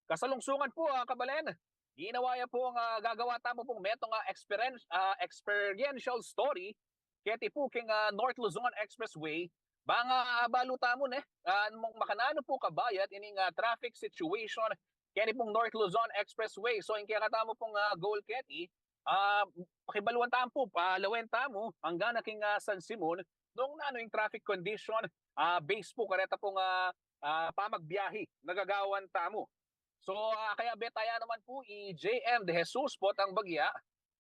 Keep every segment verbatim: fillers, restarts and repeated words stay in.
Kasalungsungan po, ah, kabalen, ginawa ya pong, ah, gagawa tamu pong metung, ah, experience, ah, experiential story keti po keng, ah, North Luzon Expressway. Bang, ah, abalu tamu ne, ah, mung makananu po kabayat ining, ah, traffic situation keni pong North Luzon Expressway. So, ing kekatamu pong, ah, goal keti, ah, pakibaluan tamu po, palawen tamu anggang na keng, ah, San Simon, nung nanu ing traffic condition, ah, base po kareta pong, ah, ah, pamagbiahe na gagawan tamu. So, ah, kaya betaya naman po i J M De Jesus po tang bagya,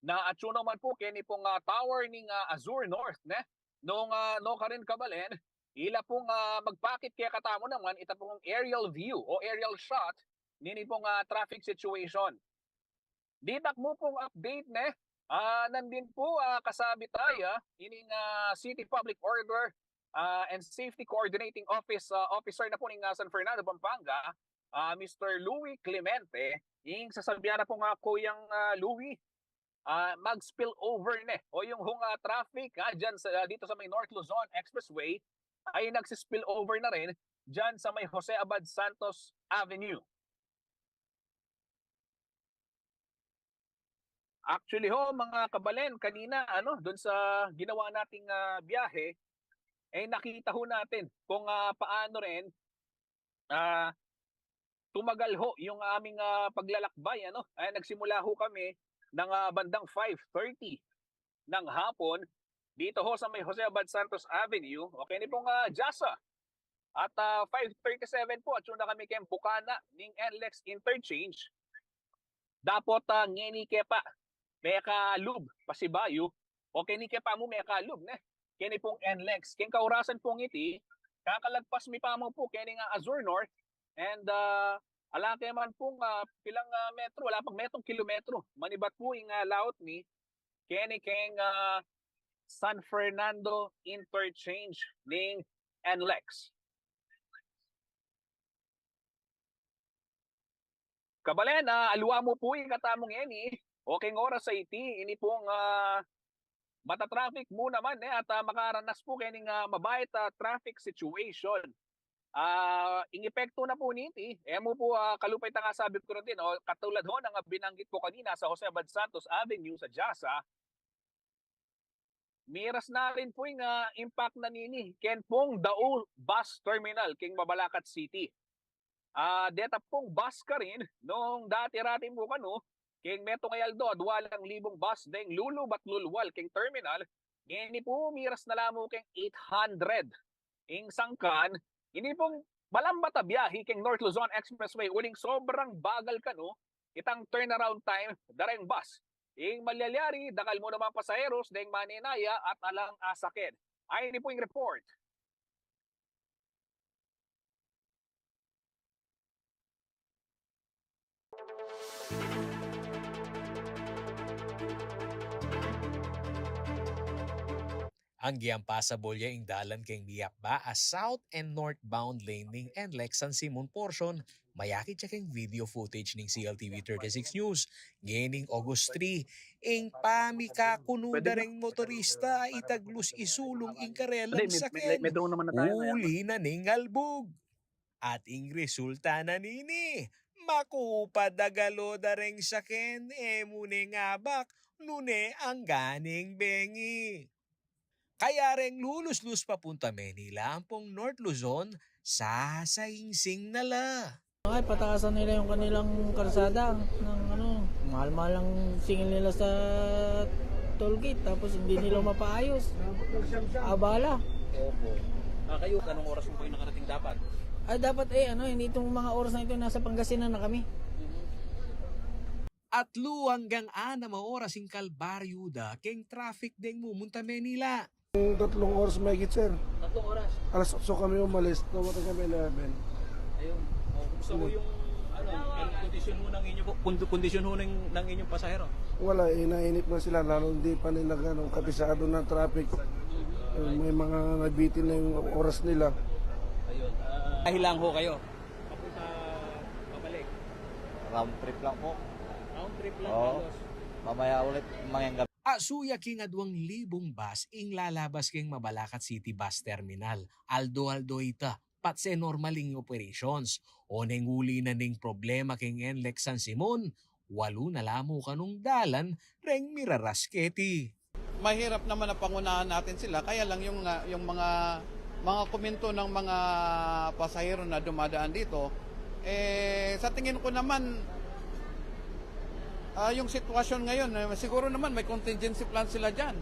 na atyu naman po keni pong, ah, tower ning, ah, Azure North, ne? Nung, ah, nukarin kabalen, ila pong, ah, magpakit kekatamu naman ita pong aerial view o aerial shot nini pong, ah, traffic situation. Ditak mu pong update, ne? Ah, nandin po, ah, kasabi taya ining, ah, City Public Order, ah, and Safety Coordinating Office, ah, Officer na po ning, ah, San Fernando, Pampanga, ah, Mister Louie Clemente. Ing sasabian na po nga, Kuyang, ah, Louie, ah, mag-spill over ne. O yung hung, ah, traffic, ah, dyan sa, ah, dito sa may North Luzon Expressway ay nagsi-spill over na rin dyan sa may Jose Abad Santos Avenue. Actually ho, mga kabalen, kanina, ano, dun sa ginawa nating, ah, biyahe, eh, nakita ho natin kung, ah, paano rin, ah, tumagal ho yung aming, ah, paglalakbay, ano. Ay, nagsimula ho kami ng, ah, bandang five thirty ng hapon dito ho sa may Jose Abad Santos Avenue. Okay, ni pong, ah, Jasa. At, ah, five thirty-seven po, atyu na kami keng bukana ning NLEX Interchange. Dapot, ah, ngeni ke pa, meka lub, pasibayu. O keni ke pa mu meka lub, ne? Keni pong NLEX. Keng kaurasan pong iti, kakalagpas mi pa mu po keni nga Azure North. And, ah, ala ke man pong, ah, pilang, ah, metro, ala pang metung kilometro. Manibat po ing, ah, laut mi, keni keng, ah, San Fernando Interchange ning NLEX. Kabalen, ah, aliwa mu po ing katamu ngeni. O keng oras a iti, ini pong, ah, mata-traffic mu naman, eh, at, ah, makaranas po keni nga mabayat, ah, traffic situation. Ah, ing epekto na po niti, e mu po, ah, kalupa itang asabi ku reti, no? Katulad ho ng binanggit ko kanina sa Jose Abad Santos Avenue sa Jasa, miras na rin po ing, ah, impact na nini ken pong Dao Bus Terminal keng Mabalacat City. Ah, deta pong bus karin, nung dati-rati po kanu, keng metung a aldo, adwa lang libung bus deng lulub at lulwal keng terminal, ngeni po miras na la mu keng eight hundred. Ing sangkan, ini pong malambat a biyahe keng North Luzon Expressway uling sobrang bagal kanu itang turnaround time dareng bus. Ing malyayari, dakal mu namang pasaheros deng manenaya at alang asakyan. Ay, ini po ing report. Anggang pasabul ya ing dalan keng miyakba a south and northbound lane ning NLEX San Simon portion, mayakit ya keng video footage ning C L T V thirty-six News ngening August three. Ing pamikakunu da reng motorista a itaglus isulung ing karelang sakyan, uli na ning albug. At ing resulta na nini, makupad a galo da reng sakyan, e mu ne ngabak nune angga neng bengi. Kaya reng luluslus papunta Manila ampong North Luzon, sasaingsing na la. Ay, pataasan nila yung kanilang karsada ng ano, Mahal-mahal ang singil nila sa toll gate, tapos hindi nila mapaayos. Abala. Opo. Ah, kayo, anong oras po kayo nakarating dapat? Ay, dapat, eh, ano, hindi itong mga oras na ito, nasa Pangasinan na kami. Atlu anggang anam a oras ing kalbaryu da keng traffic deng mumunta Manila. Tatlong oras mahigit, sir. Tatlong oras? Alas otso kami umalis, dumating kami eleven. Ayun. O, kumusta ho yung, ano, yung kondisyon ho ng inyo po, kondi-, kondisyon ho ng, ng inyong pasahero? Wala, eh, nainip na sila, lalo hindi pa nila ganun kabisado ng traffic. Eh, may mga nabitin na yung oras nila. Ayun. Ah, biyahe lang ho kayo? Papunta, pabalik? Round trip lang po. Round trip lang. Oo. Halos. Mamaya ulit, mamayang gabi. A suya king aduang libung bus ing lalabas keng Mabalacat City Bus Terminal. Aldo-aldo ita, patse normal ing operations. Oneng uli na ning problema keng NLEX San Simon, walu na la mu kanung dalan reng miraras keti. Mahirap naman na pangunahan natin sila, kaya lang yung, ah, yung mga, mga komento ng mga pasahero na dumadaan dito, eh, sa tingin ko naman, ah, yung sitwasyon ngayon, eh, siguro naman may contingency plan sila dyan.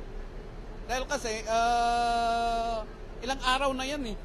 Dahil kasi, ah, ilang araw na yan eh.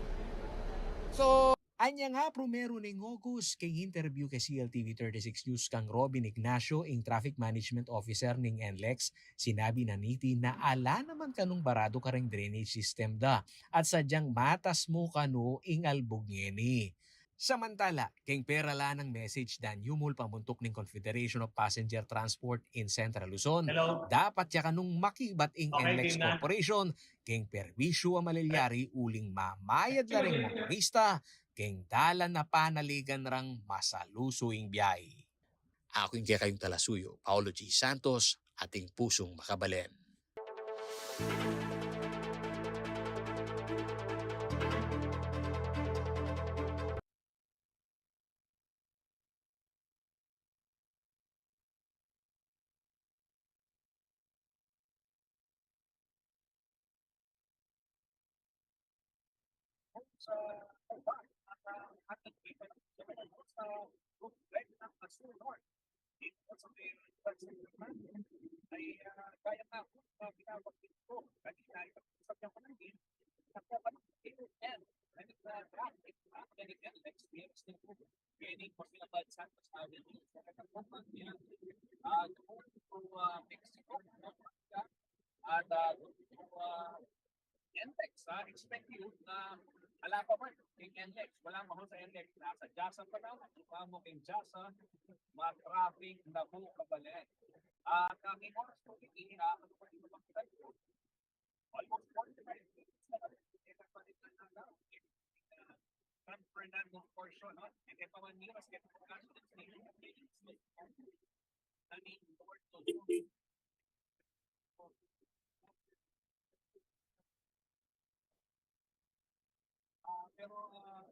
So, Anya nga, primero ning August, keng interview keng C L T V thirty-six News kang Robin Ignacio, ing Traffic Management Officer ning NLEX, sinabi na niti na ala naman kanung barado kareng drainage system da, at sadyang matas mu kanu ing albug ngeni. Samantala, keng pera la nang message da Numul pamuntuk ning Confederation of Passenger Transport in Central Luzon, dapat ya kanung makibat ing NLEX Corporation keng perwisyu a malilyari uling mamayad la ring motorista keng dalan a panaligan rang masalusu ing biyahe. Aku ing kekayung talasuyu, Paulo G. Santos, ating pusung makabalen. At, ah, NLEX, ah, expect you na ala pa man king NLEX, wala man ho sa NLEX, nasa JASA pa lang, iba mo king JASA, ma-traffic na ho kabalen. At, ah, may oras po, hindi, ah, ano pa rin makita po? Almost forty-five minutes na kami. San Fernando portion, no? And then, pa man nila, mas kaya pa lang, ah, pero, ah,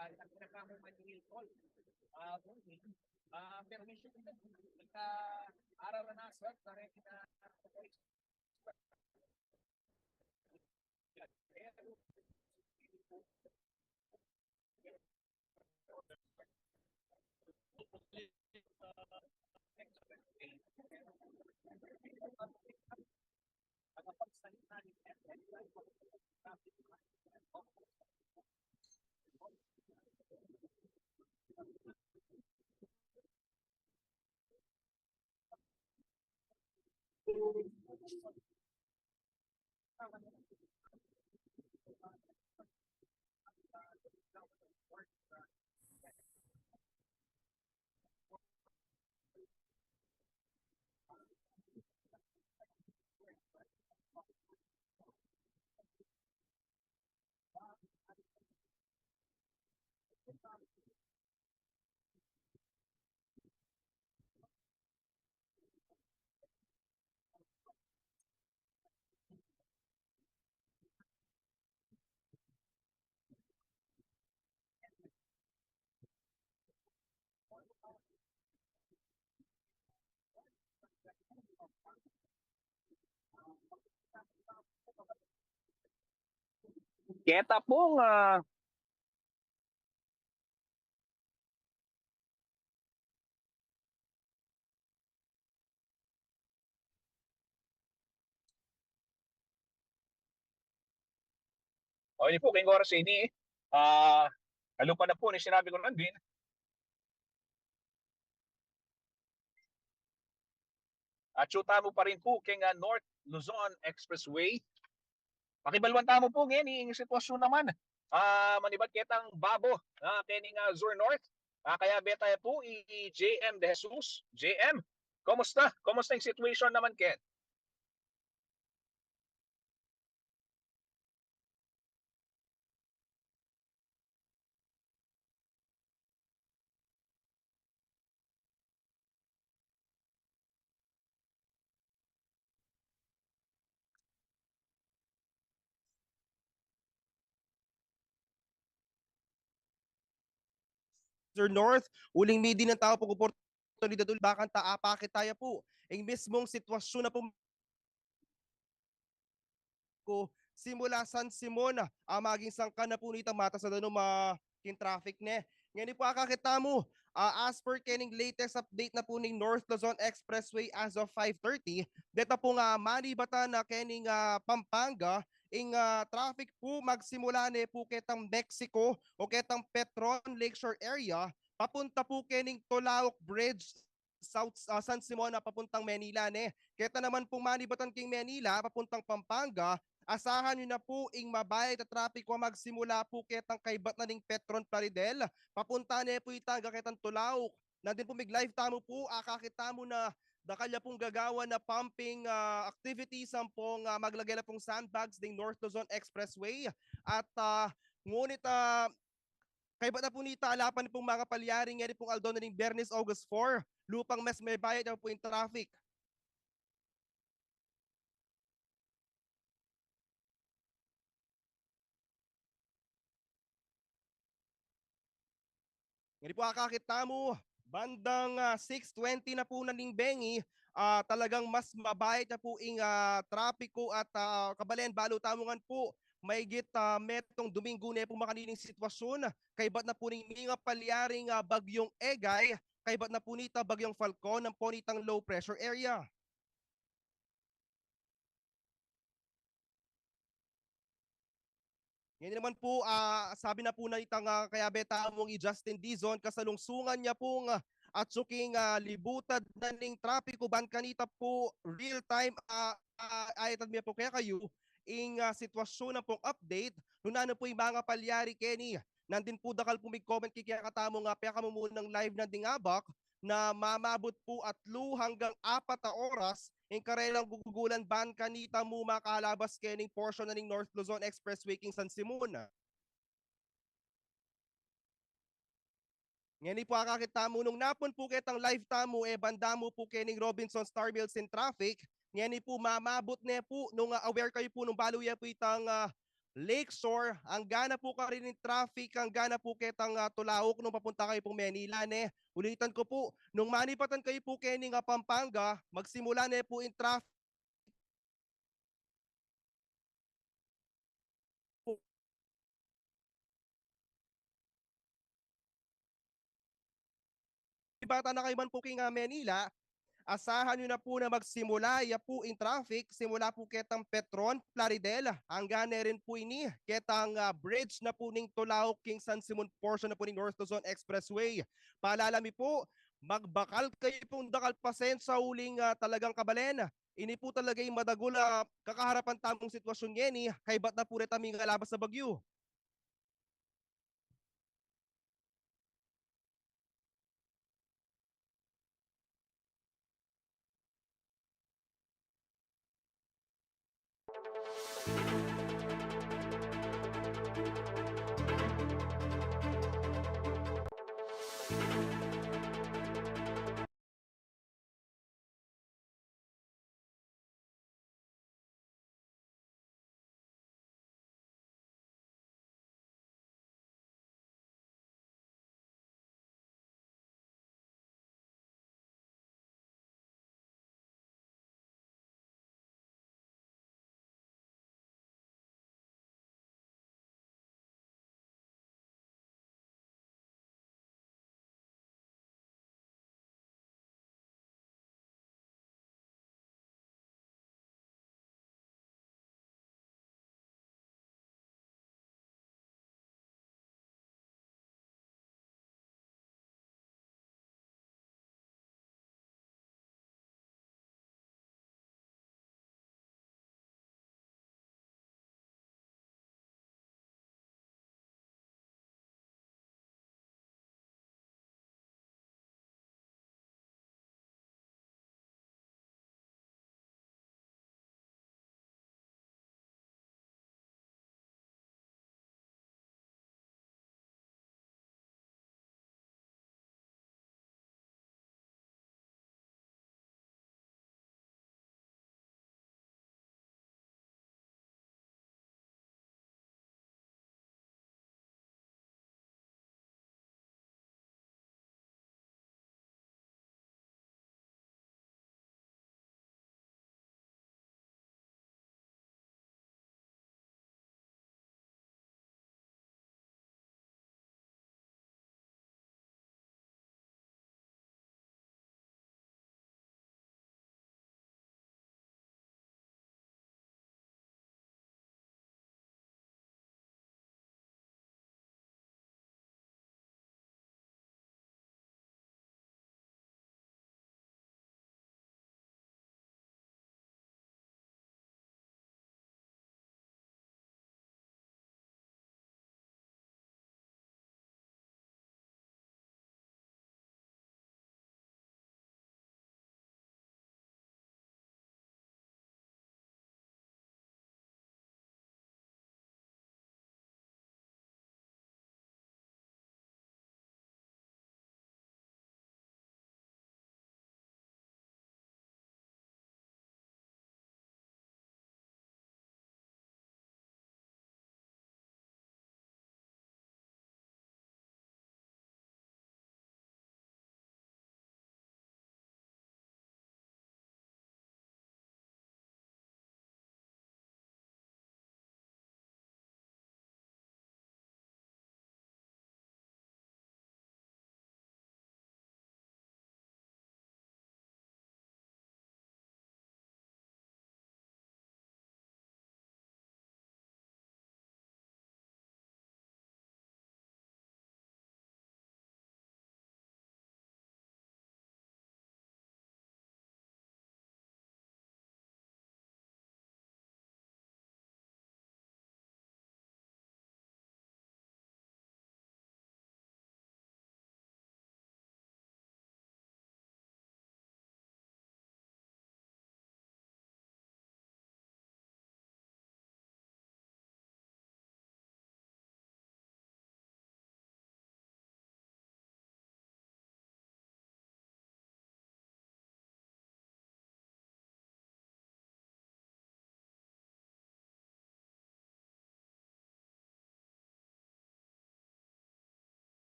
ah, ang pinakamadali tol. Ah, ah, permission na, nagka-araranasan, pare, na Keta pung, ah, o, ini pu, keng oras ini, ah, kalupa na pu ning sinabi ku nandin. Atsu tamu pa rin pu keng, ah, North Luzon Expressway. Pakibaluan tamu pu ngeni ing sitwasyun naman, ah, manibat ketang babo, ah, kening, ah, Zur North. Ah, kayabe taya pu i J M De Jesus. J M, kumusta? Kumusta ing situation naman ken? Sur North, uling midi ng tau pung oportunidad uli, bakanta apakit taya pu ing mismung sitwasyun na pu ku simula San Simon, ah, maging sangkan na pu nita, matas na danum, ah, king traffic ne. Ngeni pu akakit tamu, ah, as per kening latest update na pu ning North Luzon Expressway as of five thirty, deta pung, ah, manibatan na kening, ah, Pampanga, ing, ah, traffic pu magsimula ne pu ketang Mexico o ketang Petron Lakeshore area, papunta pu kening Tulauk Bridge, South, ah, San Simon na papuntang Manila ne. Keta naman pung manibatan king Manila, papuntang Pampanga, asahan yu na pu ing mabayat a trapiko magsimula pu ketang kaybat na ning Petron Plaridel, papunta ne pu ita anggang ketang Tulauk. Nandin pu mig-live tamu pu, akakit tamu na dakal ya pung gagawan na pumping, ah, activities ampong, ah, maglage la pung sandbags ding North Luzon Expressway. At, ah, ngunit, ah, kaybat na pu nita, ala pa ne pung mangapalyari ngeni pung aldo na ning Biyernes, August four, lupang mas mabayat ya pu ing traffic. Ngeni pu akakit tamu, bandang, ah, six twenty na pu na ning bengi, ah, talagang mas mabayat ya pu ing, ah, trapiko at, ah, kabalen, balu tamu ngan pu, maygit, ah, metung Duminggu ne pu makanini ing sitwasyun, kaybat na pu ning mingapalyaring, ah, Bagyong Egay, kaybat na pu nita Bagyong Falcon, ampo nitang low pressure area. Ngeni naman pu, ah, sabi na pu na itang, ah, kayabe tamung i Justin Dizon, kasalungsungan ya pung, ah, atsu king, ah, libutad na ning trapiko, ban kanita pu real time, ah, ah, ayatan mi pu kekayu ing, ah, sitwasyun ampong update. Nung nanu pu ing mangapalyari keni, nandin pu dakal pu mig-comment kekatamu, ah, pekamumunang live nanding abak, na mamabut pu atlu hanggang apat a oras ing karelang gugulan ban kanita mu makalabas kening portion na ning North Luzon Expressway king San Simon. Ngeni pu akakit tamu, nung napun pu ketang live tamu, e banda mu pu kening Robinson Star Mills in traffic. Ngeni pu mamabut ne pu, nung, ah, aware kayu pu, nung balu ya pu itang, ah, Lakeshore, angga na pu karin ing traffic, angga na pu ketang, ah, Tulauk nung papunta kayu pung Manila ne. Ulitan ku pu, nung manibatan kayu pu keni nga Pampanga, magsimula ne pu ing traffic Bata na kayu man pu king, ah, Manila, asahan yu na pu na magsimula ya pu ing traffic, simula pu ketang Petron, Plaridel, angga ne rin pu ini ketang, ah, bridge na pu ning Tulauk king San Simon portion na pu ning North Luzon Expressway. Paalala mi pu, magbakal kayu pung dakal pasensya uling, ah, talagang kabalen. Ini pu talaga ing madagul a kakaharapan tamung sitwasyun ngeni, kaybat na pu reta mingalabas a bagyu.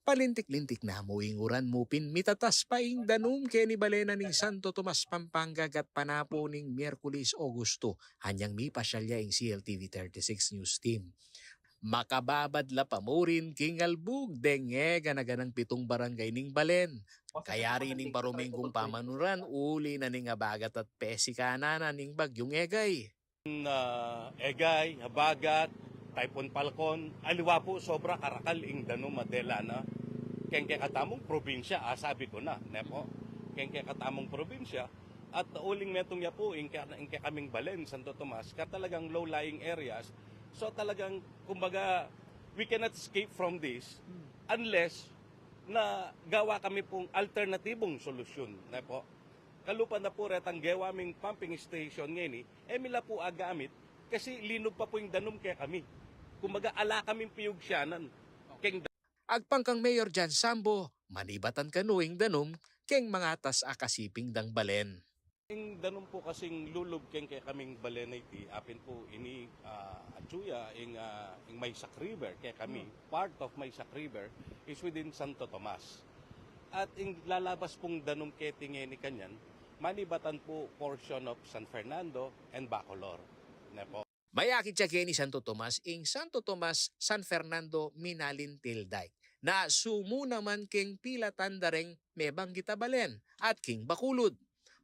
Palintik-lintik na mu ing uran mu pin mitatas pa ing danum keni balen na ning Santo Tomas, Pampanga, gatpanapu ning Miyerkules, Agosto, anyang mipasyal ya ing C L T V thirty-six News Team. Makababad la pa murin king albug deng e gana-ganang pitung barangay ning balen. Kayari ning barumengung pamanuran uli na ning abagat at pesikanan na ning Bagyung Egay. Ah, Egay, abagat, Typhoon Falcon, aliwa pu sobra karakal ing danum a dela na. Keng kekatamung probinsya, ah, sabi ku na, ne pu? Keng kekatamung probinsya, at uling metung ya pu, ing ke-, ing kekaming balen, Santo Tomas, ka talagang low-lying areas. So talagang, kumbaga, we cannot escape from this unless na gawa kami pung alternatibung solusyon, ne pu? Kalupa na pu retang gewa ming pumping station ngeni, e mi la pu agamit, kasi linub pa pu ing danum kekami. Kumbaga, ala kaming piyugsyanan keng da- Agpang kang Mayor John Sambo, manibatan kanu ing danum keng mangatas a kasiping dang balen. Ing danum pu kasing lulub keng kekaming balen a iti, apin pu ini, ah, atsu ya, ing, ah, ing Maysak River kekami, part of Maysak River is within Santo Tomas. At ing lalabas pung danum keti ngeni kanyan, manibatan pu portion of San Fernando and Bacolor. Ne pu? Mayakit ya keni Santo Tomas ing Santo Tomas San Fernando Minalintil Dike, na sumu naman keng pilatan da reng mebanggit a balen at king Bacolod.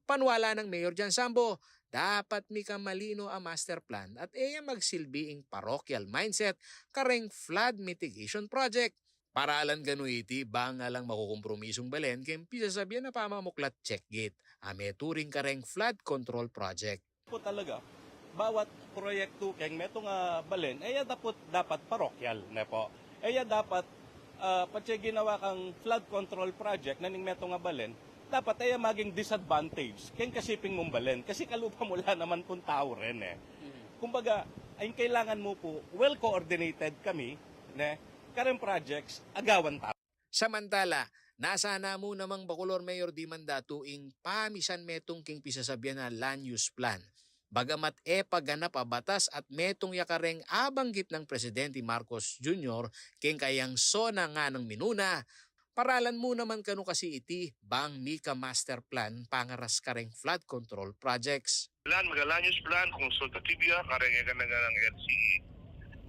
Paniwala nang Mayor John Sambo, dapat mika malino a master plan at e ya magsilbi ing parochial mindset kareng flood mitigation project. Paralan kanu iti, bang alang makukumpromisung balen keng pisasabyan a pamamuklat check gate a meturing kareng flood control project. Pu talaga, bawat proyektu keng metung a balen, e ya dapat, dapat parokyal, ne pu? E ya dapat, ah, patse ginawa kang flood control project na ning metung a balen, dapat e ya maging disadvantage keng kasiping mung balen, kasi kalupa mu la naman pung tau rin, e. Kumbaga, ing kailangan mu pu, well coordinated kami, ne, kareng projects a gawan tau. Samantala, nasa na mu namang Bacolor Mayor Dima Datu ing pamisan metung keng pisasabyan a land use plan. Bagamat e pa ganap a batas at metung ya kareng abanggit nang Presidente Marcos Junior keng kayang sona nganang minuna, paralan mu naman kanu kasi iti bang mika master plan pangaras kareng flood control projects. Plan, maga-land use plan, consultative ya kareng e gana-ganang L C E.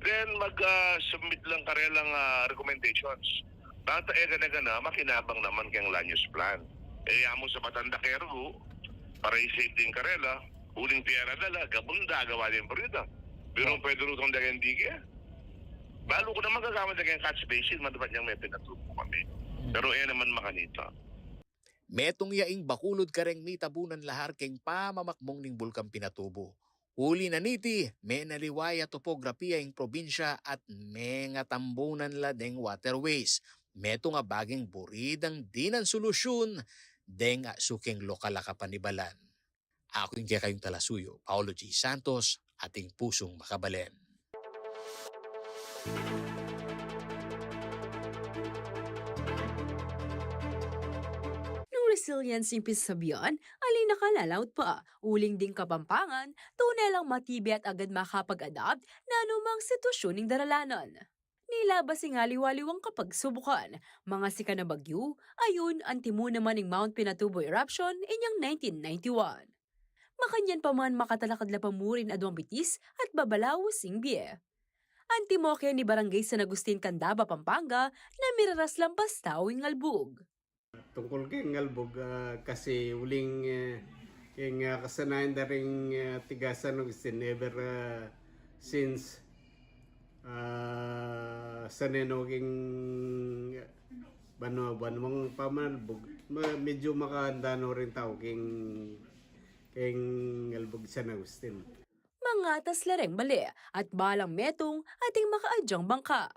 Then mag, ah, submit lang karelang, ah, recommendations. Bang e gana-gana, makinabang naman keng land use plan. E, amu sa batanda kergu, para i-save din karela, uling pera da la, gabun da, gawa din purida. Pero pwede rutang da keng dike. Balu ku naman gagawan da keng catch basin, madapat yang me pinatubu kami. Pero e naman makanita. Metung ya ing Bacolod kareng mitabunan lahar keng pamamakmung ning Bulkan Pinatubo. Uli na niti, menaliwa ya topograpiya ing probinsya at mengatambunan la deng waterways. Metung a baging buridang dinan solusyun deng asu keng lokal a kapanibalan. Aku ing kekayung talasuyu, Paolo G Santos, ating pusung makabalen. Nung resilience ing pisasabyan, ali na kalalaut pa, uling ding Kapampangan, tune lang matibe at agad makapag-adapt na anumang sitwasyon ning daralanan. Nilabas ing aliwa-liwang kapagsubukan, mga sikan a bagyu, ayun, antimu naman ing Mount Pinatubo eruption inyang nineteen ninety-one. Makanyan pa man, makatalakad la pa murin aduang bitis at babalaus ing bie. Antimu keni Barangay San Agustin, Candaba, Pampanga, na miraras lampas tau ing albug. Tungkul keng albug, ah, kasi uling, eh, keng, ah, kasanayan da ring, ah, tiga San Agustin ever, ah, since, ah, saneno keng Banwa-banwang pamanalbug, ma-, medyo makahanda no ring tau king, king Albug San Agustin. Mangatas la reng bale at balang metung ating makaadyang bangka.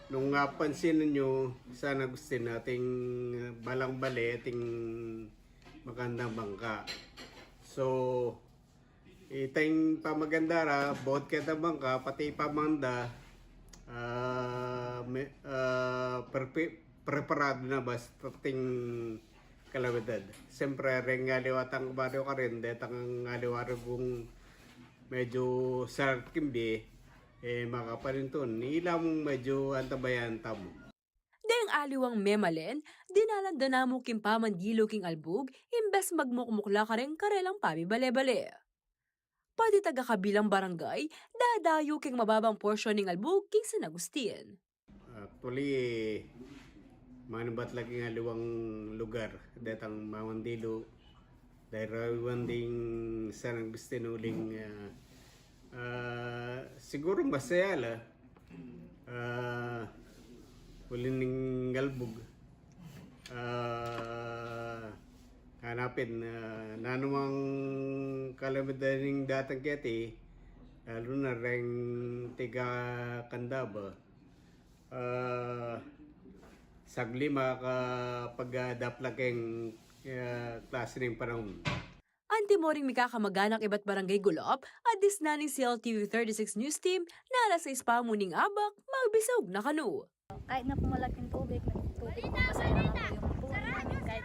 Nung apansin ninyo, San Agustin, ating balang bale, ating makandang bangka. So, itang pamaganda ra, bukut ketang bangka, pati pamanda, ah, me-, ah, prepe-, preparado na ba sa ating kalamidad. Siyempre, reng aliwa tang baryo karin, detang aliwa reng medyo sarat king bie, e, makapanintun, ila mung medyo antabayan tamu. Deng aliwang memalen, dinalan da na mu king pamandilu king albug, imbes magmukmuk la kareng karelang pamibale-bale. Pati taga-kabilang barangay, dadayu king mababang porsyon ning albug king San Agustin. Actually, manibat la king aliwang lugar, detang mamandilu, dayrawiwan ding San Agustin uling, ah, ah, siguru masaya la, ah, uli ning albug. Ah, hanapin, ah, nanumang kalamidad ning datang keti, lalu na reng tiga Candaba. Ah, sagli makapag-adapt la keng, ah, klase ning panahun. Antimo ring mikakamaganak ibat barangay Gulop, a disna ning C L T V thirty-six News Team, na alas sais pa mu ning abak, magbisaug na kanu. Kahit na po malaking tubig, may tubig po kasi naman po yung puno namin. Kahit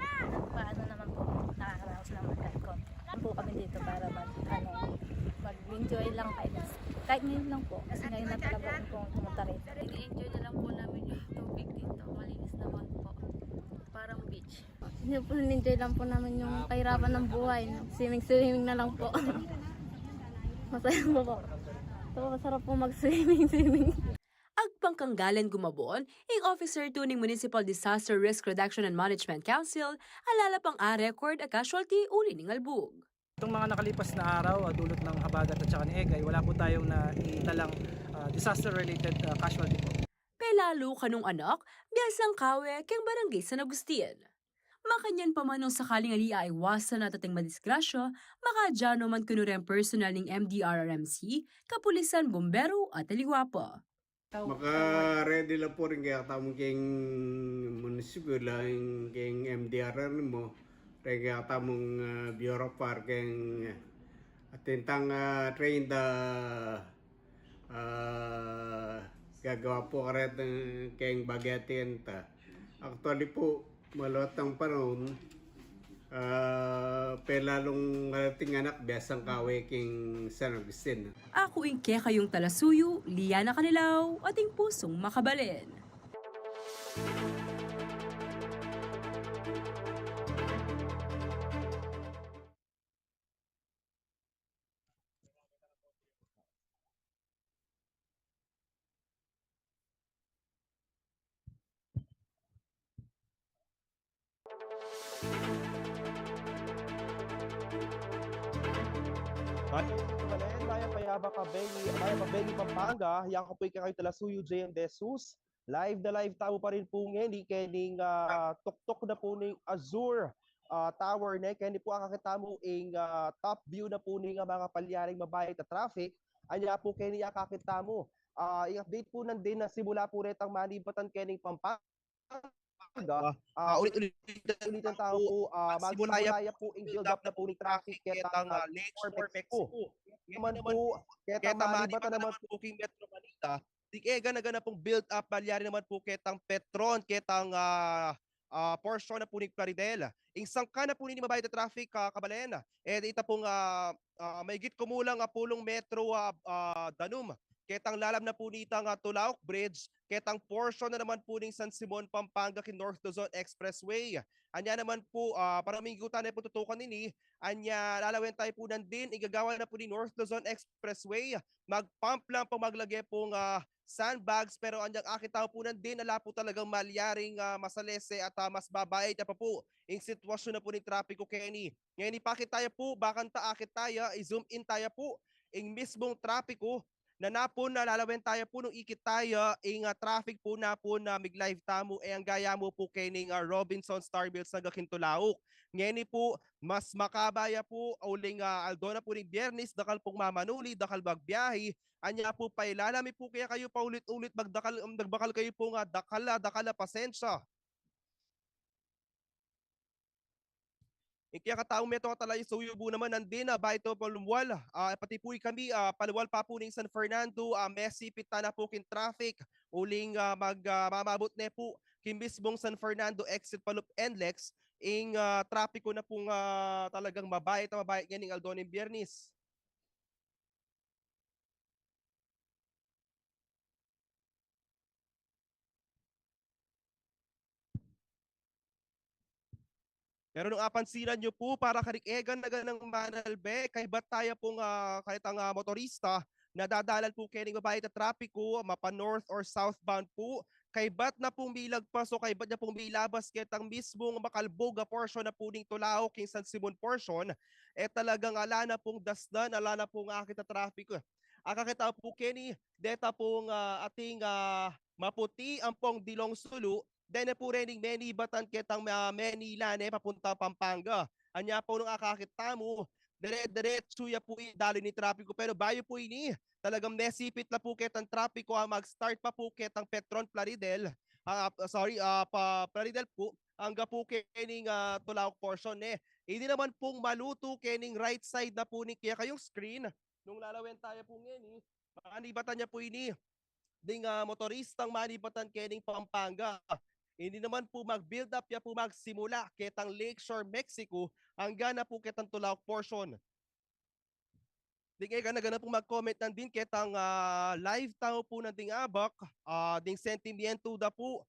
paano naman po, nakakaraos naman kahit konti. Ano po kami dito para mag, ano, mag-enjoy lang kahit, kahit ngayon lang po. Kasi ngayon lang talaga kami po pumunta rito. Ini-enjoy na lang po namin yung tubig dito. Malinis naman po. Parang beach. Yun po, enjoy lang po namin yung kahirapan ng buhay. Swimming-swimming na lang po. Masaya po po. So, masarap po mag-swimming-swimming. Agpang kanggalan gumabon, ing officer tu ning Municipal Disaster Risk Reduction and Management Council, ala la pang a-record a casualty uli ning albug. Itong mga nakalipas na araw, ah, dulot ng habagat at saka ng egay, wala po tayong naitalang, ah, disaster-related, ah, casualty po. Pelalu kanung anak, biasang kawe keng Barangay San Agustin. Makanyan pa man nung sakaling ali aiwasan at ating madisgrasya, makaadyang man kunu reng personal ning M D R R M C, kapulisan, bumbero at aliwa pa. Maka-ready la pu ring kekatamung keng munisipyo, la ing keng M D R R mu, ring kekatamung, ah, Bureau of Fire keng, ah, atin tang, ah, trained, ah, ah, gagawa pu karet, eh, keng bagya atin ta. Actually pu, maluat tang panaun, ah, pelalung ating anak biasang kawe keng San Agustin. Aku ing kekayung talasuyu, Liana Canilaw, ating pusung makabalen. Mayap a mayap a bengi, mayap a bengi Pampanga. Yaku pu ing kekayung talasuyu, J M De Jesus. Live na live tamu pa rin pu ngeni kening, ah, tuktuk na pu ning Azure, ah, Tower, ne. Keni pu akakit tamu ing, ah, top view na pu ning, ah, mga palyaring mabayat a traffic. Anya pu keni akakit tamu. Ah, ing update pu nandin na simula pu retang manibatan kening Pampanga. Ah, ulit-ulit, ulitan tamu pu, ah, magsimula ya pu ing build up na pu ning traffic ketang, ah, Lakeshore Mexico. Naman pu, ketang manibatan naman pu king Metro Manila, ding e gana-gana pung build up, malyari naman pu ketang Petron, ketang, ah, ah, porsyon na pu ning Plaridel. Ing sangkan na pu nini mabayat a traffic, ah, kabalen, e ita pung, ah, ah, maigit kumulang, ah, pulung metro, ah, ah, danum. Ketang lalam na pu nitang, ah, Tulaok Bridge, ketang porsyon na naman pu ning San Simon, Pampanga king North Luzon Expressway. Anya naman pu, ah, para minggutan na pu tutukan nini, anya lalawen tayu pu nandin, igagawa na pu ning North Luzon Expressway, mag-pump lang pung maglage pung, ah, sandbags, pero anyang akit tamu pu nandin, ala pu talagang malyaring, ah, masalese at, ah, mas babayat pa pu ing sitwasyon na pu ning trapiko keni. Ngeni pakit taya pu, bakanta akit taya, i-zoom in taya pu ing mismung trapiko na napun na lalawen taya pu nung ikit taya ing, ah, traffic pu napun na mig-live tamu, e angga ya mu pu kening, ah, Robinson Star Mills angga king Tulauk. Ngeni pu, mas makaba ya pu uling, ah, aldo na pu ning Biernis, dakal pung mamanuli, dakal magbiyahe. Anya pu, pailala mi pu kekayu paulit-ulit, magdakal, um, magbakal kayu pung, ah, dakal a, dakal a pasensya. Ing kekatamu metung a talasuyu mu naman nandin, ah, bayu to palual. Ah, pati pu ikami, ah, palual pa pu ning San Fernando, ah, mesipit tana pu king traffic. Uling, ah, mag, ah, mamabut ne pu king mismung San Fernando exit pa loop NLEX, ing, ah, trapiko na pung, ah, talagang mabayat a mabayat ngening aldo ning Biernis. Pero nung apansinan yu pu, para karing e gana-ganang manalbe, kaybat taya pung, ah, karetang, ah, motorista, nadadalan pu kening mabayat a trapiko, mapa north or southbound pu, kaybat na pung milagpas o kaybat na pung milabas ketang mismung makalbug a portion na pu ning Tulauk king San Simon portion, e talagang ala na pung dasnan, ala na pung akit a trapiko. Akakit ta pu keni, deta pung, ah, ating, ah, maputi ampong dilong sulu, dene pu rening menibatan ketang, ah, Manila ne papunta Pampanga. Anya pu nung akakit tamu, dire-diretsu ya pu ing dalu ning trapiko. Pero bayu pu ini, talagang mesipit la pu ketang trapiko, ah, mag-start pa pu ketang Petron Plaridel. Ah, sorry, ah, pa Plaridel pu, angga pu kening, ah, Tulauk portion ne. Ini naman pung malutu kening right side na pu ning kekayung screen, nung lalawen taya pu ngeni, manibatan ya pu ini ding, ah, motoristang manibatan kening Pampanga. Ini naman pu mag-build up ya pu magsimula ketang Lakeshore, Mexico, angga na pu ketang Tulauk portion. Ding e gana-gana pung mag-comment nandin ketang, ah, live tamu pu nanding abak, ah, ding sentimientu da pu.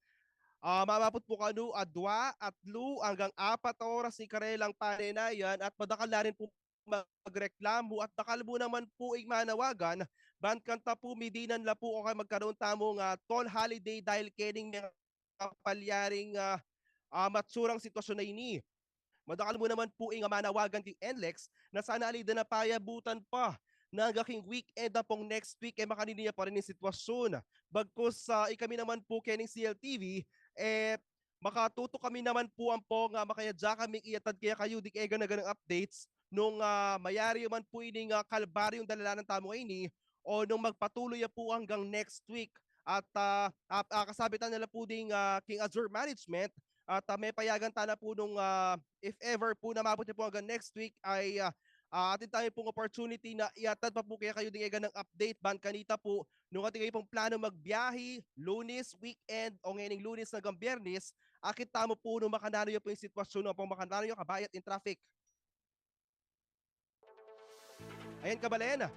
Ah, mamabut pu kanu adwa, atlu, anggang apat a oras ing karelang panenayan at madakal na rin pu magreklamu at dakal mu naman pu ing manawagan, ban kanita pu midinan la pu o kaya magkaroon tamung, ah, toll holiday dahil kening mengapalyaring, ah, ah, matsurang sitwasyun a ini. Madakal mu naman pu ing manawagan king NLEX na sana ali da na payabutan pa nang angga king weekend ampong next week, e makanini ya pa rin ing sitwasyun. Bagkus, ah, ikami naman pu kening CLTV, e makatutuk kami naman pu ampong, ah, makayadya kaming iatad kekayu ding e gana-ganang updates nung, ah, mayari man pu ining, ah, kalbaryung dalalanan tamu ngeni o nung magpatuloy ya pu anggang next week. At, ah, ah, ah, kasabitan na la pu ding, ah, king Azure Management at, ah, mepayagan ta na pu nung, ah, if ever pu na maabut ya pu anggang next week ay, ah, ah, atin tamu pung opportunity na iatad pa pu kekayu ding e ganang update ban kanita pu nung atin kayu pung plano magbiyahe, Lunes, weekend, o ngening Lunes anggang Biernes, akit tamu pu nung makananu ya pu ing sitwasyun o pung makananu ya kabayat ing traffic. Ayan, kabalen,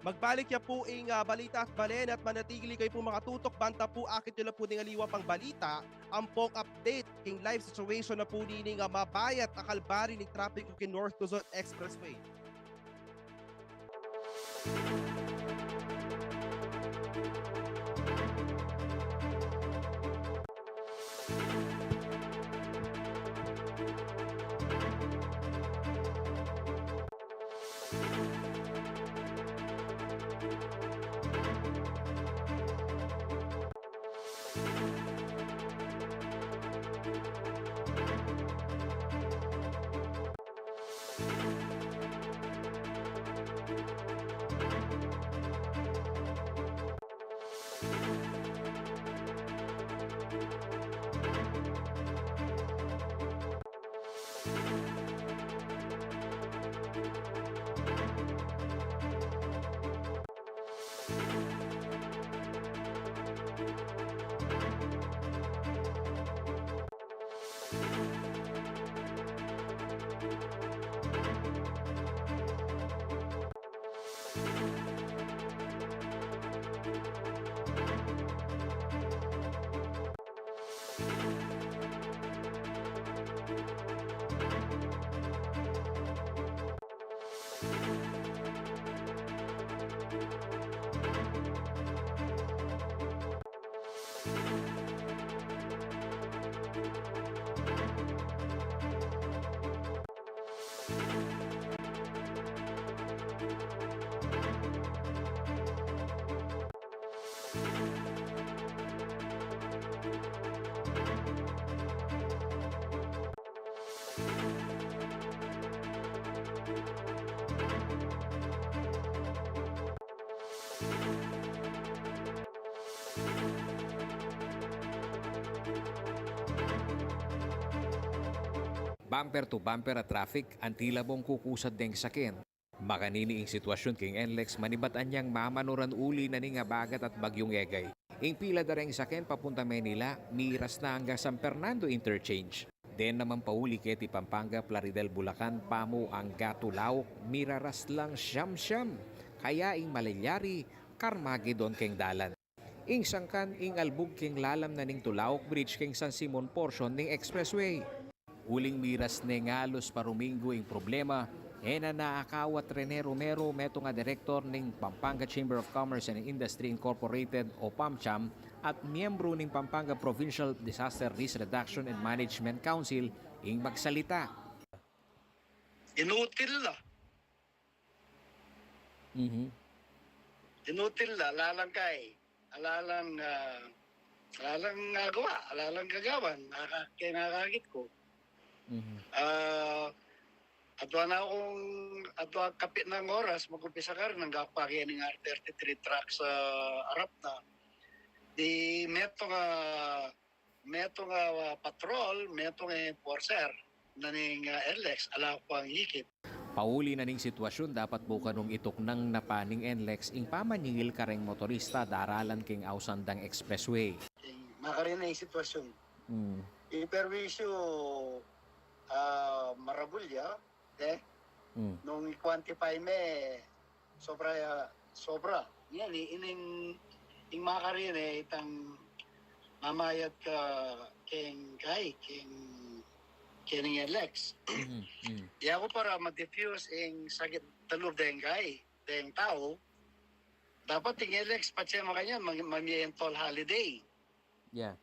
magbalik ya pu ing, ah, balita at balen at manatili kayu pu makatutuk ban ta pu akit yu la pu ding aliwa pang balita ampong update king live situation na pu nining, ah, mabayat a kalbaryu ning trapiko king North Luzon Expressway. Bumper to bumper a traffic, anti la bung kukusad deng saken. Makanini ing sitwasyun king NLEX, manibat anyang mamanuran uli na ning abagat at bagyung Egay. Ing pila da reng saken papunta Manila, miras na angga San Fernando Interchange. Den naman pauli keti Pampanga, Plaridel, Bulacan, pamu angga Tulauk, miraras lang siyam-siyam. Kaya ing malalyari, Carmageddon keng dalan. Ing sangkan, ing albug keng lalam na ning Tulauk Bridge keng San Simon portion ning expressway. Uling miras ne ngalus pa Ruminggu ing problema, e na naakawat Rene Romero, metung a direktor ning Pampanga Chamber of Commerce and Industry Incorporated o PAMCHAM at miyembru ning Pampanga Provincial Disaster Risk Reduction and Management Council ing magsalita. Inutil la. Mhm. Inutil la, ala lang kay, ala lang, ah, ala lang agawa, ala lang gagawan, naka-, kaya nakakit ko. Mhm. Ah, adwa na kung, adwa kapit nang oras, mag-umpisa ka rin, nang gapake ning R thirty-three truck sa arap na. Di metung a, metung a, ah, patrol, metung a enforcer na ning, ah, NLEX, ala pang ikit. Pauli na ning sitwasyun, dapat pu kanung ituknang na pa ning NLEX ing pamanyingil kareng motorista daralan keng ausan dang expressway. Ing makarine ing sitwasyun. Mm. Ing perwisyu, ah, marabul ya, eh. Mm. Nung i-quantify me, sobra, ah, sobra. Yan, i-, ining, ing makarine, itang mamayad ka keng kai, keng, keng NLEX. Mm, mm. Ya ku para ma-diffuse ing sakit da lub deng kai, deng tau. Dapat ing NLEX, patse makanyan, mam-, mamie ing toll holiday. Yeah.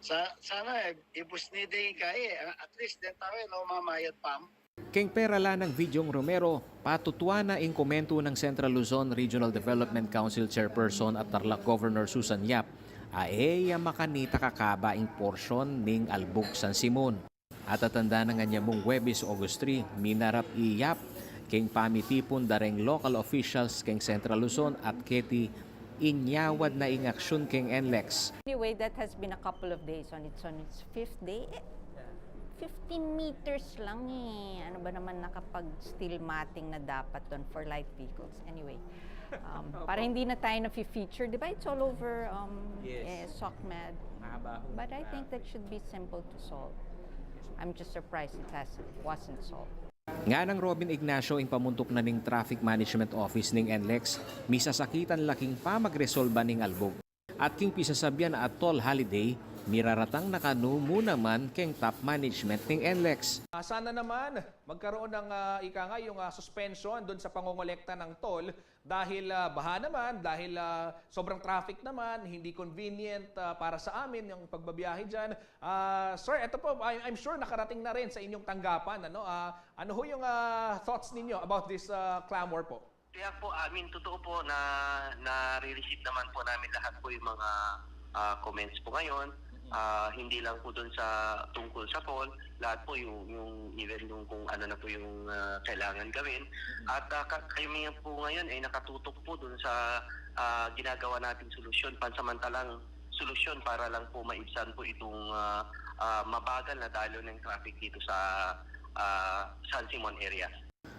Sa-, sana, eh, ibus ni deng kai, eh, at least deng tau, eh, no mamayad pa. Keng pera la nang Videong Romero, patutuan na ing komentu nang Central Luzon Regional Development Council Chairperson at Tarlac Governor Susan Yap, a e ya makanita kakaba ing porsyon ning Albug San Simon. At atatanda nang anyamung Huwebes, August three, minarap i Yap keng pamitipun da reng local officials keng Central Luzon at keti inyawad na ing aksyun keng NLEX. Anyway, that has been a couple of days on its, on its fifth day. Eh, fifty meters lang eh. Ano ba naman nakapag-steel matting na dapat dun for light vehicles? Anyway, um, para hindi na tayo na-feature, di ba? It's all over, um, eh, SOCMED. But I think that should be simple to solve. I'm just surprised it has, wasn't solved. Nganang Robin Ignacio ing pamuntuk na ning Traffic Management Office ning NLEX, misasakitan la king pamagresolba ning albug. At king pisasabian a toll holiday, miraratang na kanu mu naman keng top management ning NLEX. Ah, sana naman magkaroon ng, ah, ika nga, yung, ah, suspension dun sa pangongolekta ng toll dahil, ah, baha naman, dahil, ah, sobrang traffic naman, hindi convenient, ah, para sa amin yung pagbabiyahe dyan. Ah, sir, ito po, I, I'm sure nakarating na rin sa inyong tanggapan, ano? Ah, ano ho yung, ah, thoughts ninyo about this, ah, clamor po? Kaya po, I mean, totoo po na nare-receive naman po namin lahat po yung mga, ah, comments po ngayon. Ah, hindi lang po dun sa tungkol sa toll, lahat po yung, yung even yung kung ano na po yung, ah, kailangan gawin. At, ah, ka-, kami po ngayon ay nakatutok po dun sa, ah, ginagawa nating solusyon, pansamantalang solusyon para lang po maibsan po itong, ah, ah, mabagal na daloy ng traffic dito sa, ah, San Simon area.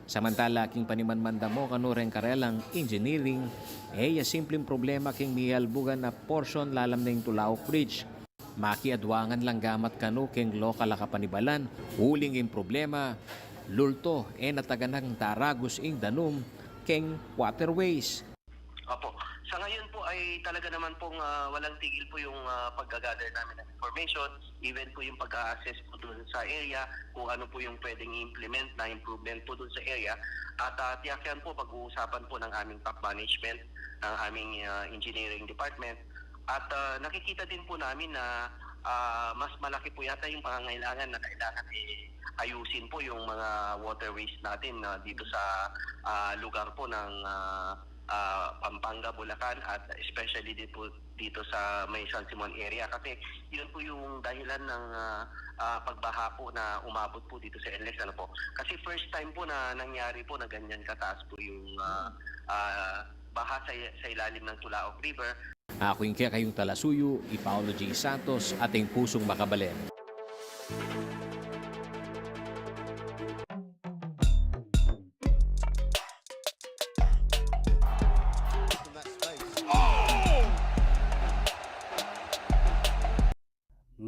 Samantala, king panimanmanda mu kanu reng karelang engineering, e ya simpleng problema king mialbugan a porsyon lalam ning Tulauk Bridge. Makiadwangan lang gamat kanu keng lokal a kapanibalan, uling ing problema, lulto, e na taganang daragus ing danum keng waterways. Opo. Sa ngayon po ay talaga naman pong, ah, walang tigil po yung, ah, pag-gather namin ng information, even po yung pag-a-assess po dun sa area, kung ano po yung pwedeng i-implement na improvement po dun sa area. At, ah, tiyak yan po, pag-uusapan po ng aming top management, ng aming, ah, engineering department. At, ah, nakikita din po namin na, ah, mas malaki po yata yung pangangailangan na kailangan, eh, ayusin po yung mga waterways natin, ah, dito sa, ah, lugar po ng, ah, ah, Pampanga, Bulacan, at especially din po dito sa may San Simon area. Kasi yun po yung dahilan ng, ah, ah, pagbaha po na umabot po dito sa NLEX, ano po. Kasi first time po na nangyari po na ganyan kataas po yung, ah, ah, baha sa, sa ilalim ng Tulaok River. Aku ing kekayung talasuyu, i Paulo J Santos, ating pusung makabalen.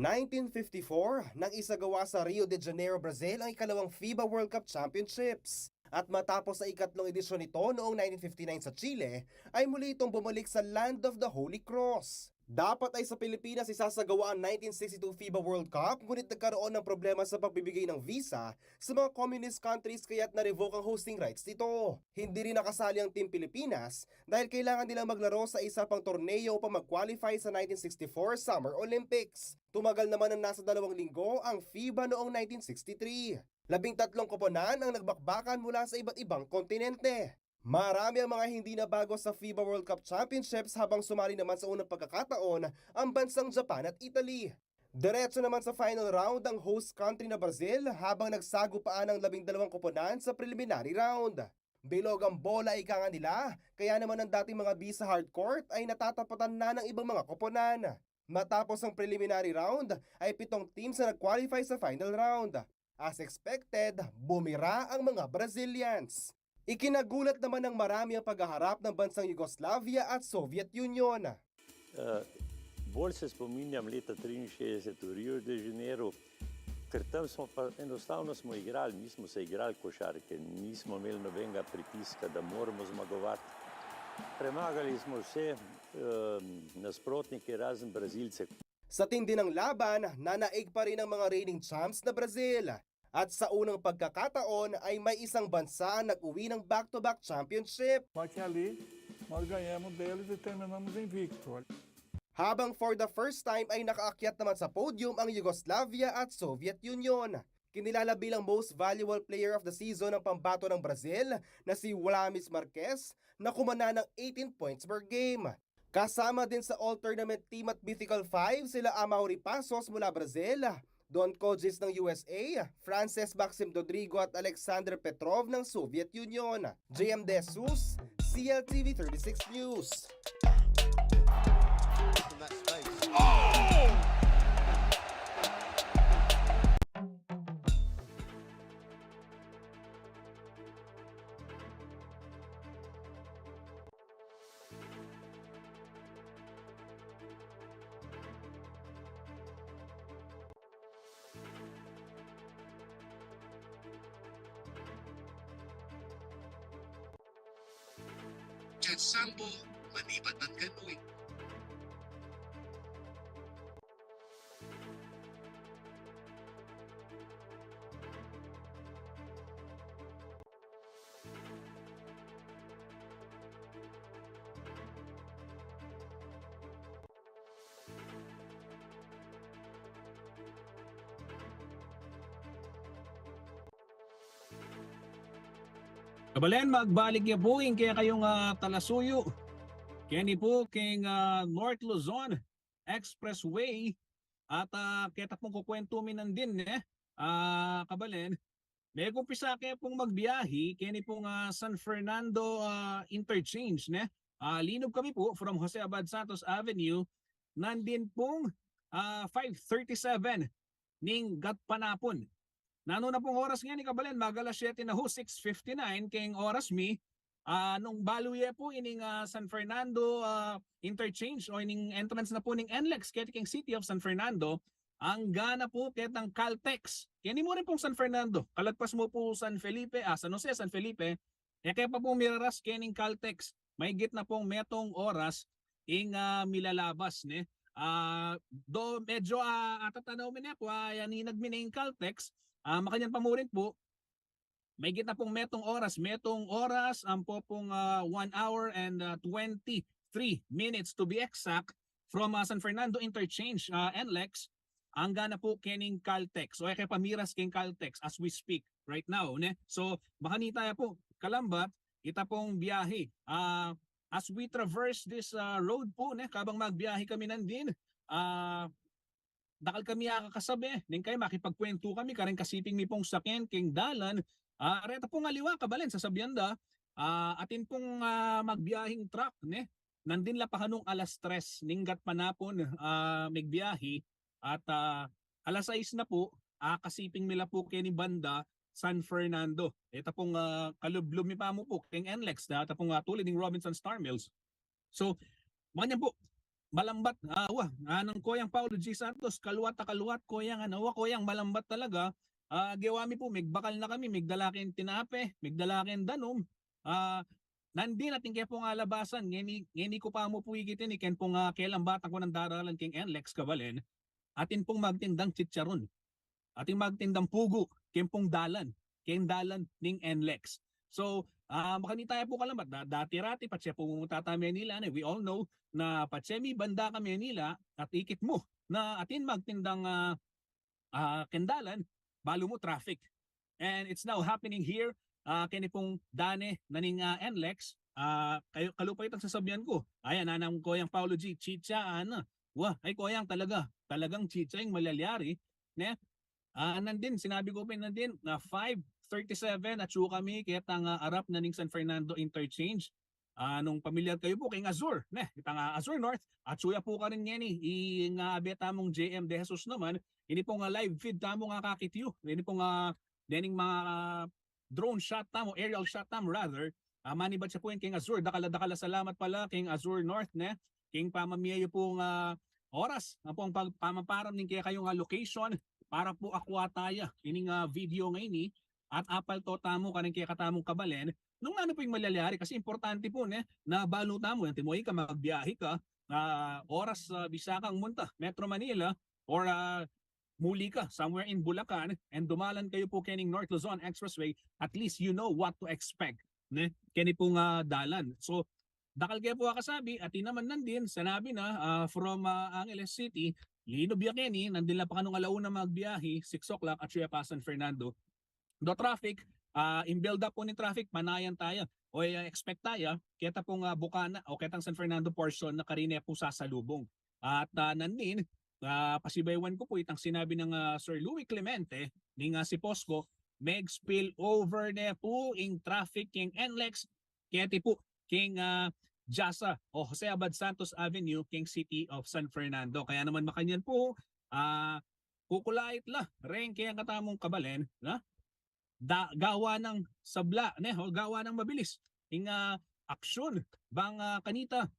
Nineteen fifty-four, nang isagawa sa Rio de Janeiro, Brazil ang ikalawang FIBA World Cup Championships. At matapos ang ikatlong edisyon nito noong nineteen fifty-nine sa Chile, ay muli itong bumalik sa Land of the Holy Cross. Dapat ay sa Pilipinas isasagawa ang nineteen sixty-two FIBA World Cup, ngunit nagkaroon ng problema sa pagbibigay ng visa sa mga communist countries, kaya't na-revoke ang hosting rights nito. Hindi rin nakasali ang Team Pilipinas dahil kailangan nilang maglaro sa isa pang torneo upang mag-qualify sa nineteen sixty-four Summer Olympics. Tumagal naman ng nasa dalawang linggo ang FIBA noong nineteen sixty-three. Labing tatlong koponan ang nagbakbakan mula sa iba't ibang kontinente. Marami ang mga hindi nabago sa FIBA World Cup Championships, habang sumali naman sa unang pagkakataon ang bansang Japan at Italy. Diretso naman sa final round ang host country na Brazil, habang nagsagupaan ang labing dalawang koponan sa preliminary round. Bilog ang bola, ika nga nila, kaya naman ang dating mga bisa hardcourt ay natatapatan na ng ibang mga koponan. Matapos ang preliminary round, ay pitong teams ang nag-qualify sa final round. As expected, bumira ang mga Brazilians. Ikinagulat naman ng marami ang paghaharap ng bansang Yugoslavia at Soviet Union. Bolj se spominjam leta triinšestdeset u Rio de Janeiro, ker tam smo pa enostavno smo igrali, mi smo se igrali košarke, nismo imeli nobenega pritiska da moramo zmagovati. Premagali smo vse nasprotnike, razen Brazilce. Sa tindi ng laban, nanaig pa rin ang mga reigning champs na Brazil. At sa unang pagkakataon ay may isang bansa ang nag-uwi ng back-to-back championship. Só que ali nós ganhamos deles e terminamos invicto. Habang for the first time ay nakaakyat naman sa podium ang Yugoslavia at Soviet Union. Kinilala bilang Most Valuable Player of the Season ang pambato ng Brazil na si Wlamis Marquez, na kumana ng eighteen points per game. Kasama din sa All-Tournament Team at Mythical Five sila Amaury Pasos mula Brazil, Don Cogis ng U S A, Frances Maxim Dodrigo at Alexander Petrov ng Soviet Union. J M De Jesus, C L T V thirty-six News. Chat Sambo, manibat ng ganoy. Kabalen, magbalik ya pu ing kekayung ah, talasuyu. Keni pu keng ah, North Luzon Expressway. At ah, keta pung kukwentu mi nandin, ne? Ah, kabalen, mekumpisa ke pung magbiyahi keni pung ah, San Fernando ah, Interchange, ne? Ah, linub kami pu from Jose Abad Santos Avenue, nandin pung ah, five thirty-seven ning gatpanapun. Nanu na pung oras ngeni, kabalen? Mag-alas siyete na hu, six fifty-nine keng oras mi. Ah, nung balu ye pu ining ah, San Fernando ah, Interchange o ining entrance na pu ning NLEX keti keng City of San Fernando, angga na pu ketang Caltex. Keni mu rin pung San Fernando, kalagpas mu pu San Felipe, ah, San Jose, San Felipe, e ke pa pu miraras kening Caltex, maigit na pung metung oras ing ah, milalabas, ne? Ah, do medyo ah, atatanaw mi ne pu, ah, yaninag mi ne ing Caltex, ah, makanyan pa mu rin pu, maigit na pung metung oras, metung oras, ampo pung ah, one hour and ah, twenty-three minutes to be exact, from ah, San Fernando Interchange, ah, NLEX, angga na pu kening Caltex, o e ke pa miras keng Caltex as we speak right now, ne? So, makanita ya pu, kalambat, ita pung biyahi. Ah, as we traverse this ah, road pu, ne, kabang magbiyahi kami nandin, ah, dakal kami akakasabe, neng kaya makipagkwentu kami, kareng kasiping mi pung saken keng dalan, ah, reta pung aliwa, kabalen, sasabian da, ah, atin pung ah, magbiyahing truck, ne? Nandin la pa kanung alas tres ning gatpanapun ah, megbiyahi, at ah, alas sais na pu, ah, kasiping mi la pu keni banda San Fernando. Eta pung ah, kalublub mi pa mu pu keng NLEX, ne? Eta pung ah, tulid ning Robinson Star Mills. So, makanyan pu, malambat, ah, wa, anang Koyang Paulo G Santos, kaluat a kaluat, Koyang, ano, wa, Koyang, malambat talaga. Ah, gewa mi pu, migbakal na kami, migdala keng tinape, migdala keng danum. Ah, nandin atin ke pung alabasan, ngeni, ngeni ku pa mu pu ikit ini, ken pung, ah, kelambat ku nang daralan keng N L E X, kabalen, atin pung magtindang chicharon. Atin magtindang pugu, ken pung dalan, ken dalan ning N L E X. So, ah, makanita ya pu kalambat, da-, dati-rati, patse pu mumunta ta Manila, ne, we all know na patse mibanda ka Manila, at ikit mu na atin magtindang, ah, ah, ken dalan, balu mu traffic. And it's now happening here, ah, keni pung dane na ning, ah, N L E X, ah, kayu, kalupa itang sasabian ku. Ayan, anang Koyang Paulo G, chicha, ana. Wa, ay, Koyang, talaga, talagang chicha ing malalyari, ne? Ah, nandin, sinabi ku pa nandin, na five thirty-seven, atsu kami ketang, ah, arap na ning San Fernando Interchange. Ah, nung pamilyar kayu pu keng Azure, ne? Itang, ah, Azure North, atsu ya pu karin ngeni, ing, ah, abe tamung J M De Jesus naman, ini pung, ah, live feed tamung akakit yu. Ini pung, ah, dening mga, ah, drone shot tamu, aerial shot tamu rather, ah, manibat ya pu yan keng Azure. Dakal a dakal a salamat pala keng Azure North, ne? Keng pamamie yu pung, ah, oras, ampong pag-, pamaparam ning kekayung, ah, location, para pu akua ta ya ining, ah, video ngeni, at apalto tamu karing kekatamung kabalen, nung nanu pu ing malalyari, kasi importante pu, ne, na balu tamu, antimo ika magbiyahe ka, ah, oras, ah, bisa kang munta Metro Manila, or, ah, muli ka somewhere in Bulacan, and dumalan kayu pu kening North Luzon Expressway, at least you know what to expect, ne? Keni pung, ah, dalan. So, dakal ke pu akasabi, atin naman nandin, sinabi na, ah, from, ah, Angeles City, linub ya keni, nandin la pa kanung ala una magbiyahe, six o'clock, atsu ya pa San Fernando. Do traffic, ah, ing build up pu ning traffic, manayan ta ya, o, eh, expect ta ya, keta pung, ah, Bukana, o ketang San Fernando portion na karin ne pu sasalubung. At, ah, nandin, ah, pasibayuan ku pu itang sinabi nang, ah, Sir Louie Clemente, ning, ah, si Posco, meg-spill over ne pu ing traffic keng N L E X, keti pu keng, ah, JASA o Jose Abad Santos Avenue keng City of San Fernando. Kaya naman makanyan pu, ah, kukulait la reng kekatamung kabalen, na? Da-, gawa nang sabla, ne? O gawa nang mabilis ing, ah, aksyon, bang, ah, kanita,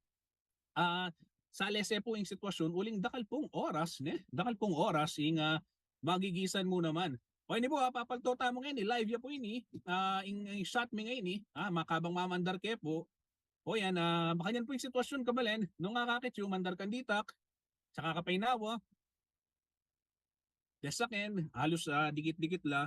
ah, salese pu ing sitwasyun, uling dakal pung oras, ne? Dakal pung oras ing, ah, magigisan mu naman. O ini pu, ah, papalto tamu ngeni, live ya pu ini, ah, ing, ing shot mi ngeni, ah, makabang mamandar ke pu. O yan, ah, makanyan pu ing sitwasyun, kabalen, nung akakit yu, mandar kang ditak, saka ka pa inawa, desaken, halos, ah, dikit-dikit la.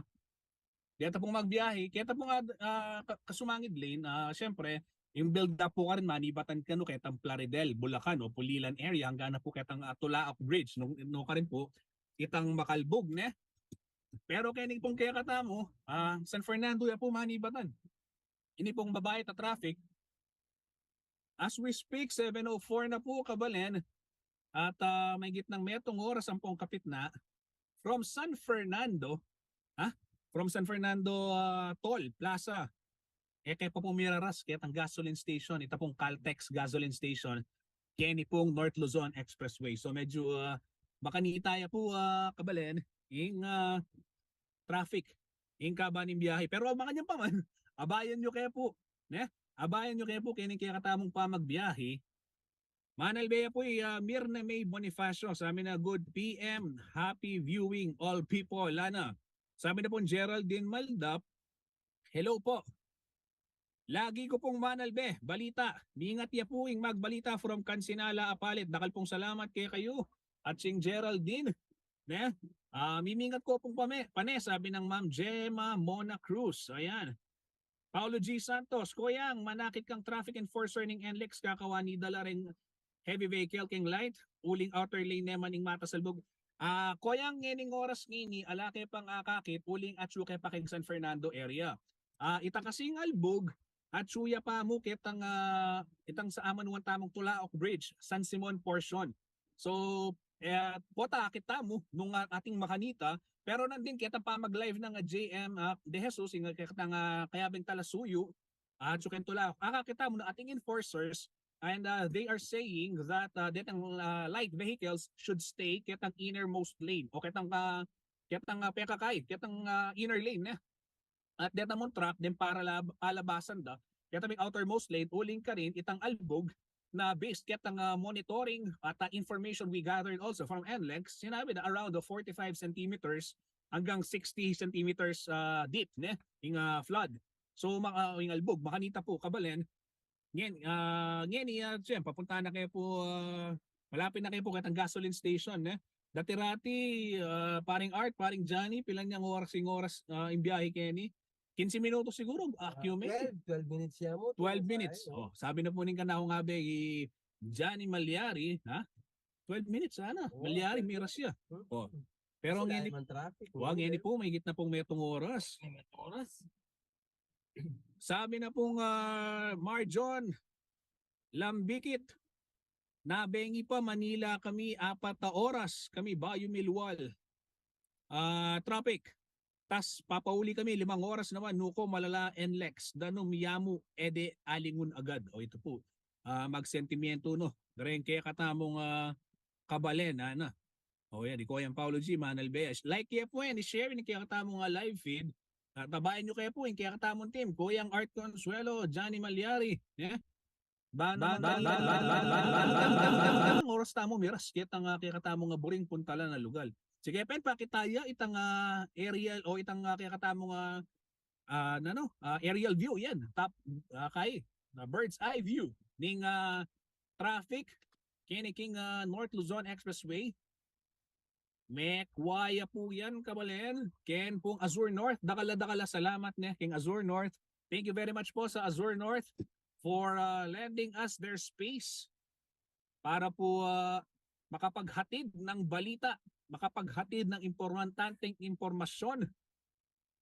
Deta pung magbiyahe, keta pung, ah, ah, ka-, kasumangid lane, ah, siyempre, ing build up pu karin manibatan kanu ketang Plaridel, Bulacan, o Pulilan area, anggang na pu ketang, ah, Tulaok Bridge, nung, nung karin pu, itang makalbug, ne? Pero keni pung kekatamu, ah, San Fernando ya pu manibatan. Ini pung babayat a traffic, as we speak, seven oh four na pu, kabalen. At, ah, mahigit nang metung oras ampong kapit na. From San Fernando, ha? From San Fernando, ah, Toll Plaza. E ke pa pu miraras ketang gasoline station, ita pung Caltex gasoline station, keni pung North Luzon Expressway. So medyo, ah, makanita ya pu, ah, kabalen, ing, ah, traffic ing kaba ning biyahe. Pero makanyan pa man, abayan yu ke pu, ne? Abayan yu ke pu keni kekatamung pamagbiyahe. Manalbe ya pu i, ah, Mirna May Bonifacio, sabi na, "Good P M, happy viewing all people." Lana, sabi na pung Geraldine Maldap, "Hello po. Lagi ku pung manalbe balita. Mingat ya pu ing magbalita from Kansinala, Apalit. Dakal pung salamat kekayu." At sing Geraldine, ne? Ah, mimingat ku pung pane, pane, sabi nang Ma'am Gemma Mona Cruz. Ayan. Paulo G Santos, "Koyang, manakit kang traffic enforcer ning N L E X, kakawani dala reng heavy vehicle keng light, uling outer lane ne man ing matasalbug." Ah, Koyang, ngening oras ngeni, ala ke pang akakit, uling atsu ke pa keng San Fernando area. Ah, ita kasing albug, atsu ya pa mu ketang, ah, itang sa amanuan tamung Tulaok Bridge, San Simon portion. So, eh, pota akit tamu nung, ah, atin makanita, pero nandin ketang pamag-live nang, ah, J M, ah, De Jesus, ing ketang, ah, kayabeng talasuyu, ah, atsu keng Tulaok. Akakit tamu na atin enforcers, and, ah, they are saying that, ah, detang, ah, light vehicles should stay ketang innermost lane o ketang, ah, ketang, ah, pekakay, ketang, ah, inner lane, ne? At deta mung truck, deng paralab-, palabasan da, keta ming outermost lane, uling karin itang albug, na based ketang, ah, monitoring at, ah, information we gathered also from NLEX, sinabi na around the forty-five centimeters hanggang sixty centimeters, ah, deep, ne? Ing, ah, flood. So, ma-, ah, ing albug, makanita pu, kabalen. Ngeni, ah, ngeni, ah, siyempre, papunta na kayu pu, ah, malapit na kayu pu ketang gasoline station, ne? Dati-rati, ah, paring Art, paring Johnny, pilan yang oras, ing oras, ah, ing biyahe keni? Kinse minutos siguro, ah, Q M A. Twelve, twelve minutes ya mu, twelve minutes. Ay, no? Oh, sabi na pu ning kanakung abe, i Johnny Malyari, ha? Twelve minutes, sana. Oo, Malyari, twelve miras ya. Hmm. Oh. Pero ngeni, traffic, wa, ngeni pu, mahigit na pung metung oras. Metung oras. Sabi na pung, ah, Marjon Lambikit, nabengi pa, Manila kami, apat a oras kami bayu milwal. Ah, traffic. Tas papauli kami, limang oras naman, nuko malala, NLEX, danum ya mu, e de alingun agad. O, ito pu. Ah, magsentimiento, no? Dareng kekatamung, ah, kabalen, ana. O, yan, i Koyang Paulo G, Manal Beas. Like ye pu yan, i-share ing kekatamung, ah, live feed. At abayan yu kayu pu ing kekatamung team, Koyang Art Consuelo, Johnny Malyari, ya. Bana, bana, bana, bana, bana, bana, bana, bana, oras tamu miras ketang, ah, kekatamung, ah, buring puntalan a lugal. Sige, Pen, pakita ya itang, ah, aerial o itang, ah, kekatamung, ah, ah, nanu, ah, aerial view yan. Top, ah, kay, ah, bird's eye view ning, ah, traffic keni king, ah, North Luzon Expressway. Mekwa ya pu yan, kabalen. Ken pung Azure North, dakal a dakal a salamat, ne, king Azure North. Thank you very much po sa Azure North for, ah, lending us their space para po, ah, makapaghatid ng balita, makapaghatid ng importanteng impormasyon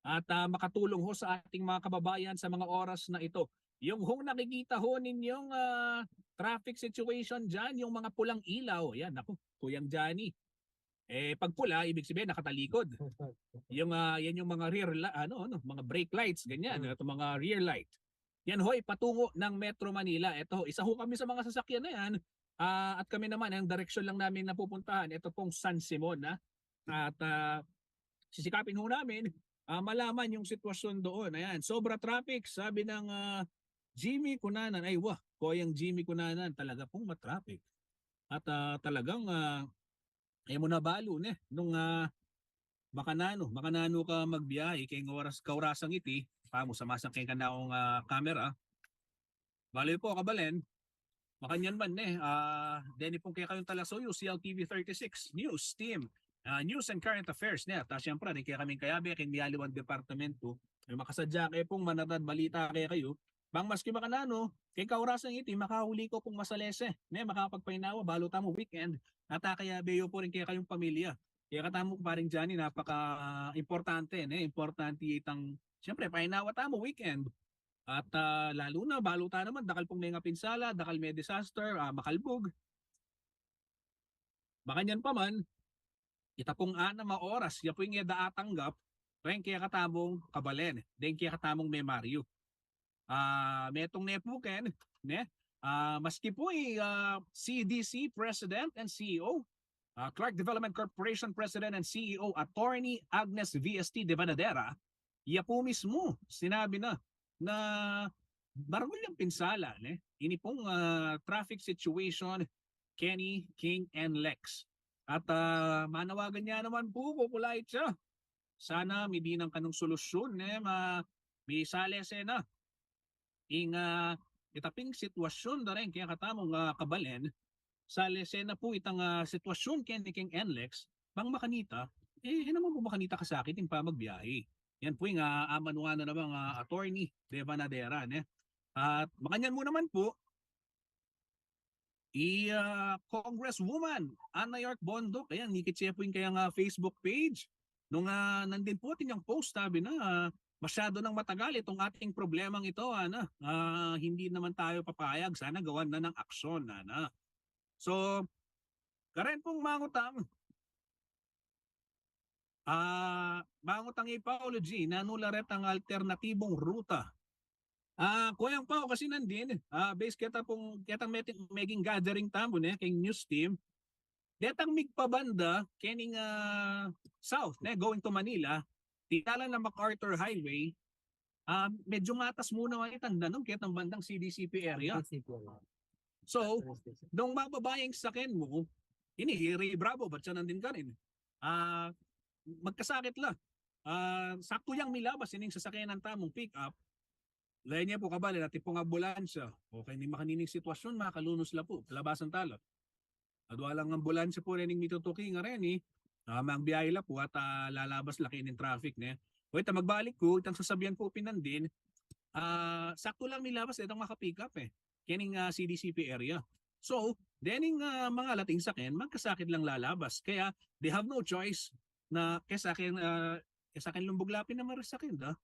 at, ah, makatulong ho sa ating mga kababayan sa mga oras na ito. Yung hong nakikita ho ninyong, ah, traffic situation dyan, yung mga pulang ilaw, yan, naku, Kuyang Johnny. Eh, pag pula, ibig sabihin, nakatalikod. Yung, ah, yan yung mga rear, la- ano, ano, mga brake lights, ganyan, Mm. Itong mga rear light. Yan ho'y patungo ng Metro Manila. Ito, isa ho kami sa mga sasakyan na yan. Ah, at kami naman, ang direksyon lang namin napupuntahan, ito pong San Simon, ha? At, ah, sisikapin ho namin, ah, malaman yung sitwasyon doon. Ayan, sobra traffic, sabi ng, ah, Jimmy Cunanan. Ay, wah, Koyang Jimmy Cunanan, talaga pong matraffic. At, ah, talagang, ah, e mu na balu, ne, nung, ah, makananu, makananu ka magbiyahe keng oras, kaurasang iti, pamu, samasang keng kanakung, ah, camera. Balu yu po, kabalen, makanyan man, ne, ah, deni pung kekayung talasuyu, C L T V thirty-six News Team, ah, News and Current Affairs, ne, at, ah, siyempre, deng kekaming kayabe keng miyaliwang departamento, e makasadya ke pung manatad balita kekayu, bang maski makananu, keng kaurasang iti, makauli ko pung masalese, ne, makapagpainawa, balu tamu weekend, at, ah, kayabe yu pu rin kekayung pamilya. Kekatamu, paring Johnny, napaka-importante, ne? Importante itang, siyempre, painawa tamu weekend. At, ah, lalu na, balu ta naman, dakal pung mengapinsala, dakal me-disaster, ah, makalbug. Makanyan pa man, ita pung anam a oras, ya pu ing e da atanggap reng kekatamung kabalen, deng kekatamung memariu. Ah, metung ne pu ken, ne? Ah, maski pu i, ah, C D C President and C E O, ah, Clark Development Corporation President and C E O, Attorney Agnes V S T de Banadera, ya pu mismu, sinabi na, na maragul yang pinsala, ne? Ini pung, ah, traffic situation keni king NLEX. At, ah, manawagan ya naman pu, kukulait ya. Sana midinan kanung solusyun, ne, ma-, misalese na ing, ah, ita ping sitwasyon da reng kekatamung, ah, kabalen, salese na pu itang, ah, sitwasyon keni king NLEX, bang makanita, e, e naman pu makanita kasakit ing pamagbiyahe. Yan pu ing, ah, amanu na namang, ah, Attorney de Banadera, ne? At makanyan mu naman pu, i, ah, Congresswoman Ana York Bondoc, ayan, ngikit ye pu ing kayang, ah, Facebook page. Nung, ah, nandin pu atin yang post, sabi na, ah, masyado nang matagal itong ating problemang ito, ana, ah, hindi naman tayo papayag, sana gawan na ng aksyon, ana. So, karen pung mangutang, ah, mangutang i Paolo G, nanu la retang alternatibong ruta? Ah, Kuyang Pao, kasi nandin, ah, base keta pung, ketang meting, meging gathering tamu, ne, keng news team, detang migpabanda kening, ah, south, ne, going to Manila, dinala na MacArthur Highway, ah, medyo matas muna itang danum ketang bandang C D C P area. C D C P area. So, nung mababa yang saken mu, ini, Ray Bravo, bat siya nandin karin? Ah, magkasakit la. Ah, sakto yang milabas ining sasakenan tamung pick up. Layan niya pu, kabalen, atin pung ambulansya. Okay, ning makanining sitwasyon, makalunus la pu, labasan tala. Adwa lang ambulansya pu rening mitutuki ngareni, ah, magbiyahe la pu at, ah, lalabas la kening traffic, ne? O, ita magbalik ku, itang sasabian pu pin nandin, ah, sakto lang milabas, itang maka-pick up, e, kening, ah, C D C P area. So, dening, ah, mangalating saken, magkasakit lang lalabas. Kaya, they have no choice na kesa ken, ah, kesa ken lumbug la pin naman ring saken da,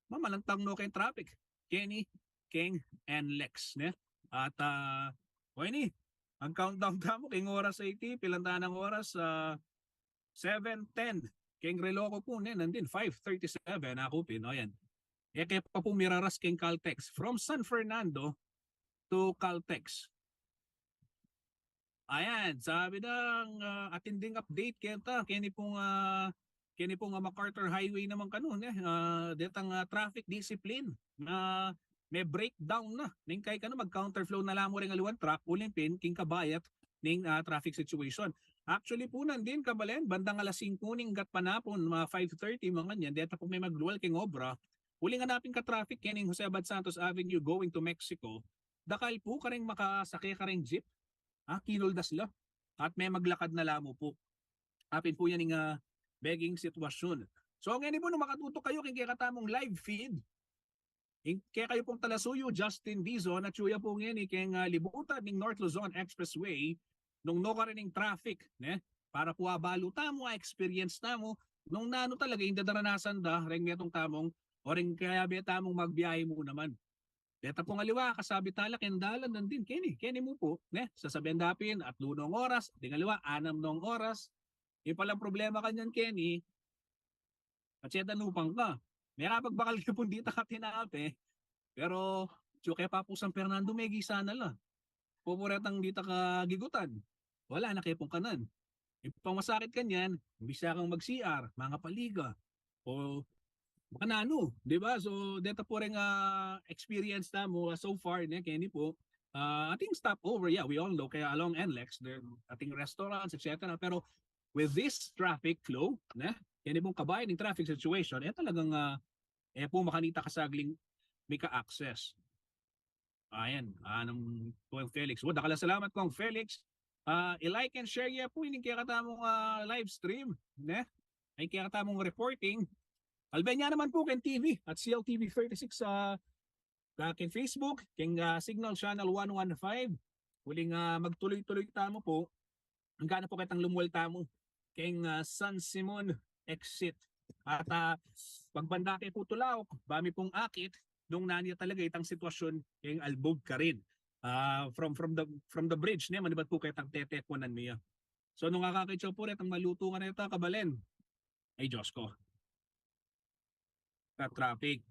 mamalantang no keng traffic. Keni, keng N lex, ne? At, ah, o ini, mag-countdown tamu keng oras a iti, pilan tanang oras, ah, seven ten. Keng relo ku pu, ne, nandin, five thirty-seven, aku pin, o yan. E ke pa pu miraras keng Caltex. From San Fernando to Caltex. Ayan, sabi ng, ah, atin ding update keta, keni pung, ah, keni pung, ah, MacArthur Highway naman kanu, ne? Ah, detang, ah, traffic discipline na me-breakdown na. Ning kay kanu, mag-counterflow na la mu ring aliwang truck, uling pin, king kabayat ning, ah, traffic situation. Actually pu nandin, kabalen, bandang alas singku ning gatpanapun, mga five thirty, mga nganyan, deta pu me maglual keng obra, uling anapin ka-traffic kening Jose Abad Santos Avenue going to Mexico, dakal pu kareng makasake kareng jeep, ah, kinuldas la. At me maglakad na la mu pu. Apin pu yan ing, ah, meging sitwasyon. So, ngeni pu, nung makatutok kayu keng kekatamung live feed, ing kekayu pung talasuyu, Justin Dizon, atyu ya pu ngeni keng, ah, libutan ning North Luzon Expressway, nung nukarin ing traffic, ne? Para pu abalu tamu, a-experience tamu, nung nanu talaga ing dadaranasan da reng metung tamung, o reng kayabe tamung magbiyahe mu naman. Deta pung aliwa, kasabi tala keng dalan nandin, keni, keni mu pu, ne? Sasabian da pin, atlu nong oras, ding aliwa, anam nong oras. Ing palang problema kanyan, keni, atse da nupang ka. Mera pagbakal ke pung dita ka tinape, pero atyu ke pa pu San Fernando, megisa na la. Pupuretang dita ka Gigutan, wala na ke pung kanan. Ing pang masakit kanyan, bisa kang mag-C R, mangapaliga, o makananu, di ba? So, deta pu reng, ah, experience tamu, ah, so far, ne, keni pu. Ah, atin stopover, yeah, we all know, kaya along N lex, there, atin restaurants, et cetera. Pero with this traffic flow, ne, keni pung kabayan ning traffic situation, e talagang, ah, e pu makanita ka sagling mika-access. Ayan, anam, Kong Felix. Wa, dakal a salamat, Kong Felix. Ah, i-like and share ye pu ining kekatamung, ah, live stream, ne? Ay, kekatamung reporting. Albe ne naman pu keng T V at C L T V thirty-six, ah, ah, keng Facebook, keng, ah, Signal Channel one one five. Uling, ah, magtuloy-tuloy tamu pu. Angga na pu ketang lumual tamu keng, ah, San Simon exit. At, ah, pagbanda ke pu Tulaok, bami pung akit, nung nanu ya talaga itang sitwasyon keng Albug karin. Ah, from, from the, from the bridge, ne, manibat pu ketang tetekunan mi ya. So, nung akakit ye pu retang malutungan reta, kabalen, ay, Diyos ko, ka-traffic.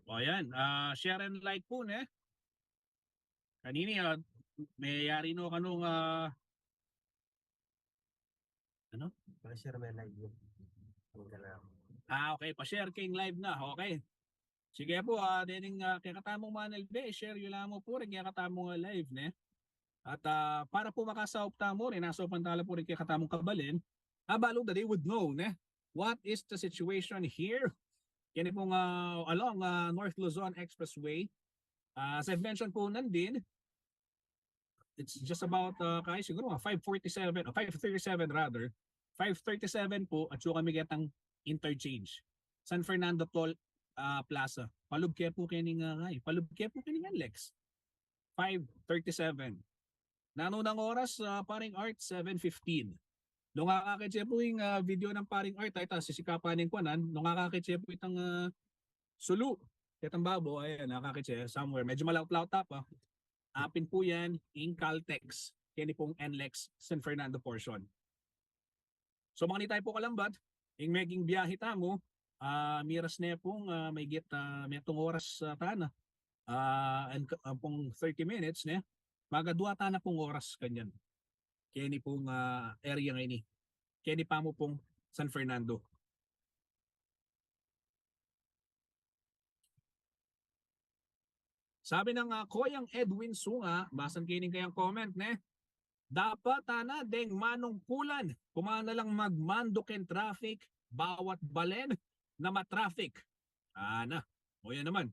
O, yan. Ah, share and like pu, ne? Kanini, ah, meyari no kanung, ah, ano? Pa-share me live yun. Ang gala. Ah, okay. Pa-share keng live na. Okay. Sige pu, ah, dening, ah, kekatamung manalbe, i-share yu la mu pu ring kekatamung, ah, live, ne? At, ah, para pu makasaup tamu rin, asaupan tala pu ring kekatamung kabalen, abalu da, they would know, ne? What is the situation here? Keni pung, ah, along, ah, North Luzon Expressway. Ah, as I've mentioned pu nandin, it's just about, ah, kaya siguro mga five forty-seven, o five thirty-seven rather, five thirty-seven pu, atyu kami ketang interchange. San Fernando Toll, ah, Plaza. Palub ke pu kening, ah, kay, palub ke pu kening N lex. Five thirty-seven. Nanu nang oras, ah, Paring Art? Seven fifteen. Nung akakit ye pu ing, ah, video nang Paring Art, ay, ta, sisikapan ning kuanan, nung akakit ye pu itang, ah, sulu, ketang babo, ayan, akakit ye somewhere. Medyo malaut-laut ta pa. Apin pu yan ing Caltex, keni pung N lex San Fernando portion. So, makanita yu pu kalambat ing meging biyahe tamu, ah, miras ne pung, ah, maygit, ah, metung oras, ah, tana, ah, and, ah, pung thirty minutes, ne? Magadwa tana pung oras kanyan. Keni pung, ah, area ngeni. Keni pamu pung San Fernando. Sabi ng, ah, Koyang Edwin Sunga, basan ke ning kayang comment, ne? Dapat, ana, deng manungkulan, kumana lang magmando keng traffic, bawat balen na ma-traffic. Ana, o yan naman.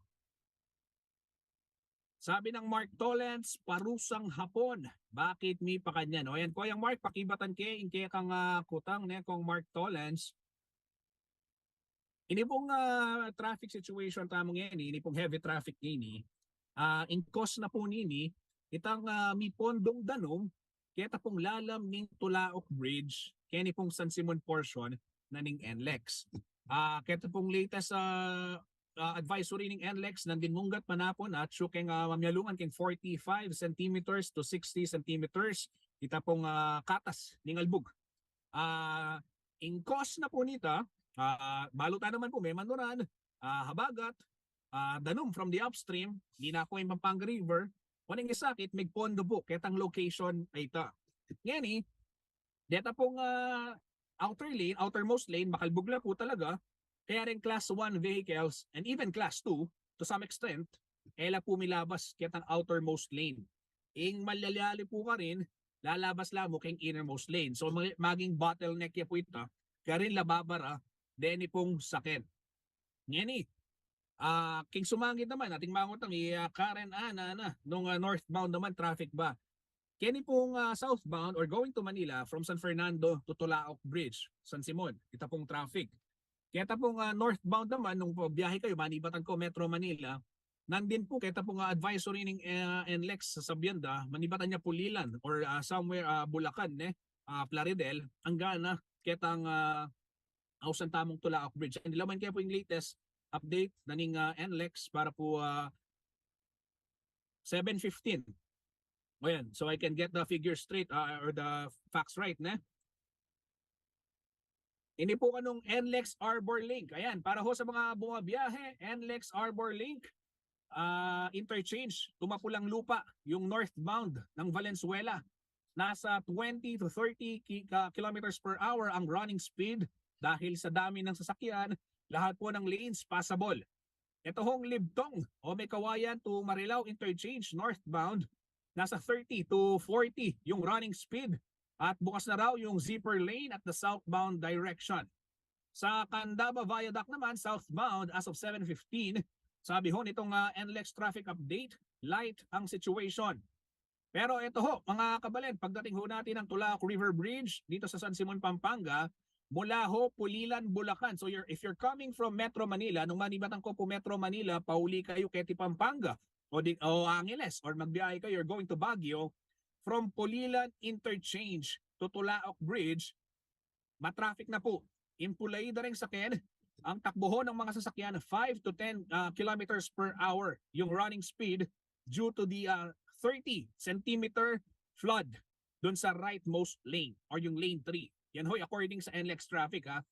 Sabi ng Mark Tolens, parusang hapon. Bakit mi pakanyan? O yan, Koyang Mark, pakibatan ke, ing kekang, ah, kutang, ne, Kong Mark Tolens. Ini pong, ah, traffic situation tamu ngeni, ini pong heavy traffic ngeni, ah, ing cause na po nini, itang, ah, mipondong danum, keta pong lalam ning Tulaok Bridge, keni pong San Simon portion na ning NLEX. Ah, keta pong latest, ah, ah, advisory ning NLEX, nandin munggat manapun, at siya keng, ah, mamialungan keng forty-five centimeters to sixty centimeters, ita pong, ah, katas ning albug. Ah, ing cause na po nita, ah, balu ta naman po, memanuran, ah, habagat, ah, danum from the upstream, nina ko ing Pampanga River, o ning isakit, migpondo po, ketang location a ita. Ngeni, deta pong, ah, outer lane, outermost lane, makalbug la po talaga, kaya ring class one vehicles, and even class two, to some extent, e la po milabas, ketang outermost lane. Ing malyali po karin, lalabas la mo keng innermost lane. So, ma-, maging bottleneck ya po ita, karin la babara, deni pong saken. Ngeni, ah, king sumangit naman, ating mangutang, i, ah, Karen Ana, na, nung, ah, northbound naman, traffic ba? Keni pong, ah, southbound or going to Manila from San Fernando to Tulaok Bridge, San Simon, ita pong traffic. Keta pong, ah, northbound naman, nung biyahe kayo, manibatan ko Metro Manila, nandin po, keta pong, ah, advisory ning, ah, NLEX, sasabian da, manibatan ya Pulilan or, ah, somewhere, ah, Bulacan, ne? Ah, Plaridel, anggana, ketang, ah, ausan tamung Tulaok Bridge. And laman kaya po ing latest update na ning, ah, NLEX para po, ah, seven fifteen. O yan, so I can get the figure straight, ah, or the facts right, ne? Ini po kanung NLEX Arbor Link. Ayan, para ho sa mga bumabiyahe, NLEX Arbor Link, ah, interchange, tumapulang lupa, yung northbound ng Valenzuela. Nasa twenty to thirty ki-, ka-, kilometers per hour ang running speed dahil sa dami ng sasakyan, lahat po ng lanes passable. Ito hong Libtong o may kawayan to Marilao Interchange northbound, nasa thirty to forty yung running speed at bukas na raw yung zipper lane at the southbound direction. Sa Candaba Viaduct naman, southbound as of seven fifteen, sabi ho nitong, ah, NLEX traffic update, light ang situation. Pero eto ho, mga kabalen, pagdating ho natin ng Tulaok River Bridge dito sa San Simon, Pampanga, mula ho Pulilan, Bulacan. So you're, if you're coming from Metro Manila, nung manibatan ko po Metro Manila, pauli kayo keti Pampanga o, di, o Angeles, or magbiyahe kayo, you're going to Baguio, from Pulilan Interchange to Tulaok Bridge, matraffic na po. Impulay da rin sa ken, ang takbo ho ng mga sasakyan, five to ten, ah, kilometers per hour yung running speed due to the, ah, thirty centimeter flood dun sa rightmost lane or yung lane three. Yan ho'y according sa NLEX traffic, ha.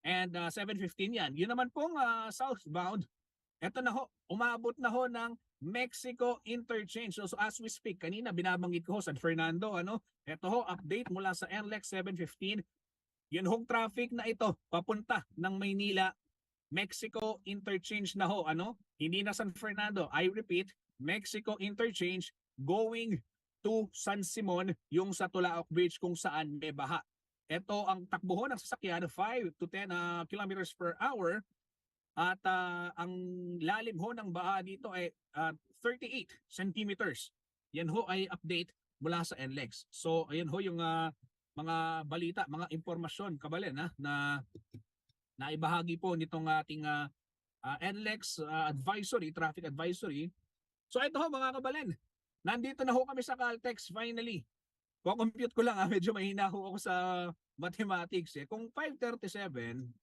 And, ah, seven fifteen yan. Yun naman pong, ah, southbound, eto na ho, umabot na ho ng Mexico Interchange. So, so as we speak, kanina binabanggit ko ho, San Fernando, ano? Eto ho, update mula sa NLEX seven fifteen. Yun hong traffic na ito, papunta ng Maynila, Mexico Interchange na ho, ano? Hindi na San Fernando. I repeat, Mexico Interchange going to San Simon, yung sa Tulaok Bridge kung saan may baha. Ito ang takbo ho ng sasakyan, five to ten, ah, kilometers per hour. At, ah, ang lalim ho ng baha dito ay, ah, thirty-eight centimeters. Yan ho ay update mula sa NLEX. So, ayan ho yung, ah, mga balita, mga impormasyon, kabalen, ha, na naibahagi po nitong ating, ah, ah, NLEX, ah, advisory, traffic advisory. So, ito ho, mga kabalen, nandito na ho kami sa Caltex, finally. Ko-compute ko lang, ah, medyo mahina ho ako sa mathematics, eh. Kung five thirty-seven,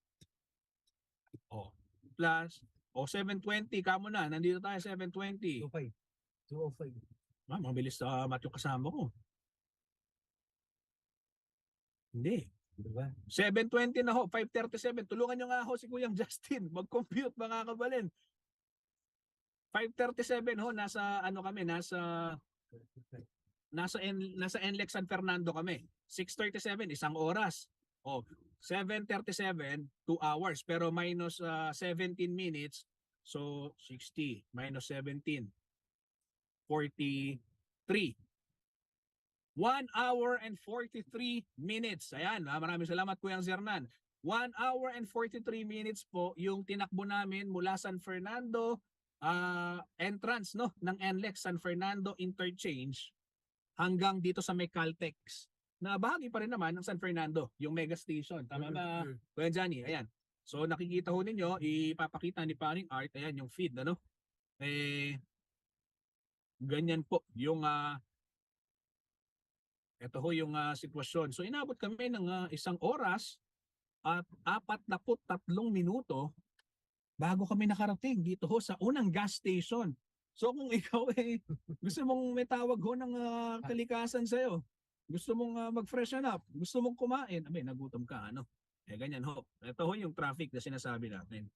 oh, plus, oh, seven twenty, kamo na, nandito tayo, seven twenty. Two oh five. Two oh five. Ah, mabilis sa math yung kasama ko. Hindi. Di ba? Seven twenty na ho, five thirty-seven. Tulungan nyo nga ho si Kuyang Justin. Mag-compute, mga kabalen. Five thirty-seven ho, nasa ano kami, nasa, nasa N-, nasa NLEX San Fernando kami. Six thirty-seven, isang oras. O, seven thirty-seven, two hours. Pero minus, ah, seventeen minutes, So, sixty minus seventeen, forty-three. One hour and forty-three minutes. Ayan, ah, maraming salamat, Kuyang Zernan. One hour and forty-three minutes po yung tinakbo namin mula San Fernando, ah, entrance, no, ng NLEX San Fernando Interchange hanggang dito sa may Caltex, na bahagi pa rin naman ng San Fernando, yung mega station. Tama ba, Kuya Johnny? Ayan. So, nakikita ho ninyo, ipapakita ni Paring Art, ayan yung feed, ano? Eh, ganyan po yung, ah, ito ho yung, ah, sitwasyon. So, inabot kami ng, ah, isang oras at apat na put tatlong minuto bago kami nakarating dito ho sa unang gas station. So, kung ikaw, eh, gusto mong may tawag ho ng, ah, kalikasan sa'yo, gusto mong, ah, mag-freshen up, gusto mong kumain, abay, nagutom ka, ano? Eh, ganyan ho. Ito ho yung traffic na sinasabi natin.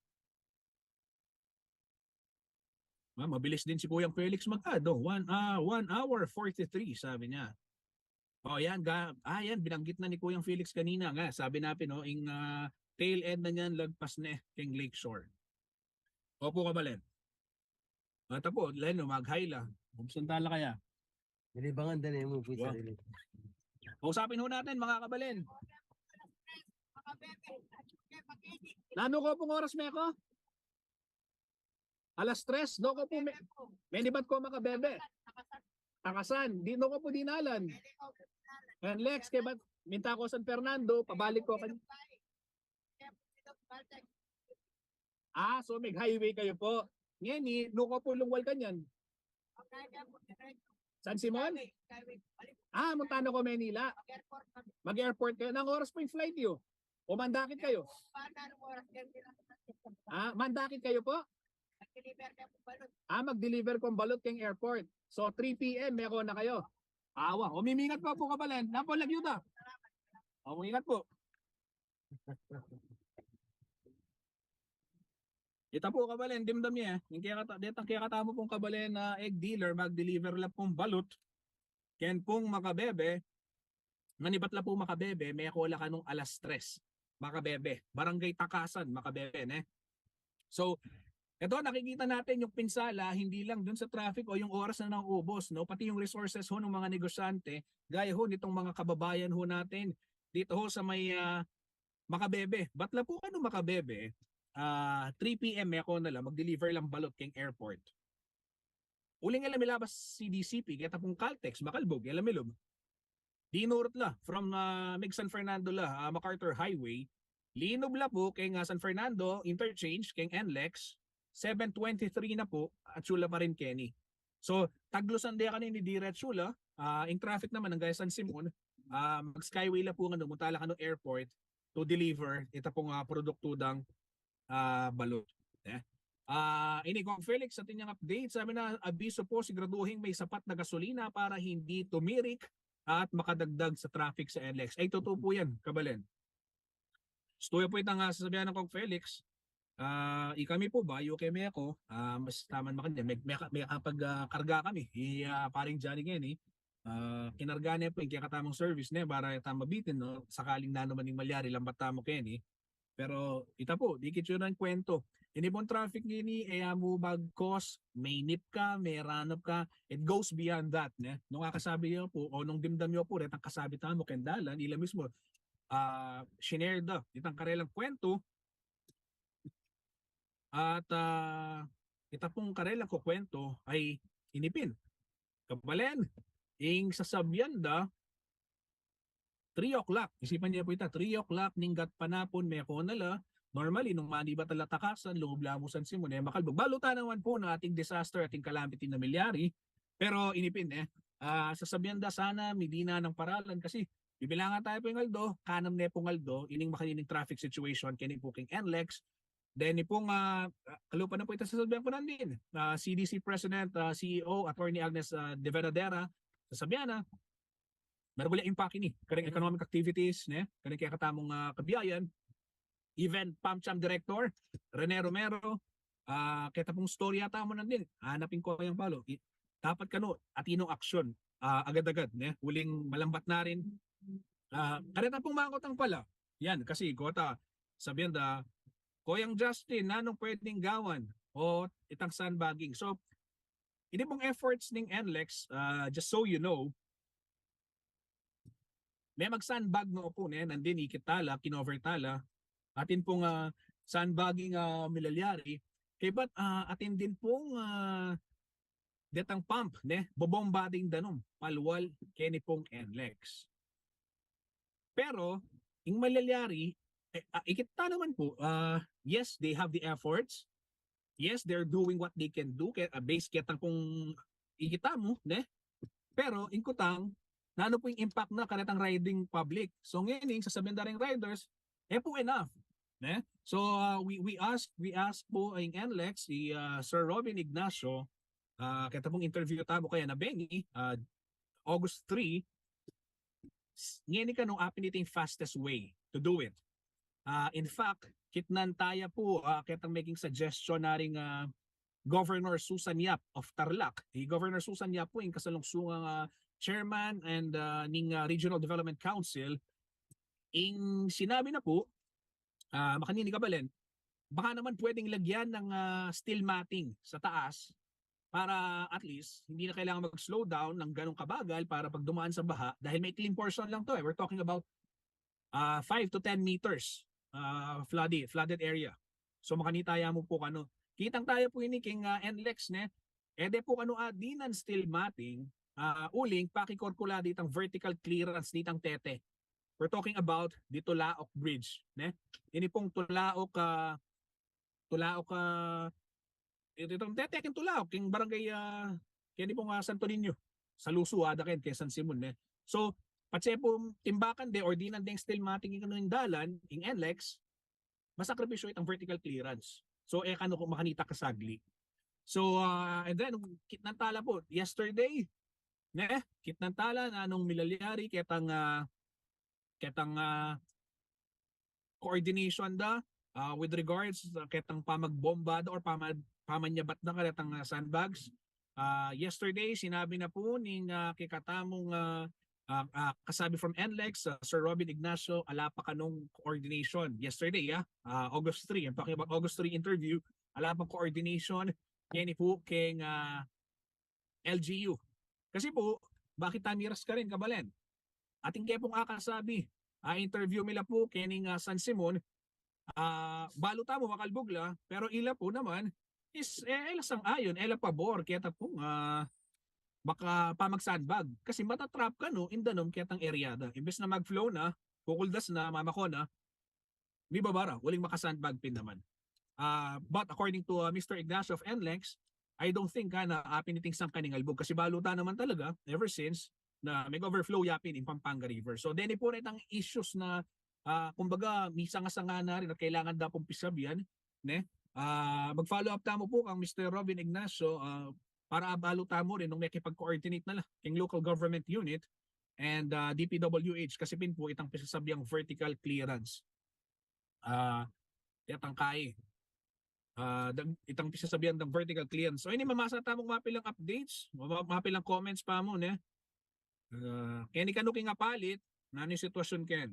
Ah, mabilis din si Kuyang Felix mag-add, oh. One, ah, one hour forty-three, sabi niya. Oh, yan, ga, ah, yan, binanggit na ni Kuyang Felix kanina nga. Sabi na pin, oh, ing, ah, tail end na niyan, lagpas ne keng Lakeshore. Opo, kabalen. Ata po, Leno, mag-hi la. Bubsan tala kaya. Nilibangan din eh, mo po. Wow. Sarili. Kausapin ho natin, mga kabalen. Nanu ko pung oras, Meko? Alas tres, no ko po, me, menibat ko makabebe. Takasan, di no ko po dinalan. And Lex, kaya ba't minta ko San Fernando, pabalik ko kan-, ah, so may highway kayo po. Ngeni, no ko po lungwal kanyan. San Simon? Ah, munta na ko Manila. Mag-airport kayo. Nang oras po yung flight yo? O mandakit kayo? Ah, mandakit kayo po? Ah, mag-deliver kong balot keng airport. So, three P M, meko na kayo. Awa, o mimingat po po, kabalen. Napo, lagyu ta. O, mingat po. Ita po, kabalen, dimdam ye. Yung kaya kata, detang kaya katamu pong, kabalen, na egg dealer, mag-deliver la pong balot. Ken pong makabebe, manibat la pong makabebe, meko la kanung alas tres. Makabebe, Barangay Takasan, makabebe, ne? So, eto, nakikita natin yung pinsala, hindi lang dun sa traffic o yung oras na nauubos, no? Pati yung resources ho ng mga negosyante, gaya ho nitong mga kababayan ho natin dito ho sa may, ah, makabebe. Ba't la po kanu makabebe? Ah, three P M, meko na la, mag-deliver lang balot keng airport. Uling e la milabas C D C P, keta pung Caltex, makalbug, e la milub. Dinurut la, from, ah, Mig San Fernando la, ah, MacArthur Highway, linub la po keng, ah, San Fernando Interchange, keng NLEX, seven twenty-three na po, at sula pa rin keni. So, taglusan de kanini, diretso la, ah, ing traffic naman, ang gaya San Simon, ah, mag-skyway la po, ano, munta la kanu airport to deliver ita pong, ah, produkto dang, ah, balot. Eh? Ah, ini Kong Felix, sa atin niyang update, sabi na, abiso po, siguraduhing may sapat na gasolina para hindi tumirik at makadagdag sa traffic sa NLEX. Ay, totoo po yan, kabalen. Gusto po itang, ah, sasabihan ng Kong Felix. Ah, ikami po, bayu kami ako, ah, mas taman makanyan, may, may, may kapag, ah, karga kami, i, ah, paring Johnny ngayon, eh. Ah, kinarga niya po yung kaya katamang service niya para tayo mabitin, no? Sakaling nanu man yung malyari, lambat tamu keni. Pero ita po, dikit yun ang kwento. Ini pong traffic ngeni, e ya mu bagkos, mainip ka, may ranap ka, it goes beyond that, ne? Nung akasabi niyo po, o nung dimdam niyo po, retang kasabi tamu, kendalan, ila mismo, ah, shinare da, itang karelang kwento, at, ah, ita pong karelang kukwento ay ini pin. Kabalen, ing sasabian da, three o'clock. Isipan niya po ita, three o'clock ning gatpanapun, meko na la. Normally, nung manibat la Takasan, lungub la mu San Simon, e makalbug. Balu ta naman po na ating disaster, ating calamity na milyari. Pero ini pin, eh, ah, sasabian da sana, midinan ng paralan kasi bibilangan tayo po yung aldo, kanam ne pong aldo, ining makanining traffic situation, keni po king NLEX, then ipong, ah, kalupa na po ita sasabian ko nandin, ah, C D C President, ah, C E O, Attorney Agnes, ah, de Veradera, sasabian na, maragul ya impake ini kareng economic activities, ne? Kareng kaya katamung, ah, kabiayan, even PAMCHAM Director, Rene Romero, ah, keta pong storya tamu nandin, hanapin ko yang palo. I, dapat kanu, atin nong aksyon, ah, agad-agad, ne? Uling malambat na rin. Ah, kareta pong mangkotang pala. Yan, kasi kota, sabian da, Koyang Justin, nanung pwedeng gawan? o itang sandbagging. So, ini pung efforts ning NLEX, ah, just so you know, me mag-sandbag no pu, ne, nandin ikit tala, kinover tala. Atin pung, ah, sandbagging, ah, milalyari. Kaybat, ah, atin din pung, ah, detang pump, ne, bobomba ding danum, palwal keni pung NLEX. Pero ing milalyari, eh, ah, ikit ta naman pu, ah, yes, they have the efforts. Yes, they're doing what they can do, ke-, ah, base ketang kung ikit ta mu, ne? Pero ing kutang, nanu pu ing impact na karetang riding public? So ngeni, ing sasabian da ring riders, e pu enough, ne? So, ah, we, we ask, we ask pu ing NLEX, si, ah, Sir Robin Ignacio, ah, keta pung interview tamu kaya na bengi, ah, August three, s-, ngeni kanu apin iti ing fastest way to do it. Ah, in fact, kitnan taya pu, ah, ketang making suggestion na ring, ah, Governor Susan Yap of Tarlac. I Governor Susan Yap pu ing kasalungsungang, ah, chairman and, ah, ning, ah, Regional Development Council. Ing sinabi na pu, ah, makanini, kabalen, baka naman pwedeng lagyan ng, ah, steel matting sa taas para at least hindi na kailangan mag-slow down ng ganong kabagal para pag dumaan sa baha, dahil may clean portion lang 'to, eh. We're talking about, ah, five to ten meters, ah, flooded, flooded area. So, makanita ya mu pu kanu. Kitang taya pu ini king, ah, NLEX, ne? E de pu kanu a dinan steel matting, ah, uling pakikurkula ditang vertical clearance ditang tete. We're talking about the Tulaok Bridge, ne? Ini pung Tulaok, ah, Tulaok, ah, ito, itang tete king Tulaok, king barangay, ah, keni pung, ah, Santo Niño. Sa lusu, ada ken, keng San Simon, ne? So, patse pu timbakan de or dinan deng steel matting ing kanu ing dalan, ing NLEX, masakripisyo itang vertical clearance. So, e kanu ku makanita kasagli. So, ah, and then, kitnan tala pu, yesterday, ne? Kitnan tala nanung milalyari ketang, ah, ketang, ah, coordination da, ah, with regards sa ketang pamagbomba da or pama-, pamanyabat da karetang, ah, sandbags. Ah, yesterday, sinabi na pu ning, ah, kekatamung, ah, ah, ah, kasabi from NLEX, ah, Sir Robin Ignacio, ala pa kanung coordination. Yesterday, ah, ah, August three, I'm talking about August three interview, ala pang coordination keni pu keng, ah, LGU. Kasi pu, bakit tamiras karin, kabalen? Atin ke pung akasabi, ah, interview mi la pu kening, ah, San Simon, ah, balu tamu makalbug la, pero ila pu naman is, eh, e la sang-ayon, e la pabor keta pung, ah, maka-, pamag-sandbag. Kasi mata-trap kanu ing danum ketang area da. Imbes na mag-flow na, kukuldas na, mamakon na, mibaba ra, uling maka-sandbag pin naman. Ah, but according to, ah, Mister Ignacio of NLEX, I don't think, ah, na apin iting sangkan ing albug kasi balu ta naman talaga ever since na mag-overflow yapin ing Pampanga River. So, deni pu retang issues na, ah, kumbaga, misanga-sanga na rin at kailangan da pung pisabian, ne? Ah, mag-follow up tamu pu kang Mister Robin Ignacio, ah, para abalu tamu rin nung makipag-coordinate na la keng local government unit and, ah, DPWH kasi pin pu itang pisasabiang vertical clearance. Ah, itang kai. Ah, dang-, itang pisasabian dang vertical clearance. So, ini mamasa tamung mapilang updates, ma-, mapilang comments pa mu, ne? Ah, keni kanu king apalit, nanu ing sitwasyun ken?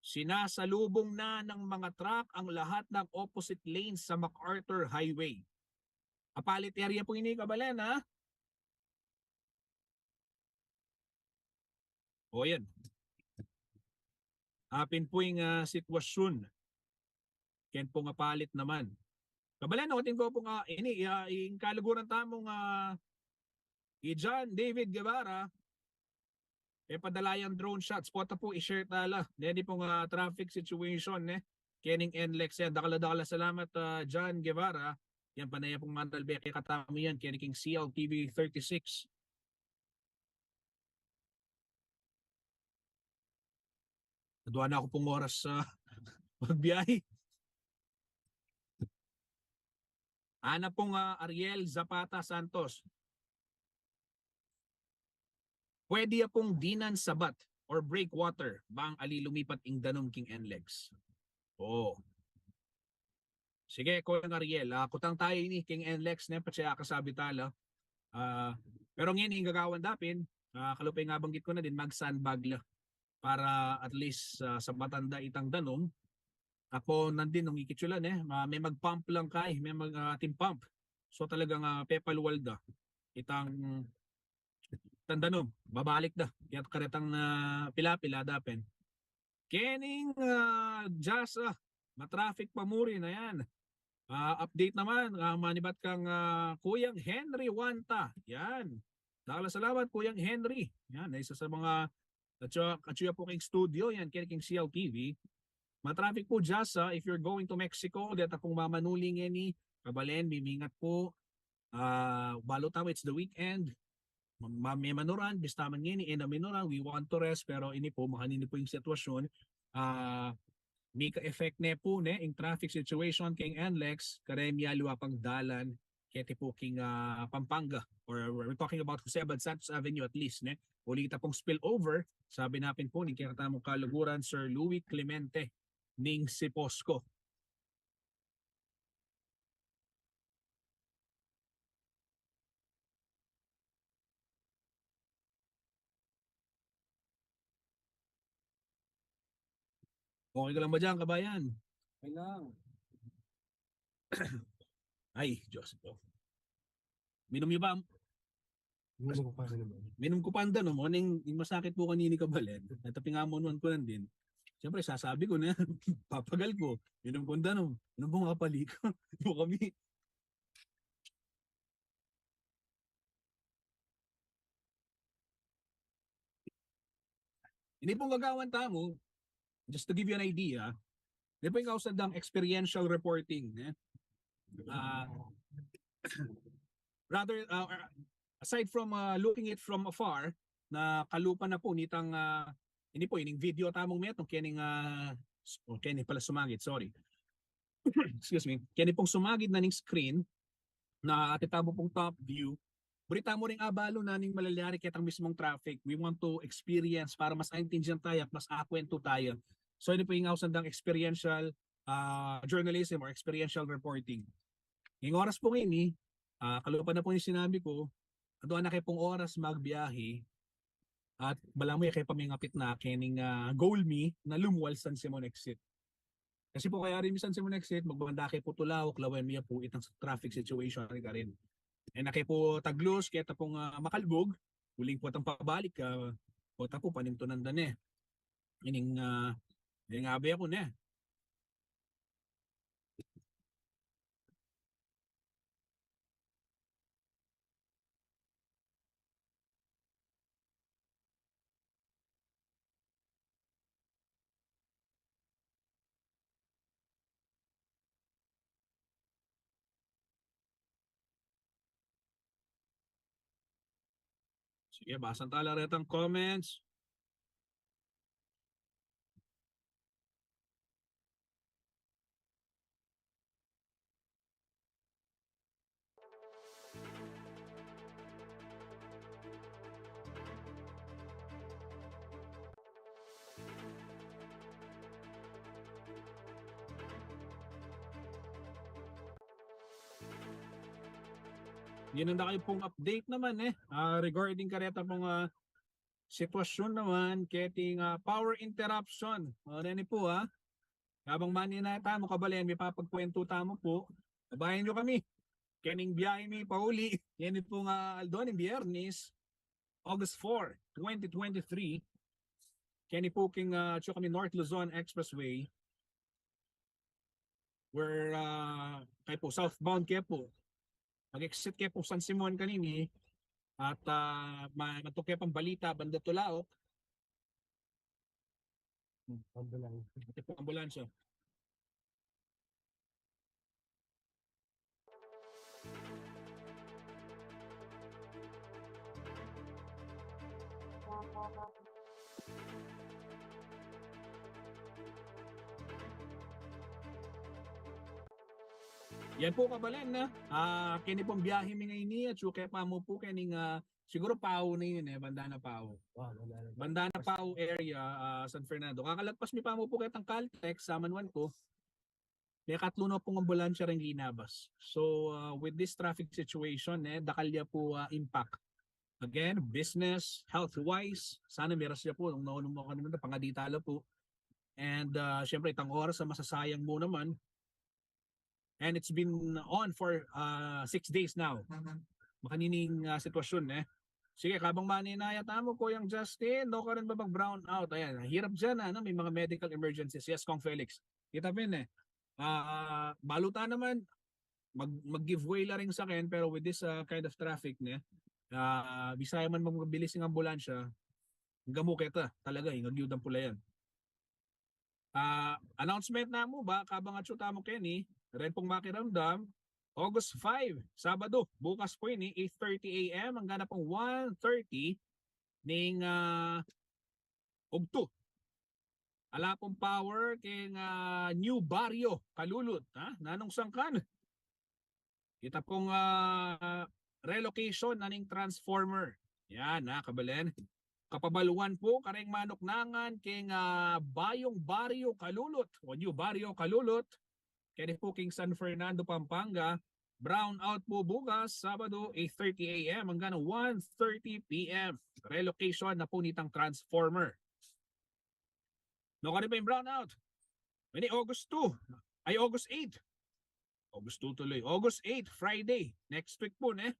Sinasalubong na ng mga truck ang lahat ng opposite lanes sa MacArthur Highway. Apalit area pu ini, kabalen, ha? O, yan. Apin pu ing, ah, sitwasyun ken pung apalit naman. Kabalen, atin ku pung, ah, ini, ah, ing kaluguran tamung, ah, i John David Guevara, e padala yang drone shots. Pota pu, i-share tala. Deni pung, ah, traffic situation, ne? Kening NLEX yan. Dakal a dakal a salamat, ah, John Guevara. Yan, panaya pung manalbe kekatamu yan keni king C L T V thirty-six. Adwa na ku pung oras sa pagbiyahe. Ana pung, ah, Ariel Zapata Santos. Pwede ya pung dinan sabat or breakwater bang ali lumipat ing danum king NLEX. O. Sige, Kuya Ariel, ah, kutang taya ini king NLEX, ne, patse akasabi tala. Ah, pero ngeni ing gagawan da pin, Ah, kalupa ing nabanggit ku na din, mag-sandbag la para at least, ah, sabatan da itang danum. Apo nandin nung ikit yu la ne, ah, me magpump lang kay, me mag, ah, atin pump. So talagang, ah, pepalual da itang, itang danum, babalik da. Kaya karetang, ah, pila-pila da pin. Kening, ah, Jasa, ma-traffic pa mu rin, ayan. Ah, update naman, ah, manibat kang, ah, Kuyang Henry Wanta. Yan. Dakal a salamat, Kuyang Henry. Yan, isa sa mga, atsu, atsu ya pu king studio, yan, keni king C L T V. Ma-traffic pu, Jasa, if you're going to Mexico, deta pung mamanuli ngeni, kabalen, mimingat pu. Ah, balu tamu, it's the weekend. Ma-, ma-, me manuran, bista man ngeni, e na minuran, we want to rest, pero ini pu, makanini pu ing sitwasyun, ah, mika-effect ne pu, ne, ing traffic situation keng NLEX, kareng mialiwa pang dalan, keti pu king, ah, Pampanga, or we're talking about Jose Abad Santos Avenue at least, ne? Uli ta pung spillover, sabi na pin pu ning kekatamung kaluguran, Sir Louie Clemente, ning CEPOSCO. Okay ka lang ba diyan, kabayan? Okay lang. Ay, Diyos ko. Minum yu ba? Minum ku pa, minum. Minum ku pa ang danum, o, ning, ning masakit pu kanini, kabalen. At pingamunuan ku lang din. Siyempre, sasabi ku na, papagal ku. Minum ku ang danum. Ano bang kapaliko? Ito kami. Ini pung gagawan tamu, just to give you an idea, ini pu ing ausan dang experiential reporting, eh. Ah, rather, ah, or aside from, ah, looking it from afar, na kalupa na pu nitang, ah, ini pu, ining video tamung metung, kening, ah, s-, o, keni pala sumagit, sorry. Excuse me, keni pung sumagit na ning screen, na atin tamu pung top view, buri tamu ring abalu na ning malalyari ketang mismung traffic. We want to experience para mas aintindian taya at mas akwentu taya. So, ini pu ing ausan dang experiential, ah, journalism or experiential reporting. Ing oras pung ini, ah, kalupa na pu ning sinabi ku, adwa na ke pung oras magbiyahe, at balamu ya ke pa mingapit na kening, ah, goal mi na lumual San Simon exit. Kasi pu kayari mi San Simon exit, magbanda ke pu Tulao, lawen mi ya pu itang traffic situation karin. E na ke pu taglus, keta pung, ah, makalbug, uling potang pabalik, ah, pota pu panintunan da ne. Ining, ah, ining abe ku ne. Sige, basan tala retang comments. Yan ang kayu pung update naman, eh. Ah, regarding kareta pung, ah, sitwasyon naman, keting, ah, power interruption. O, neni pu, ah. Kabang manenaya tamu, kabalen, mipapagkwentu tamu pu. Abayan yu kami. Kening biyahe mi pauli, keni pung, ah, aldo ning Biyernes, August four, twenty twenty-three. Keni pu king, ah, atsu kami North Luzon Expressway. Where, ah, kayu pu, southbound ke pu. Mag-exit ke pu San Simon kanini. At, ah, ma-, matuk ke pang Balita, banda Tulao. Hmm, ambulansya. Ito po, ambulansya. Yan po, kabalen, na. Ah, keni pong biyahe mi ngeni, atsu ke pa mu po kening, ah, siguro Pau na ini, eh, banda na Pau. Wow, banda na Pau. Banda na Pau area, ah, San Fernando. Kakalagpas mi pa mu po ketang Caltex, samanuan ku. Mekatlu na pong ambulansya reng linabas. So, ah, with this traffic situation, eh, dakal ya po, ah, impact. again, business, health-wise, sana miras ya pu, nung naunung mu kanita, pangadi tala pu. And, ah, siyempre, itang oras a masasayang mu naman. And it's been on for, ah, six days now. Makanining, ah, sitwasyon, eh. Sige, kabang maninaya tamu, Kuyang Justin, nukarin ba mag-brown out? Ayan, hirap diyan, ano, may mga medical emergencies. Yes, Kong Felix. Kita pin, eh. Ah, balu ta naman, mag, mag-give way la rin sa akin, pero with this, ah, kind of traffic, ne, ah, bisaya man magbilis ing ambulansya, gamu keta talaga, ing agyudan pula yan. Ah, announcement namu ba, kabang atsu tamu keni, ren pung makiramdam, August five, Sabado, bukas pu ini, eight thirty A M, anggang na pung one thirty ning, ah, ugtu. Ala pung power keng, ah, New Barrio, Calulot, ha? Nanung sangkan? Ita pung, ah, relocation na ning transformer. Yan, ha, kabalen. Kapabaluan pu kareng manuknangan keng, ah, Bayong Barrio, Calulot, o New Barrio, Calulot. Keni pu keng San Fernando, Pampanga. Brown out pu bukas, Sabado, eight thirty A M anggang one thirty P M. Relocation na pu nitang transformer. Nukarin pa ing brown out? Ini August two. Ay, August eight. August two tuloy. August eight, Friday. Next week pu, ne?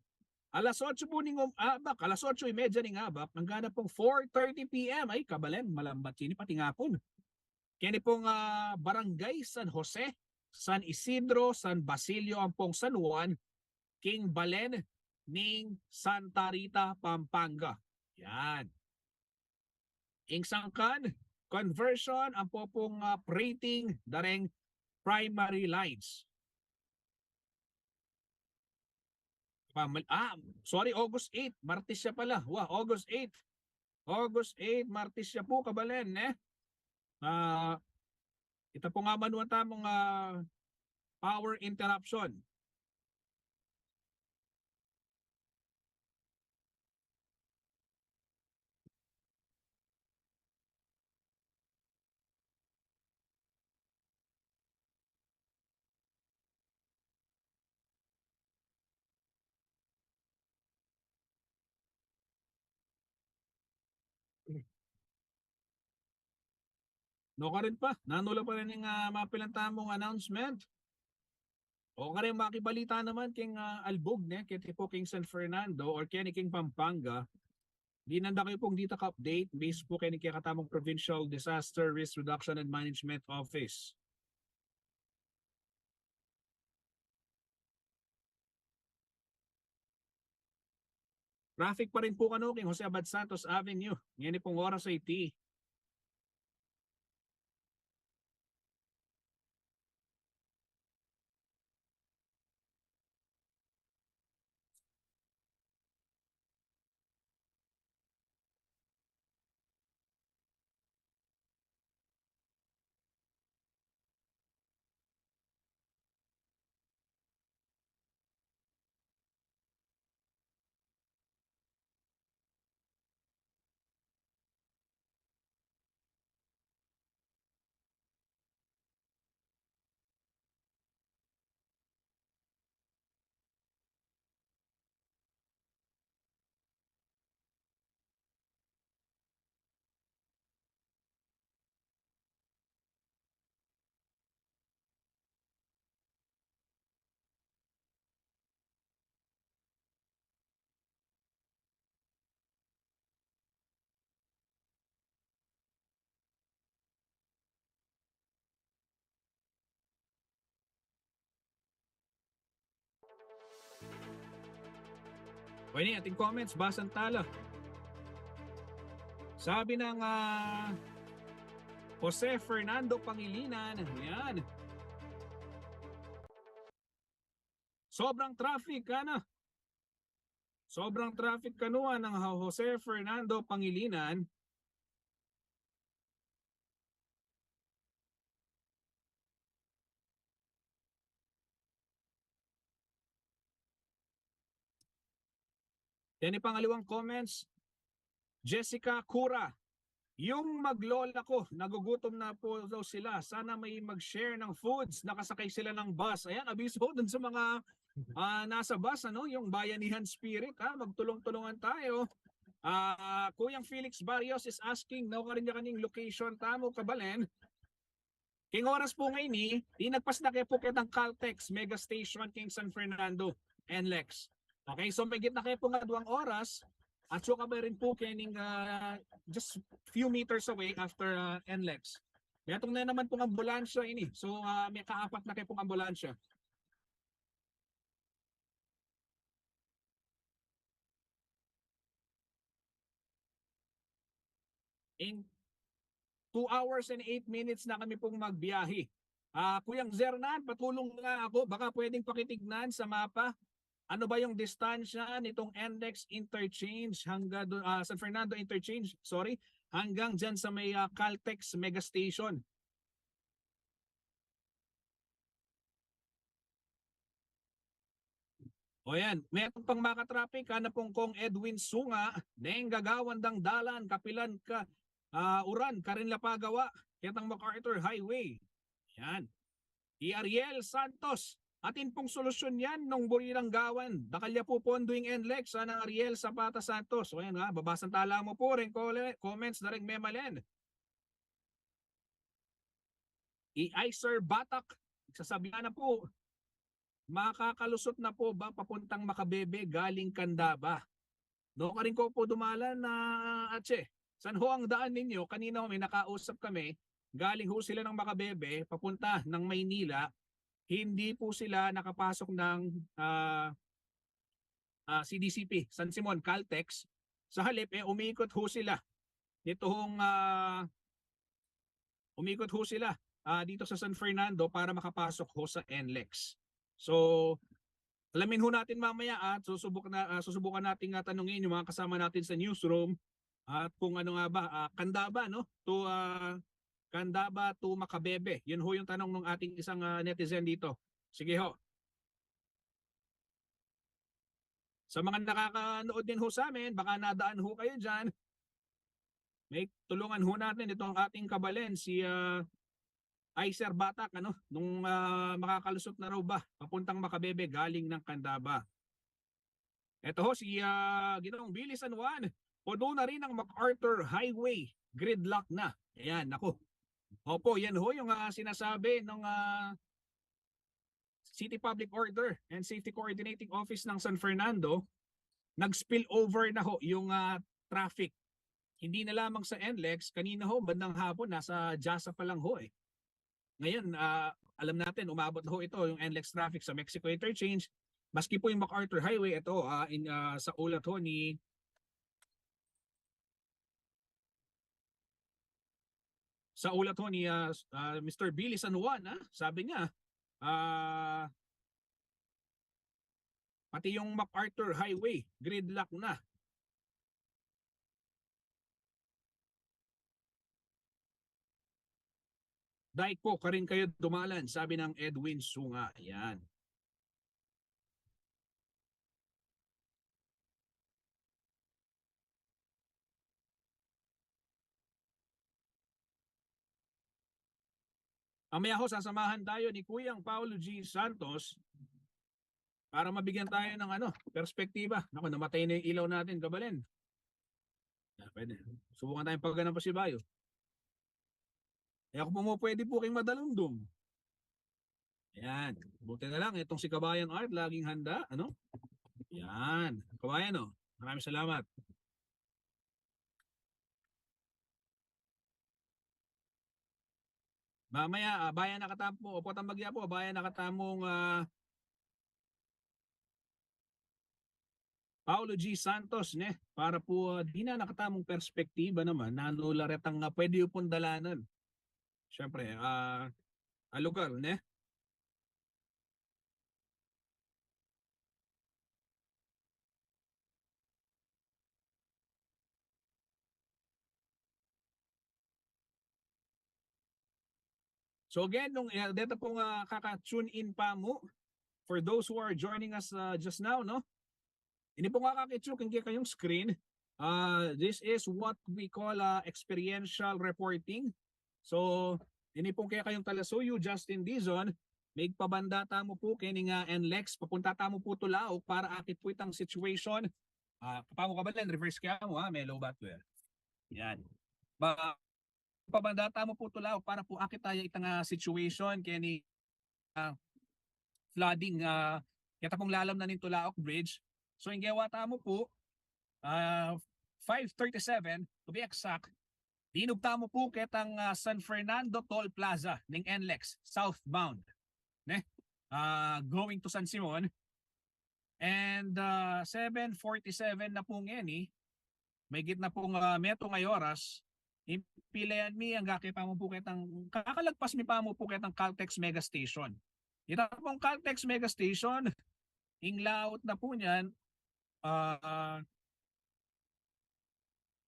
Alas otso pu ning um-, abak, alas otso y media ning abak, anggang na pung four thirty P M. Ay, kabalen, malambat ini pati ngapun. Keni pung, ah, Barangay San Jose, San Isidro, San Basilio, ampong San Juan, keng balen ning Santa Rita, Pampanga. Yan. Ing sangkan, conversion, ampo pung, ah, upgrading dareng primary lines. Pamal-, ah, sorry, August eight. Martis ya pala. Wa, August eight. August eight, Martis ya pu, kabalen, ne? Ah, ita pu nga manuan tamung, ah, power interruption. Nukarin pa, nanu la pa rin ing, ah, mapilan tamung announcement? O karin makibalita naman keng, ah, Albug, ne, keti pu keng San Fernando or keni keng Pampanga. Dinan da kayu pung ditak update base pu keni kekatamung Provincial Disaster Risk Reduction and Management Office. Traffic pa rin pu kanu keng Jose Abad Santos Avenue. Ngeni pung oras a iti. O ini, ating comments, basan tala. Sabi ng, ah, Jose Fernando Pangilinan, yan. Sobrang traffic, ana. Sobrang traffic kanua ng Jose Fernando Pangilinan. Yan yung pangaliwang comments. Jessica Cura, yung maglola ko, nagugutom na po daw sila. Sana may mag-share ng foods. Nakasakay sila ng bus. Ayan, abiso dun sa mga ah, nasa bus, ano, yung bayanihan spirit, ha? Magtulong-tulungan tayo. Ah, Kuyang Felix Barrios is asking, no, karin niya kaning location tamu, kabalen. King oras pu ngeni, inagpas na ke pu ketang Caltex Mega Station king San Fernando, NLEX. Okay, so migit na ke pu king aduang oras, at suka pa rin pu kening, ah, just few meters away after, ah, NLEX. Metung na naman pung ambulansya ini. So, ah, mekaapat na ke pung ambulansya. In two hours and eight minutes na kami pung magbiyahe. Ah, Kuyang Zernan, patulong nga ako. Baka pwedeng pakitignan sa mapa. Ano ba yung distansya nitong NLEX Interchange hanggang do-, ah, San Fernando Interchange, sorry, hanggang dyan sa may, ah, Caltex Mega Station? O yan, metung pang maka-traffic, ana pung Kong Edwin Sunga, neng gagawan dang dalan, kapilan ka, ah, uran, karin la pagawa, ketang MacArthur Highway. Yan. I Ariel Santos, atin pung solusyon yan nung buri lang gawan, dakal ya pu pondo ing NLEX, sana Ariel Zapata Santos. O yan ha, babasan tala mu pu ring kole-, comments da ring memalen. I Iser Batak, sasabian na pu, makakalusot na po ba papuntang Macabebe galing Candaba? No, karin ko po dumalan na, Atse. San ho ang daan ninyo? Kanina ho, may nakausap kami. Galing ho sila ng Macabebe, papunta ng Maynila. Hindi po sila nakapasok ng, ah, ah, C D C P, San Simon, Caltex. Sa halip, eh, umikot ho sila. Dito hong, ah, umikot ho sila, ah, dito sa San Fernando para makapasok ho sa NLEX. So, alamin ho natin mamaya at susubok na, ah, susubukan natin nga tanungin yung mga kasama natin sa newsroom at kung ano nga ba, ah, Candaba, no? To, ah, Candaba to Macabebe. Yun ho yung tanong ng ating isang, ah, netizen dito. Sige ho. Sa mga nakakanood din ho sa amin, baka nadaan ho kayo dyan. May tulungan ho natin itong ating kabalen, si, ah, Iser Batak, ano, nung, ah, makakalusot na raw ba, papuntang Macabebe, galing ng Candaba. Eto ho, si, ah, Ginoong Billy San Juan, puno na rin ang MacArthur Highway, gridlock na. Ayan, naku. Opo, yan ho yung, ah, sinasabi ng, ah, City Public Order and Safety Coordinating Office ng San Fernando, nag-spill over na ho yung, ah, traffic. Hindi na lamang sa NLEX, kanina ho, bandang hapon, nasa JASA pa lang ho eh. Ngayon, ah, alam natin, umabot na ho ito, yung NLEX traffic sa Mexico Interchange, maski po yung MacArthur Highway, ito, ah, in, ah, sa ulat ho ni sa ulat ho ni, ah, ah, Mister Billy San Juan, ah, sabi niya, ah, pati yung MacArthur Highway, gridlock na. Dai ko karin kayo dumalan, sabi ng Edwin Sunga. Yan. Mamaya ho, sasamahan tayo ni Kuyang Paulo G Santos para mabigyan tayo ng ano, perspektiba. Naku, namatay na yung ilaw natin, kabalen. Ah, pwede. Subukan tayong pagana pa si Bayo. Eh, ako po mo pwede po kayong madalumdum. Ayan. Buti na lang, itong si Kabayan Art, laging handa, ano? Yan. Kabayan, oh. Maraming salamat. Mamaya, ah, bayan na katamu, opo, tambag ya po, bayan na katamung, ah, Paulo G Santos, ne? Para po, ah, dinan na katamung perspektiba naman, nanu la retang, ah, pwede yu pong dalanan. Siyempre, ah, a lugar, ne? So again, nung, eh, deta pong, ah, kaka-tune in pa mu, for those who are joining us, ah, just now, no? Ini pong akakit yu king kekayung screen, ah, this is what we call, ah, experiential reporting. So, ini pong kekayung talasuyu, Justin Dizon, Migpabanda tamu pu keni nga N lex, papunta tamu pu Tulao para akit pu itang situation. Ah, pamu kabalen, reverse kaya mu, ha, may low bat ko yan. Yan. Ba, pabanda tamu pu Tulao para pu akit taya itang, ah, situation keni, ah, flooding, ah, keta pung lalam na ning Tulao Bridge. So, ing gewa tamu pu, ah, five thirty-seven, to be exact, dinug tamu pu ketang, ah, San Fernando Toll Plaza ning N lex, southbound, ne? Ah, going to San Simon. And, ah, seven forty-seven na pu ngeni, mahigit na pung, ah, metung a oras, impilayan mi angga ke pamu pu ketang, kakalagpas mi pamu pu ketang Caltex Mega Station. Ita pung Caltex Mega Station, ing laut na pu niyan, ah,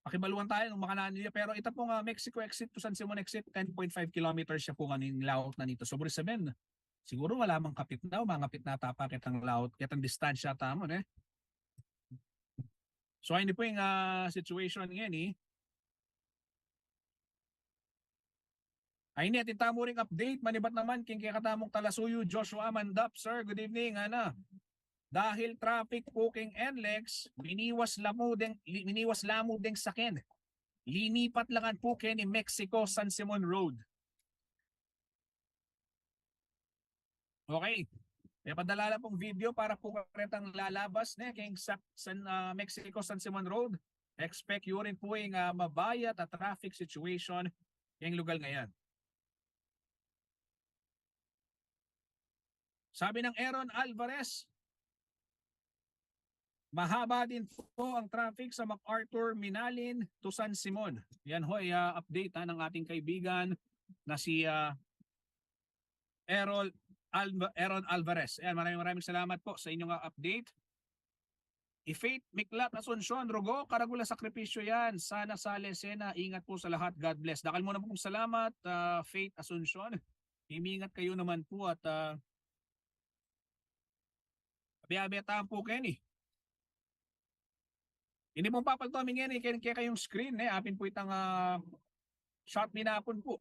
pakibaluan taya nung makananu ya, pero ita pung, ah, Mexico exit to San Simon exit, ten point five kilometers ya pu ngeni ing laut na nita. So, buri sabian, siguru wala mang kapit na, o mangapit na tapa ketang laut, ketang distansya tamu, ne? So, ini pu ing, ah, situation ngeni. Ay, ini, atin tamu ring update, manibat naman king kekatamung talasuyu, Joshua Mandap, sir, good evening, ana. Dahil traffic pu king N lex, miniwas la mu deng, li-, miniwas la mu deng saken. Linipat la ngan pu keni Mexico San Simon Road. Okay. May padala la pung video para pu karetang lalabas, ne, keng sa-, San, ah, Mexico San Simon Road. Expect yu rin pu ing, ah, mabayat a traffic situation keng lugal ngeni. Sabi ng Aaron Alvarez, mahaba din po ang traffic sa MacArthur, Minalin to San Simon. Yan ho ay, ah, update, ha, ng ating kaibigan na si, ah, Errol Alva-, Aaron Alvarez. Ayan, maraming, maraming salamat po sa inyong, ah, update. I Faith Miklat Asuncion, Rugo, karagul a sakripisyo yan. Sana sale sena. Ingat po sa lahat. God bless. Dakal mu na pung salamat, ah, Faith Asuncion. Imingat kayu naman po at, ah, abe-abe tamu pu keni. Ini pung papalto mi ngeni keng kekayung screen, ne, apin pu itang, ah, shot mi na pun pu.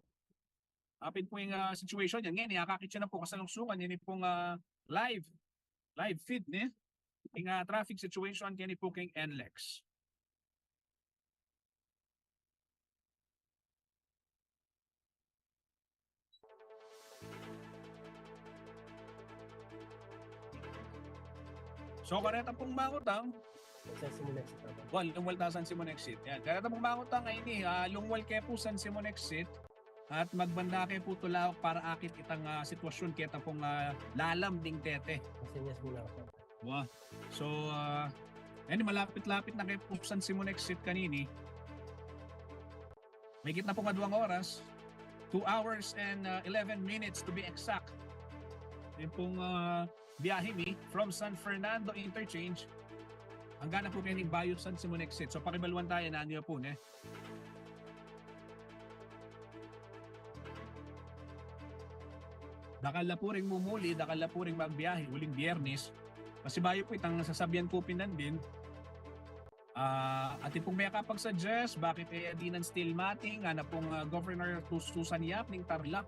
Apin pu ing, ah, situation yan. Ngeni, akakit yu na pu kasalungsungan, ini pung, ah, live, live feed, ne, ing, ah, traffic situation keni pu keng N lex. So, kareta pung mangutang, San Simon exit, tama. Well, lungwal ta San Simon exit. Yan. Kareta pung mangutang ay ini, ah, lungwal ke pu San Simon exit at magbanda ke pu Tulao para akit itang, ah, sitwasyon keta pung, ah, lalam ding tete. Kasi yes muna ako. Wa. So, ah, ini, malapit-lapit na ke pu San Simon exit kanini. Mahigit na pung aduang oras, two hours and, ah, eleven minutes to be exact. Yan pung, ah, biyahe mi from San Fernando Interchange angga na pu keni Bayou San Simon exit. So, pakibaluan taya nanu ya pu, ne. Dakal la pu ring mumuli, dakal la pu ring magbiyahe uling Biyernes. Kasi bayu pu itang sasabyan ku pin nandin. Ah, atin pung mekapag-suggest, bakit kaya dinan steel matting? Ngana pung, ah, Governor Sus-, Susan Yap ning Tarlac.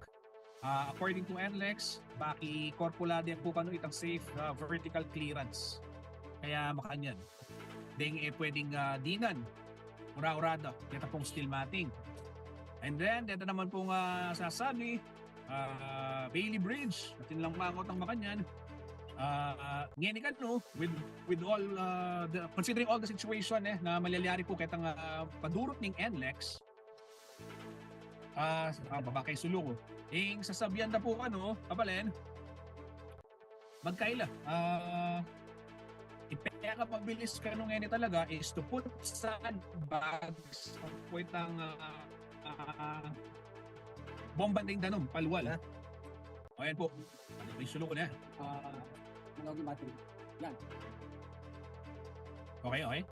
Ah, according to N lex, baki korpulada pu kanu itang safe, ah, vertical clearance. Kaya makanyan. Deng e pwedeng, ah, dinan ura-urada keta pung steel matting. And then, deta naman pung, ah, sasabi, ah, Bailey Bridge, atin lang mangutang makanyan. Ah, ngeni kanu, with, with all, ah, the, considering all the situation, e, na malalyari pu ketang, ah, padurut ning N lex, ah, ah, baba kay sulu ku. Ing sasabyan da pu kanu, kabalen, magkaila. Ah, ipekapabilis kanu ngeni talaga is to put sandbags pu itang, ah, ah, bomba ding danum, palwal. Ha? O, yan pu. Ano pa yung sulu ku na? Ah, mga gumating. Yan. Okay, okay.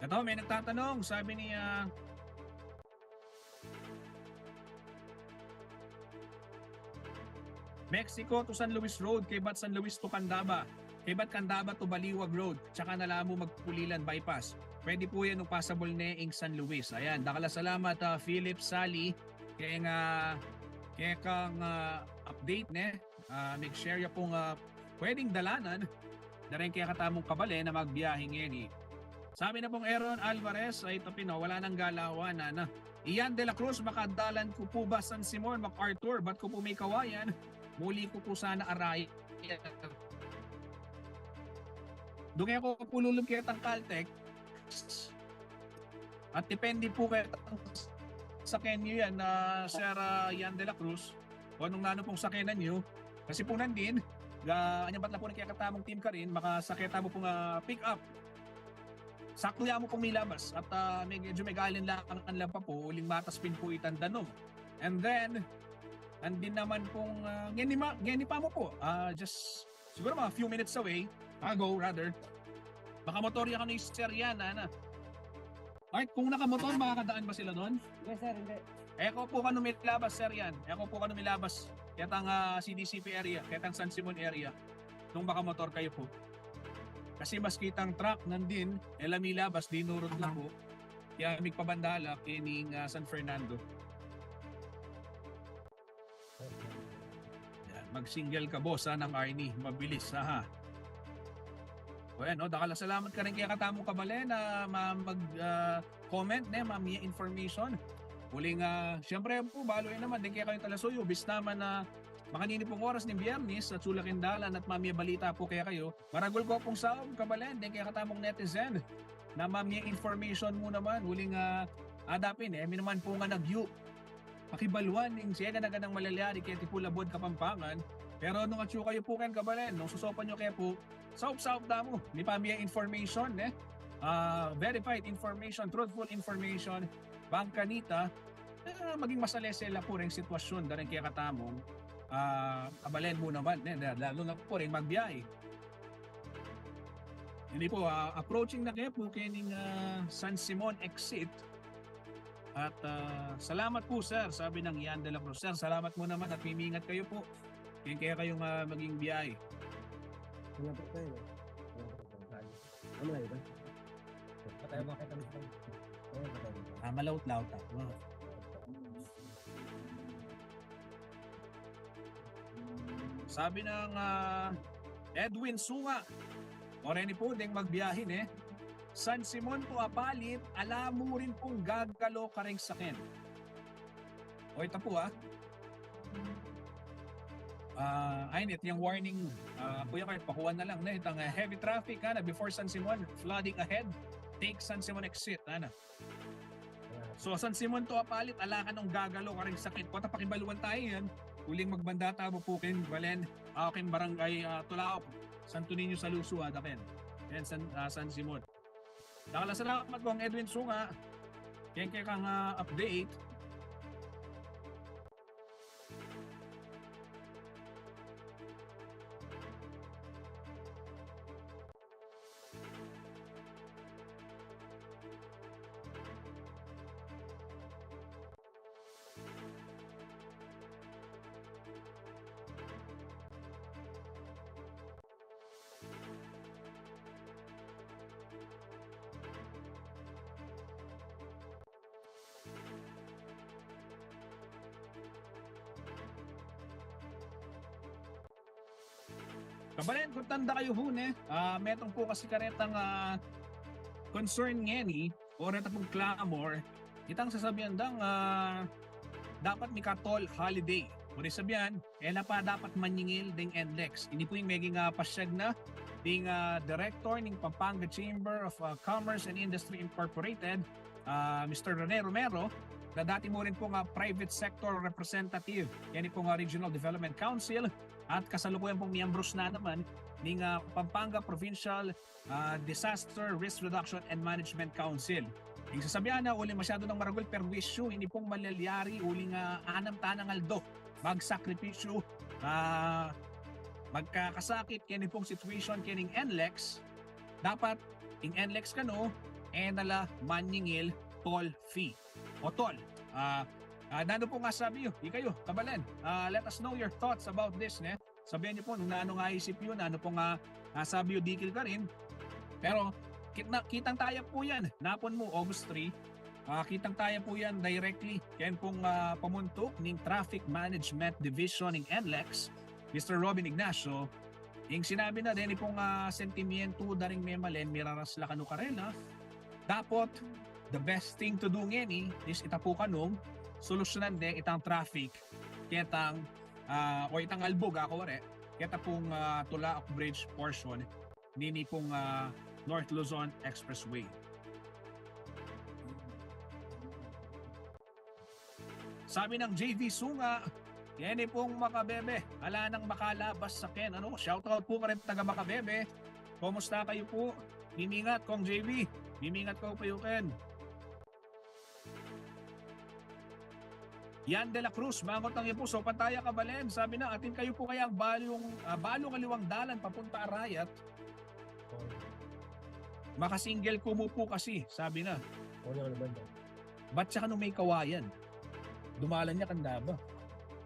Ito, may nagtatanong, sabi niya, Mexico to San Luis Road, kaybat San Luis to Candaba. Kaybat Candaba to Baliwag Road, tsaka na la mu magpulilan bypass. Pwede po yan nung pasabol ne ing San Luis. Ayan, dakal a salamat, ah, Philip Sali, keng, ah, kekang, ah, update ne. Ah, mag-share ya pung, ah, pwedeng dalanan dareng kekatamung kabalen a magbiyahe ngeni. Sabi na pung Aaron Alvarez, ay, tapi na, wala nang galawan, ana. Ian de la Cruz, makadalan ku pu ba San Simon, MacArthur, bat ku pu mikawayan, muli ku pu sana arayan. Dung e ku pu lulub ketang Caltex, at depende pu ketang saken yu yan, ah, Sir, ah, Ian de la Cruz, o nung nanu pung sakenan yu. Kasi pu nandin, ga, anyabat la pu ning kekatamung team karin, makasake tamu pung, ah, pick up. Sakto ya mu pung milabas at, ah, medyo megalinlangan la pa pu, uling matas pin pu itang danum. And then, andin naman pung, ah, ngeni ma-, ngeni pa mu pu. Ah, just siguro mga few minutes away, ago rather. Makamotor ya kanu i Sir Ian, ana. Art, kung nakamotor, makakadaan ba sila dun? Hindi, sir, hindi. E ku pu kanu milabas, Sir Ian. E ku pu kanu milabas ketang, ah, C D C P area, ketang San Simon area, nung makamotor kayu pu. Kasi maski itang truck nandin, e la milabas, dinurut la pu. Kaya migpabanda la kening, ah, San Fernando. Yan, mag-single ka, boss, ha, nang Arnie. Mabilis, ha, ha. O yan, no? Dakal a salamat karin kekatamung kabalen a ma-, mag, ah, comment, ne, mamie information. Uling, ah, siyempre pu, balu yu naman, deng kekayung talasuyu, bis naman a makanini pung oras ning Biyernes, atsu la keng dalan at mamie balita pu kekayu. Maragul ku pung saup, kabalen, deng kekatamung netizen na mamie information mu naman, uling, ah, adapin, e mi naman pu nganagyu pakibaluan ning siyeganaganang malalyari keti pu labuad Kapampangan. Pero nung atsu kayu pu ken, kabalen, nung susaupan yu ke pu, saup-saup da mu, mipamie information, ne? Ah, verified information, truthful information, bang kanita, ah, maging masalese la pu reng sitwasyun dareng kekatamung, ah, kabalen mu naman, ne? Lalu na pu reng magbiyahe. Ini pu, ah, approaching na ke pu kening, ah, San Simon exit. At, ah, salamat pu, sir, sabi nang Ian de la Cruz. Sir, salamat mu naman at mimingat kayu pu keng kekayung, ah, maging biyahe. Ano ba tayo? Ano ba tayo? Patay mo kita. Ah, malaut-laut ako. Sabi nang, ah, Edwin Sunga, o reni pu, deng magbiyahe ne, San Simon to Apalit, ala mu rin pung gagalo kareng saken. O, ita pu, ah. Ah, ay, nit, yung warning, ah, kuya, kahit pakuha na lang, ne? Itang, ah, heavy traffic, ha, na before San Simon, flooding ahead, take San Simon exit, ha, na. So, San Simon to Apalit, ala kanung gagalo kareng saken. Kota pakibaluan tayu yan. Uling magbanda tamu pu keng balen, ah, keng barangay, ah, Tulaop, Santo Niño Saluso, ha, daken. Yan, San, ah, San Simon. Dakal a salamat, Kong Edwin Sunga, keng kekang, ah, update. Kabalen, kung tanda kayu pu ne, ah, metung pu kasi karetang, ah, concern ngeni, o reta pung clamor, itang sasabian dang, ah, dapat mika-toll holiday. O di sabian, e na pa dapat manyingil ding NLEX. Ini pu ing meging, ah, pasyag na ding, ah, director ning Pampanga Chamber of, ah, Commerce and Industry Incorporated, ah, Mister Rene Romero, na dati mu rin pung, ah, private sector representative keni pung, ah, Regional Development Council at kasalukuyan pung miyembros na naman ning, ah, Pampanga Provincial, ah, Disaster Risk Reduction and Management Council. Ing sasabian na, uling masyadu nang maragul perwisyu ini pung malalyari uling, ah, anam tanang aldo magsakripisyu, ah, magkakasakit keni pung situation kening NLEX, dapat ing NLEX kanu, e na la manyingil toll fee o toll. Ah, ah, nanu pung asabi yu, ikayu, kabalen? Ah, let us know your thoughts about this, ne? Sabian yu pu nung nanu ing aisip yu, nanu pung, ah, Nasa Biodikil ka rin. Pero kit-, na, kitang taya pu yan. Napun mu, August three. Ah, kitang taya pu yan directly. Ken pung, ah, pamuntuk ning Traffic Management Division ning NLEX, Mister Robin Ignacio. Ing sinabi na, deni pung, ah, sentimientu da ring memalen, miraras la kanu karela. Dapot, the best thing to do ngeni is ita pu kanu, solusyonan de itang traffic, ketang, ah, o itang albug, ako wari, keta pung, ah, Tulaok Bridge portion nini pung, ah, North Luzon Expressway. Sabi ng J V Sunga, "Yan eh pong Makabebe, ala nang makalabas sa ken." Ano, shoutout po ka rin taga Makabebe. Kumusta kayo po? Mimingat, Kong J V. Mimingat ko po ken. Yan de la Cruz, mangot ang ipuso, pantaya ka, Balen. Sabi na, "Atin kayo po kaya ang balong, ah, balong aliwang dalan papunta Arayat?" Makasingle ko mu po kasi, sabi na. Ba't siya kanu may kawayan? Dumalan ya kanda ba?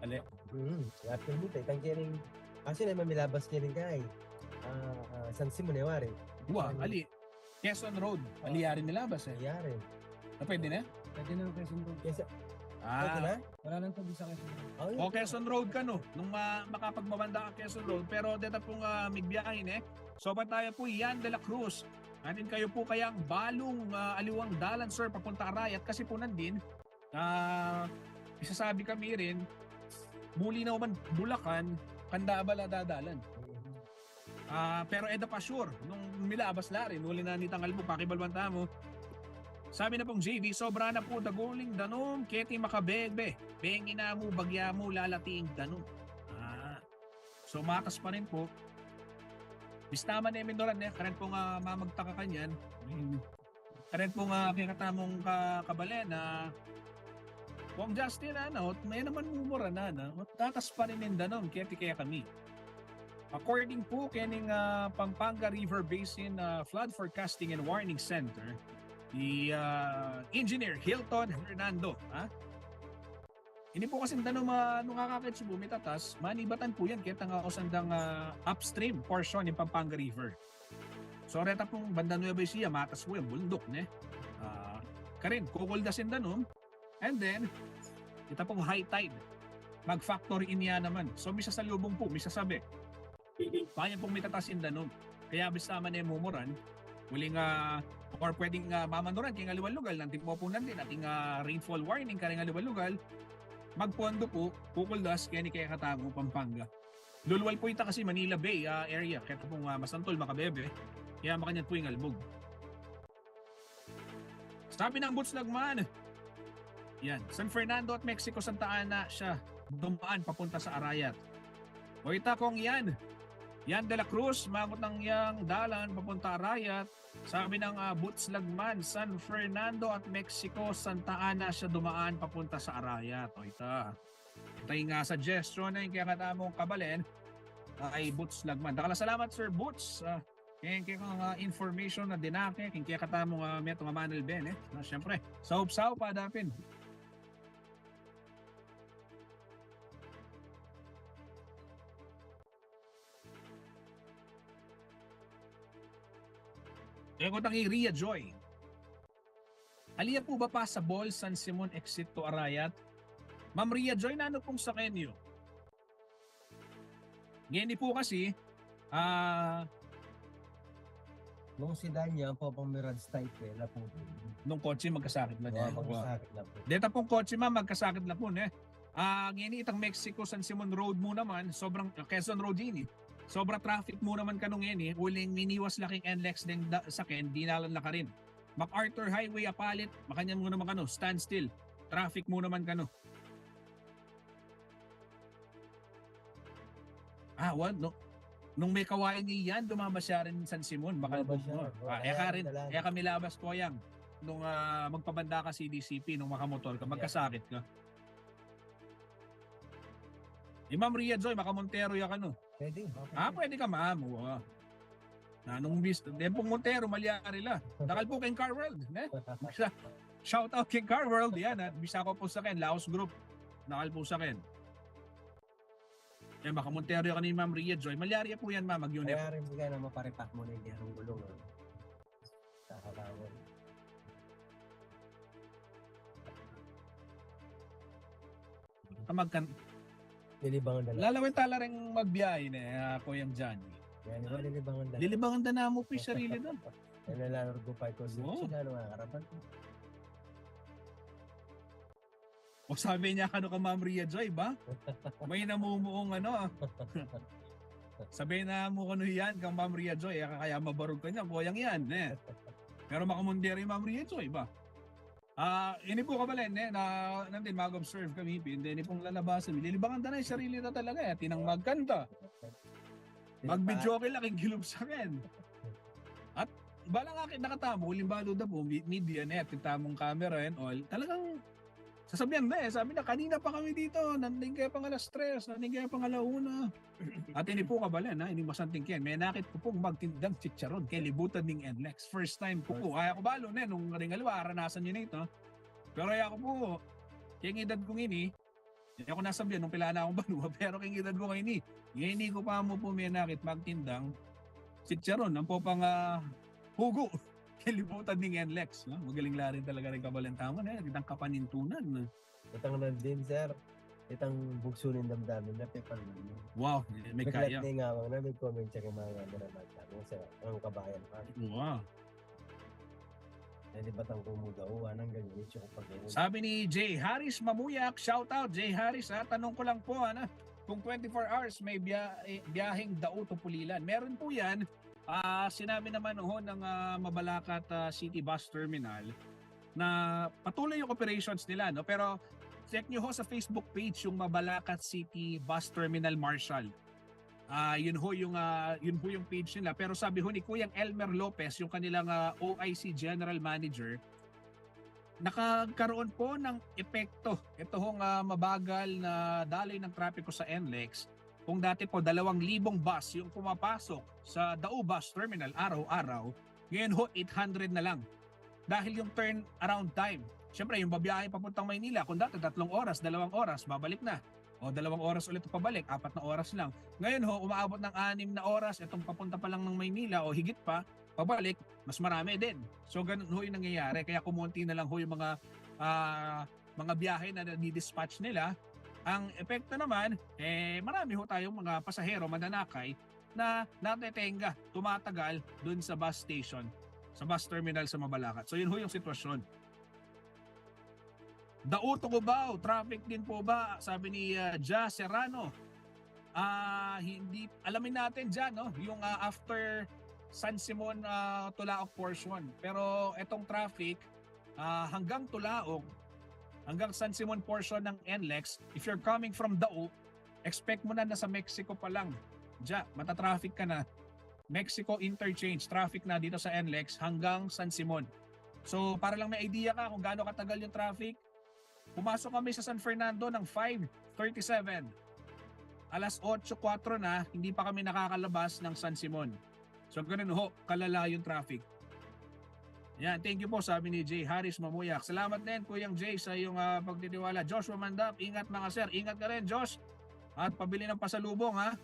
Ale. Hmm, lahat ng buta, itang kering, kasi na mamilabas kering kay, ah, ah, San Simon, eh, wari. Wa, ali. Quezon Road, ali yarin milabas, eh. Yarin. Na pwede na? Pwede na ang Quezon Road. Quezon, ah, pwede na? Wala lang to, bisa Quezon Road. O, Quezon Road kanu, nung ma-, makapagmamanda ka Quezon Road, pero deta pung, ah, migbiyahe ne. So, pantaya po, Yan de la Cruz. Atin kayo po kayang balong, ah, aliwang dalan, sir, papunta Arayat kasi po nandin, ah, isasabi kami rin, muli na man Bulacan, kanda bala dadalan. Ah, pero eda pa sure, nung milabas la rin, uli na nitang albug, pakibaluan tamu. Sabi na pong J V, sobra na po daguling danum, keti Makabebe, bengi na mu, bagya mu, lalating danum. Ah, so matas pa rin po. Bista man e minuran, eh, karen pong, ah, mamagtaka kanyan. Karen pong, ah, kekatamung ka-, kabalen, ah, Kong Justin, ano, may naman mumura na, na. Tatas pa rin yung danum, keti kaya kami. According po kening, ah, Pampanga River Basin, ah, Flood Forecasting and Warning Center, i, ah, Engineer Hilton Hernando, ha? Ini po kasing danum, ah, nung akakit subu, mitatas, manibatan po yan, keta nga o sandang, ah, upstream portion ng Pampanga River. So, reta pong banda Nueva Ecija, matas po yan, bunduk, ne? Ah, karin, kukuldas in danum, and then, ita pong high tide, mag-factor in ya naman. So, misasalubung po, misasabi. Payan pong mitatas in danum. Kaya bista man e mumuran, uling, ah, or pwedeng, ah, mamanuran king aliwang lugal, nung timo po nandin, atin, ah, rainfall warning karing aliwang lugal, magpondo po, kukuldas keni kekatamu Pampanga. Lulwal po ita kasi Manila Bay, ah, area, keta pong, ah, Masantol, Makabebe, kaya makanyan po ing albug. Sabi ng Boots Lagman, yan, San Fernando at Mexico, Santa Ana siya dumaan papunta sa Arayat. O ita kong yan, Yan de la Cruz, mangut nang yang dalan papunta Arayat. Sabi ng, ah, Boots Lagman, San Fernando at Mexico, Santa Ana siya dumaan papunta sa Arayat. O ita. Ita ing, ah, suggestion na ing kekatamung kabalen, ah, ay Boots Lagman. Dakal a salamat, Sir Boots. Ah, Keng kekang, ah, information na dinake, keng kekatamung, ah, metung a manalbe, ne? Ah, siyempre, saup-saup pa dapin. Keng kutang i Ria Joy. Ali ya pu ba pasabol San Simon exit to Arayat? Ma'am Ria Joy, nanu pung saken yu? Ngeni pu kasi, ah, nung sedan ya, pang Mirage type, e la pu. Nung kotse, magkasakit la ne. Magkasakit la pu. Deta pung kotse, ma'am, magkasakit la pu, ne? Ah, ngeni itang Mexico San Simon Road mu naman, sobrang, ah, Quezon Road ini. Sobra traffic mu naman kanu ngeni, uling miniwas la king NLEX deng da-, saken, dinalan la karin. MacArthur Highway, apalit, makanyan mu naman kanu, standstill. Traffic mu naman kanu. Ah, wa, no. Nung me kawayan ya yan, dumabas ya rin San Simon, baka. Dumabas ya, no? Ah, e ka rin, e ka milabas ko yan. Nung, ah, magpabanda ka C D C P, nung makamotor ka, magkasakit ka. I Ma'am Ria Joy, maka Montero ya kanu. Pwede. Ah, pwede ka, ma'am. Wa. Na, nung bis, deng pung Montero, malyari la. Dakal pu keng Car World, ne? Bisa, shout out keng Car World, yan, ha. Bisa ko pu saken, Laos Group. Dakal pu saken. Eh, makamonteryo ka ni Ma'am Ria Joy. Malyari ya pu yan, Ma'am, mag-unit. Kaya rin po kaya na maparepack mo na yung giyang gulong. Ah. Kakalawan. Kamagkan. Lilibangan na lang. Lalawin tala rin magbiyahe na, ah, Kuyang Johnny. Yan, diba, lilibangan na lang. Lilibangan na namu pu sarili na. Yan na lang, Rugo Pai ko. Oo. Sila, ano, mga karapan. O sabi niya, ano ka, Ma'am Ria Joy, ba? May namumuong ano, ah. Sabi na mu kanu yan kang Ma'am Ria Joy, ah, kaya mabarug ka niya, Kuyang yan, eh. Pero makamunderi Ma'am Ria Joy, ba? Ah, ini pu kabalen, eh, na, nandin, mag-observe kami, hindi, ini pung lalabasan. Lilibangan ta na yung sarili na talaga, eh. Tinang magkanta. Mag-video okay lang, yung gilub sa akin. At balang akit nakatamu, uling balu da po, mi- media net, yung tamang camera and all. Talagang sasabihan na eh, sabi na, kanina pa kami dito, nanding kaya pang alas tres, nanding kaya pang alauna. At ini po kabalen, ha, ini masanting ken. May nakit ko pong magtindang chicharon kay libutan ning N L E X. First time ko po. Ay, ako balo na, nung ring aliwa, aranasan nyo na ito. Pero ay ako po, kaya edad kong ini, hindi ako nasabihan nung pila na akong banwa, pero kaya edad ko ngayon eh. Ngayon ko pa mo po may nakit magtindang chicharon, ang po pang ah, hugo. Kay libutan ning N L E X, no? Magaling la rin talaga rin kabalen tamu, eh. Kitang kapanintunan, no? Itang nandin, sir. Itang bugsunin damdamin na pepal man. Wow, may Biglat kaya. Na yung awang na, may comment siya kay mga mga mga sir. Ang kabayan pa. Wow. Nalibatan ko mo daw, anong ganyan, yung pag Sabi ni Jay Harris Mamuyak, shout out Jay Harris, ha. Tanong ko lang po, ano, kung twenty-four hours may biya, eh, biyaheng Dao to Pulilan. Meron po yan. Ah, sinabi naman ho ng ah, Mabalacat ah, City Bus Terminal na patuloy yung operations nila, no? Pero check nyo ho sa Facebook page yung Mabalacat City Bus Terminal Marshal. Ah, yun ho yung ah, yun ho yung page nila. Pero sabi ho ni Kuyang Elmer Lopez, yung kanilang ah, O I C General Manager, nakagkaroon po ng epekto ito hong ah, mabagal na daloy ng trapiko sa N L E X. Kung dati po dalawang libong bus yung pumapasok sa Dao Bus Terminal araw-araw, ngayon ho eight hundred na lang. Dahil yung turn around time, syempre yung babiyahe papuntang Maynila, kung dati tatlong oras, dalawang oras, babalik na. O dalawang oras ulit pabalik, apat na oras lang. Ngayon ho, umaabot ng anim na oras itong papunta pa lang ng Maynila o higit pa, pabalik, mas marami din. So ganun ho yung nangyayari. Kaya kumonti na lang ho yung mga ah, mga biyahe na nadi-dispatch nila. Ang epekto naman, eh, marami ho tayong mga pasahero, mananakay na natetenga, tumatagal dun sa bus station, sa bus terminal sa Mabalacat. So yun ho yung sitwasyon. Dao to Cubao, traffic din po ba? Sabi ni ah, Ja Serrano. Ah, hindi, alamin natin dyan, no? Yung ah, after San Simon ah, Tulaok portion. Pero etong traffic, ah, hanggang Tulaok, hanggang San Simon portion ng N L E X, if you're coming from Dao, expect mo na nasa Mexico pa lang. Diya, matatraffic ka na. Mexico interchange, traffic na dito sa N L E X hanggang San Simon. So, para lang may idea ka kung gaano katagal yung traffic, pumasok kami sa San Fernando ng five thirty-seven. Alas otso kuwatro na, hindi pa kami nakakalabas ng San Simon. So, ganun ho, kalala yung traffic. Yan, thank you po, sabi ni Jay Harris Mamuyak. Salamat din, Kuyang Jay, sa iyong ah, pagtitiwala. Joshua Mandap, ingat mga sir. Ingat ka rin, Josh. At pabili ng pasalubong, ha?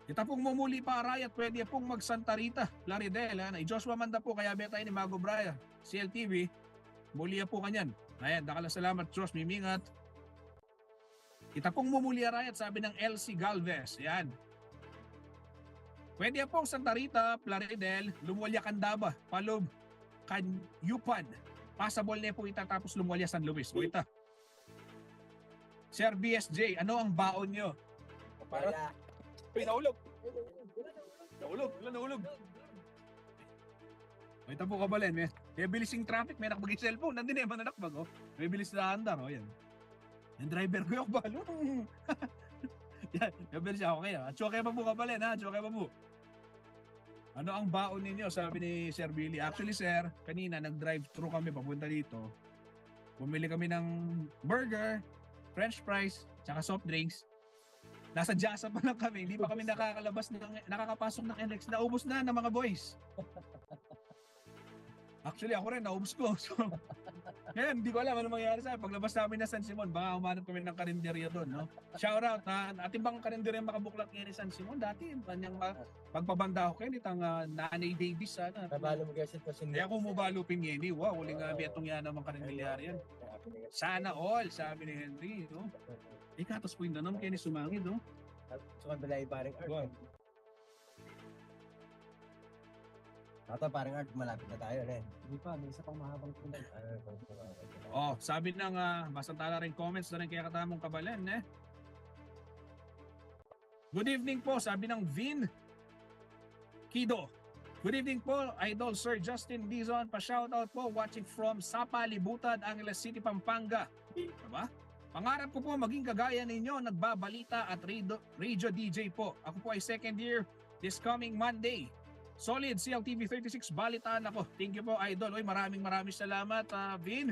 Kita pong mumuli pa, Arayat, pwede pong mag Santa Rita, Plaridel, ha? I Joshua Mandap po, kaya beta ini, Mago Braya, C L T V. Muli po kanyan. Ayan, dakal a salamat, Josh, mimingat. Kita pong mumuli, Arayat, sabi ng L C Galvez. Yan. Pwede pong Santa Rita, Plaridel, lumuwalya Candaba, Palub, Cayupan. Pasabol na po ita tapos lumuwalya San Luis. O ita. Sir B S J, ano ang baon nyo? Para Wala. Uy, nahulog. Nahulog, wala, nahulog. O, ita po kabalen, eh. Kaya bilis yung traffic, may nakbag yung cellphone. Nandun eh, mananakbag, oh. May bilis na andar, oh, yan. Yung driver ko yung balo. Yan, yung bilis siya, okay. At okay pa po kabalen, ha? At okay pa po. Ano ang baon ninyo? Sabi ni Sir Billy. Actually, sir, kanina nag-drive-thru kami papunta dito. Bumili kami ng burger, french fries, tsaka soft drinks. Nasa Jasa pa lang kami, hindi pa kami nakakalabas ng, nakakapasok ng N L E X. Naubos na ng mga boys. Actually, ako rin, naubos ko. So, Ngayon, hindi ko alam ano mangyayari sa akin. Paglabas namin ng San Simon, baka humanap kami ng karinderya doon, no? Shout out, ha? Atin bang karinderya makabuklat ngayon sa San Simon? Dati, kanyang ma- pagpabanda ko kayo, itang uh, Nanay Davis, sana. Nabalo mo kasi ito si Kaya kung mubalo pin ngayon, eh, wow, uling uh, betong yan naman karinderya yan. Sana all, sabi ni Henry, no? Ikatos po yung nanom, kaya ni sumangit, no? Sa kabila yung parang Art. Ata, parang Art, malapit na tayo, ne? Hindi pa, may isa pang mahabang tunnel. Oh, sabi ng, ah, basta tala rin comments na rin kaya katamong kabalen, ne? Good evening po, sabi ng Vin Kido. Good evening po, Idol Sir Justin Dizon. Pa-shoutout po, watching from Sapa, Libutan, Angeles City, Pampanga. Diba? Pangarap ko po maging kagaya ninyo, nagbabalita at radio, radio D J po. Ako po ay second year this coming Monday. Solid C L T V thirty-six, balitaan ako. Thank you po, Idol. Uy, maraming maraming salamat, ah, Vin.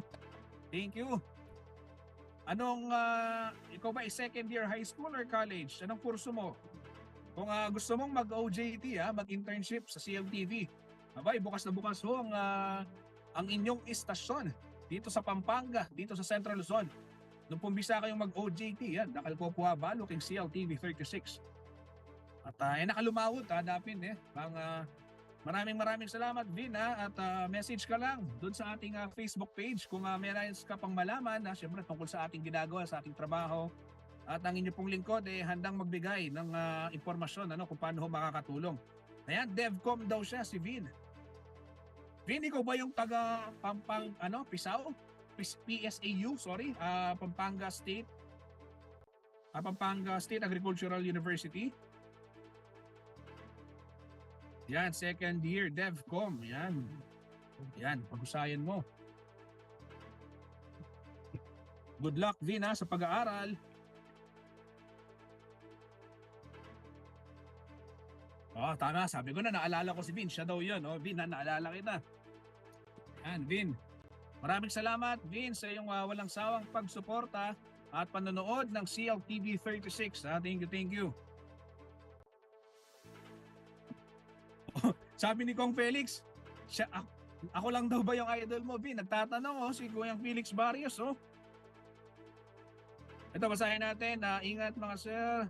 Thank you. Anong, ah, ikaw ba ay second year high school or college? Anong kurso mo? Kung ah, gusto mong mag-O J T, ah, mag-internship sa C L T V, abay, bukas na bukas ho ang, ah, ang inyong istasyon dito sa Pampanga, dito sa Central Luzon. Nung pumbisa kayong mag-O J T, yan, dakal ko po abalo king C L T V thirty-six. At ah, eh, nakalumawot, ha, dapin, eh. Ang, ah, maraming maraming salamat, Vin, ha, at ah, message ka lang doon sa ating ah, Facebook page kung ah, may nais ka pang malaman, ha, siyempre tungkol sa ating ginagawa, sa ating trabaho. At ang inyo pong lingkod, eh, handang magbigay ng ah, impormasyon, ano, kung paano ho makakatulong. Ayan, DevCom daw siya, si Vin. Vin, ikaw ba yung taga Pampang, ano, Pisao? Pis- P S A U, sorry, ah, Pampanga State. Ah, Pampanga State Agricultural University. Yan, second year, DevCom. Yan. Yan, pag-usayan mo. Good luck, Vin, ha, sa pag-aaral. Oh, tama. Sabi ko na, naalala ko si Vin. Siya daw yun. Oh, Vin, ha, naalala kita. Yan, Vin. Maraming salamat, Vin, sa iyong ah, walang sawang pagsuporta at panonood ng C L T V thirty-six. Ha? Thank you, thank you. Sabi ni Kong Felix, siya, ak- ako lang daw ba yung idol mo, Vin? Nagtatanong, oh, si Kuyang Felix Barrios, oh. Ito, basahin natin. Ah, ingat, mga sir.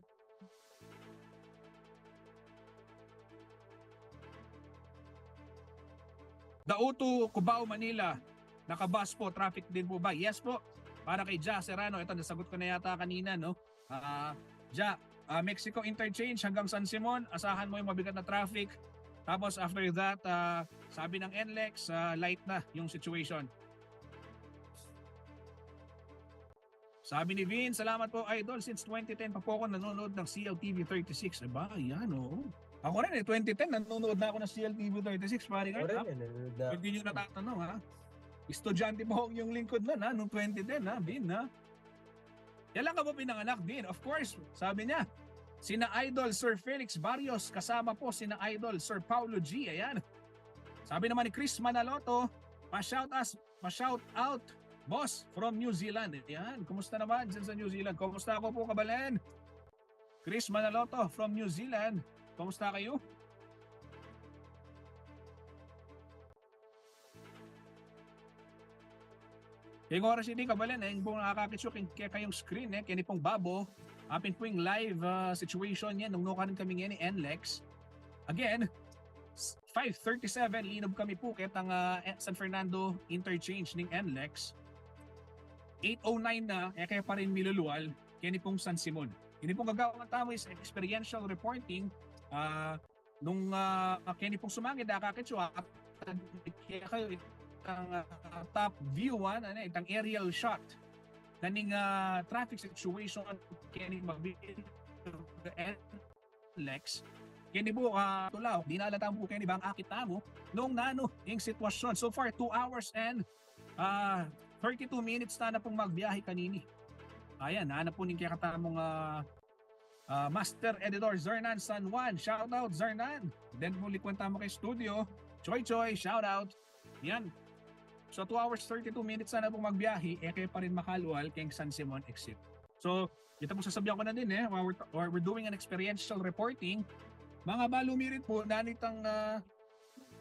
Dautu, Cubao, Manila. Nakabus po, traffic din po ba? Yes po. Para kay Ja Serrano, ito, nasagot ko na yata kanina, no? Ah, Ja, ah, Mexico Interchange hanggang San Simon, asahan mo yung mabigat na traffic. Tapos after that, ah, sabi ng NLEX, ah, light na yung situation. Sabi ni Vin, salamat po, Idol. Since twenty ten pa po ako nanonood ng C L T V thirty-six. Aba, yan, oo. Ako rin eh, twenty ten, nanonood na ako ng C L T V thirty-six, pare. Ako rin eh, nanonood na. Hindi nyo natatanong, ha? Estudyante po akong yung lingkod nun, ha? Nung twenty ten, ha? Vin, ha? Yan lang ka ba pinanganak, Vin? Of course, sabi niya. Sina Idol Sir Felix Barrios, kasama po sina Idol Sir Paulo G. Ayan. Sabi naman ni Chris Manaloto, pa-shout us, pa-shout out, boss, from New Zealand. Ayan, kumusta naman dyan sa New Zealand? Kumusta ako po, kabalen? Chris Manaloto from New Zealand. Kumusta kayo? King oras ini, kabalen, eh, ing pong nakakakit yu king kekayung screen, eh, keni pong babo, apin po ing live, ah, situation yan, nung nukarin kami ngeni NLEX. Again, s- five thirty-seven, linub kami po, ketang, ah, eh, San Fernando Interchange ning NLEX. Eight oh nine na, e ke pa rin milulual, keni pong San Simon. Ini pong gagawan tamu is experiential reporting, ah, nung, ah, ah, keni pong sumangid, nakakakit yu, ah, kaya kayo itang, ah, top view, ah, ano, itang aerial shot. Kaning, ah, traffic situation, keni mabin, Lex. Keni po, ah, tulaw, dinala tamu po keni bang akit tamu nung nanu ing sitwasyon. So far, two hours and, ah, thirty-two minutes na na pong magbiyahe kanini. Ayan, hanap po ning kekatamung, ah, ah, Master Editor Zernan San Juan. Shout out, Zernan. Then, muli po tamu kay studio. Choy Choy, shout out. Yan. So, two hours, thirty-two minutes na na pong magbiyahe, e ke pa rin makalual keng San Simon exit. So, ito pong sasabihan ko na din, eh, while we're, while we're doing an experiential reporting, mga balu mi rin po, nanitang, ah,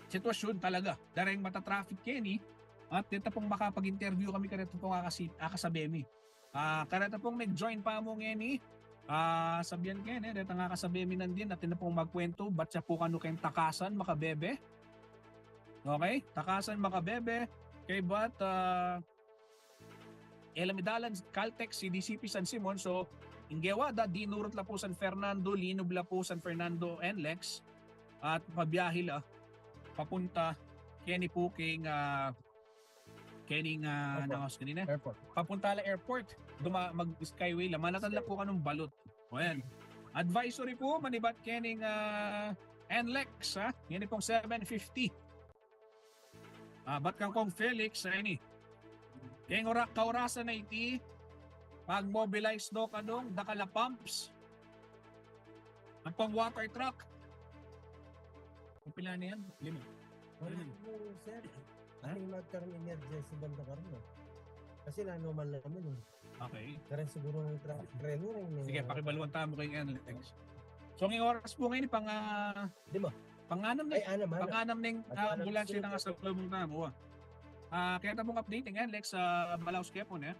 sitwasyon talaga. Dareng mata-traffic keni, At deta pung makapag-interview kami kareta pung akasi-, akasabe mi. Ah, kareta pung mag-join pa mu ngeni. Ah, sabian ke, ne, deta nga akasabe mi nandin, atin na pung magkuwentu, bat ya pu kanu keng Takasan, makabebe. Okay? Takasan, makabebe. Kaybat, ah, e la mi dalan Caltex, C D C P San Simon. So, ing gewa da, dinurut la pu San Fernando, linub la pu San Fernando NLEX, at pabiahe la, papunta, keni pu keng, ah, keni, ah, airport. Ano, kanina? Airport. Papunta la airport. Duma-, mag-skyway la. Manatan la pu kanung balut. O yan. Advisory pu, manibat keni, ah, NLEX, ha? Yan pung seven fifty. Ah, bat kang kong Felix, ay ni. Keng ora-, kaurasan a iti, mag-mobilize no kanung dakal a pumps. Ampong water truck. Ang pila na yan? Lima. Wala po, sir. Ha? Ating magkaroon emergency banda karon, no? Kasi na normal naman, eh. Okay. Kaya siguro ng tra-, training, eh. Sige, pakibaluan tamu keng NLEX. So, ngayong oras po ngayon, pang, ah, Di ba? Pang-anam na, Ay, anam, anam. Pang-anam na yung, At ah, anam ambulansya siguro. Na nga sa lubong tamu, ah. Ah, kaya tapong updating, NLEX, sa Balaos Quezon, eh.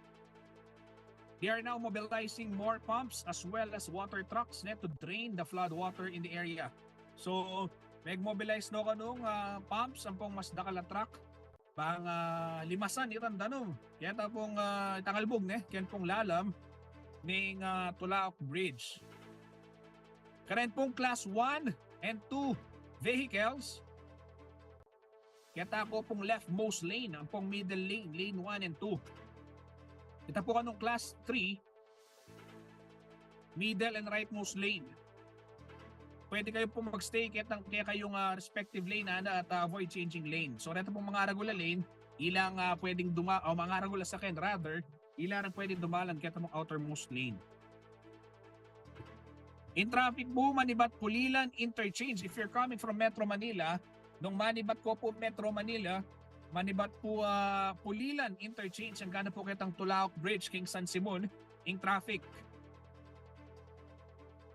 They are now mobilizing more pumps as well as water trucks, ne, to drain the flood water in the area. So, mag-mobilize no kanung, ah, pumps, ampong mas dakal a truck, bang, ah, limasan itang danum. Kaya ta pung, ah, itang albug, ne, kaya pung lalam ning, ah, Tulaok Bridge. Karen pung class one and two vehicles, keta ko pung leftmost lane, ampong middle lane, lane one and two. Keta po kanung class three, middle and rightmost lane. Pwede kayo po mag-stay ketang kekayung, ah, respective lane, ana, at, ah, avoid changing lane. So, reta pong mangaragul a lane, ilang, ah, pwedeng duma-, o mangaragul a sakyan, rather, ila reng pwedeng dumalan keta pong outermost lane. In traffic po, manibat Pulilan Interchange. If you're coming from Metro Manila, nung manibat ko po Metro Manila, manibat po, ah, Pulilan Interchange, anggana po ketang Tulaok Bridge, keng San Simon, in traffic.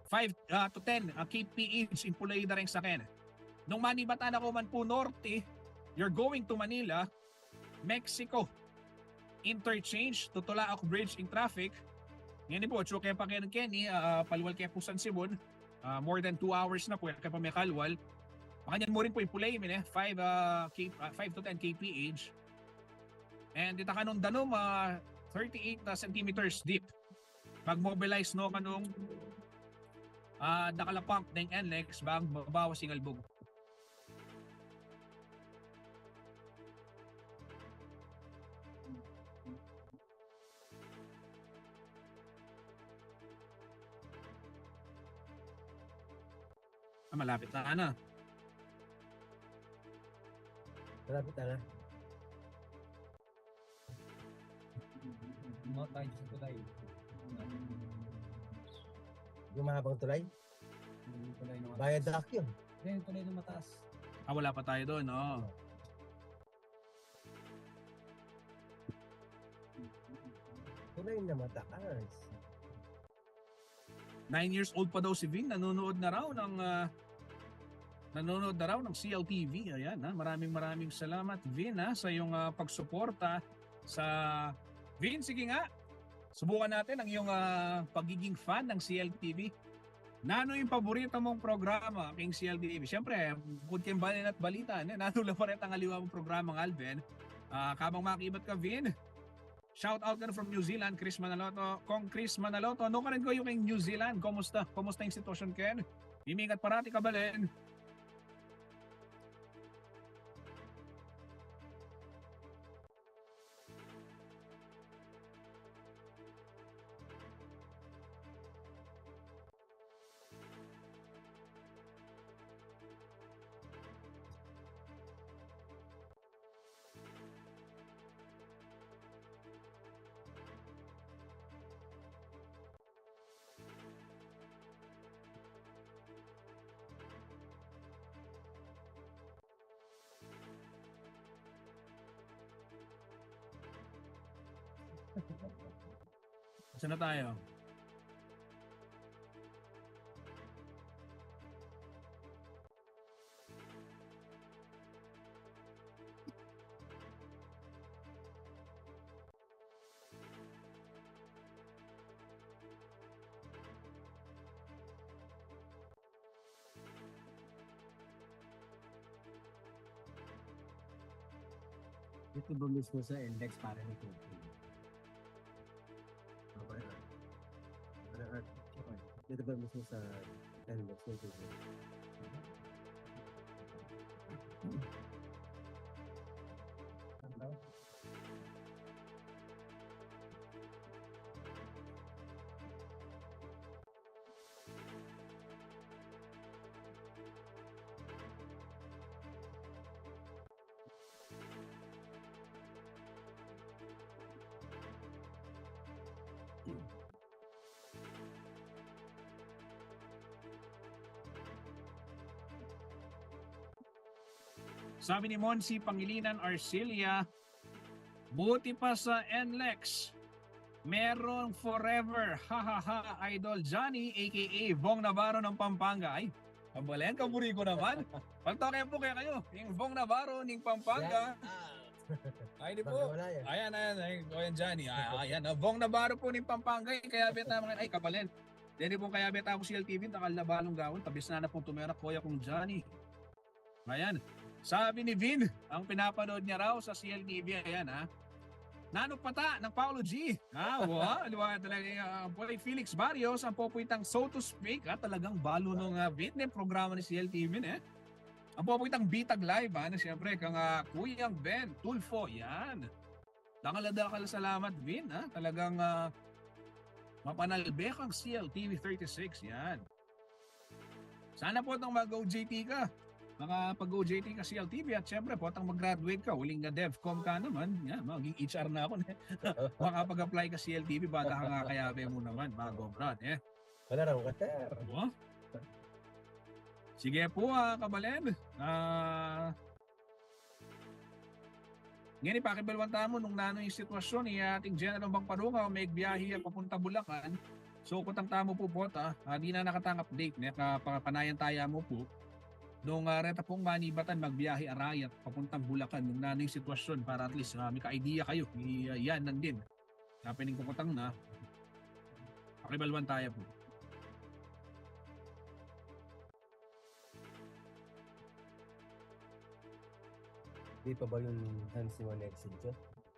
Five, ah, to ten, ah, K P H, in pulay da reng sakyan. Nung manibat na ko man po norte, you're going to Manila, Mexico Interchange to Tulaok Bridge in traffic. Ngeni po, atsu ke pa keni, ah, palual ke po San Simon, ah, more than two hours na po, ke pa mekalual. Makanyan mu rin po ing pulay mi, eh, five, ah, K-, ah, five to ten K P H. And ita kanung danum, ah, thirty-eight, ah, centimeters deep. Mag-mobilize no kanung, ah, dakal a pump ning NLEX bang mabawas ing albug. Ah, malapit na, ano? Malapit na, na. Gumawa tayo sa tulay. Yung mahabang tulay? Yung tulay na mataas. Viaduct yun. Hindi, yung tulay na mataas. Ah, wala pa tayo doon, no? Tulay na mataas. Nine years old pa daw si Vin, nanonood na raw ng, ah, nanonood na raw ng C L T V. Ayan, ha. Maraming, maraming salamat, Vin, ha, sa iyong, ah, pagsuporta sa, Vin, sige nga. Subukan natin ang iyong, ah, pagiging fan ng C L T V. Nanu yung paborito mong programa king C L T V? Siyempre, bukod keng Balen at Balita, ne? Nanu la pa rin ang aliwa mong programa, Alvin? Ah, kabang makibat ka, Vin, shout out ka na from New Zealand, Chris Manaloto. Kong Chris Manaloto, no, karin ko yung New Zealand. Kumusta? Kumusta yung sitwasyon, ken? Imingat parati, kabalen. Saan na tayo? Ito ba mismo sa index para ni Kuya? Ito ba mismo sa index ni Kuya? Sabi ni Monsi Pangilinan Arcilia, buti pa sa N L E X, merong forever. Ha, ha, ha, Idol Johnny, A K A Bong Navarro ng Pampanga. Ay, kabalen, kaburi ko naman. Paltoke po kaya kayo. Yung Bong Navarro ng Pampanga. Ay, di po. Ayan, ayan, ayan, Kuya Johnny. Ay, ayan, ah, Bong Navarro po ng Pampanga. Eh, kaya beta mga, ay, kabalen. Deni pong kaya beta ako C L T V, takal na balong gawin. Tabis na na pong tumera, Kuya kong Johnny. Ayan. Sabi ni Vin, ang pinapanood niya raw sa C L T V, ayan ha. Nanu pata ng Paolo G. Ah, wa, liwa talaga yung, ah, Boy Felix Barrios, ang popwitang, so to speak, ah, talagang balo nung, ah, Vin, yung programa ni C L T V, eh. Ang popwitang Bitag Live, ah, na siyempre, kang, ah, Kuyang Ben Tulfo, yan. Dakal a dakal a salamat, Vin, ha? Talagang, ah, mapanalbe kang C L T V thirty-six, yan. Sana po itong mag-O J T ka. Makapag-O J T ka C L T V at syempre po itong mag-graduate ka, uling nga DevCom ka naman, yan, maging H R na ako, ne? Makapag-apply ka C L T V, bata ka nga kaya be mu naman, mag-abroad, eh. Wala raw ka, sir. Wa? Sige po, ah, kabalen. Ah, ngeni, pakibaluan tamu nung nanu ing sitwasyon ni ating General Bang Parungaw, migbiahe ya papunta Bulacan. So, kutang tamu pu, Bot, ah, ah, di na nakatang update, ne, kapanayan taya mu pu. Nung, ah, reta pung manibatan, magbiahe a rayat papuntang Bulacan, nung nanu ing sitwasyon para at least, ah, mika-idea kayu, i-, ah, yan nandin. Happening ku kutang na. Pakibaluan taya pu. Di pa ba yung San Simon exit dyan?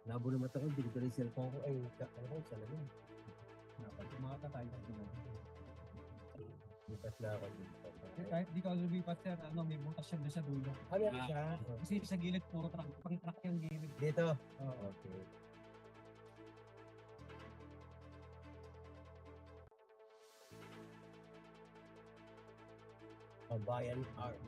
Labo na mata ko, di ko tuloy cellphone ko. Ay, ka-, ano ko, salamin. Dapat yung mga tatay na sila. Lipat na ako dito. Eh, kahit di ka lumipat, sir, ano, may butas siya doon sa dulo. Ano yan siya? Kasi sa gilid, puro truck, pang truck yung gilid. Dito? Oo. Okay. Kabayan Park.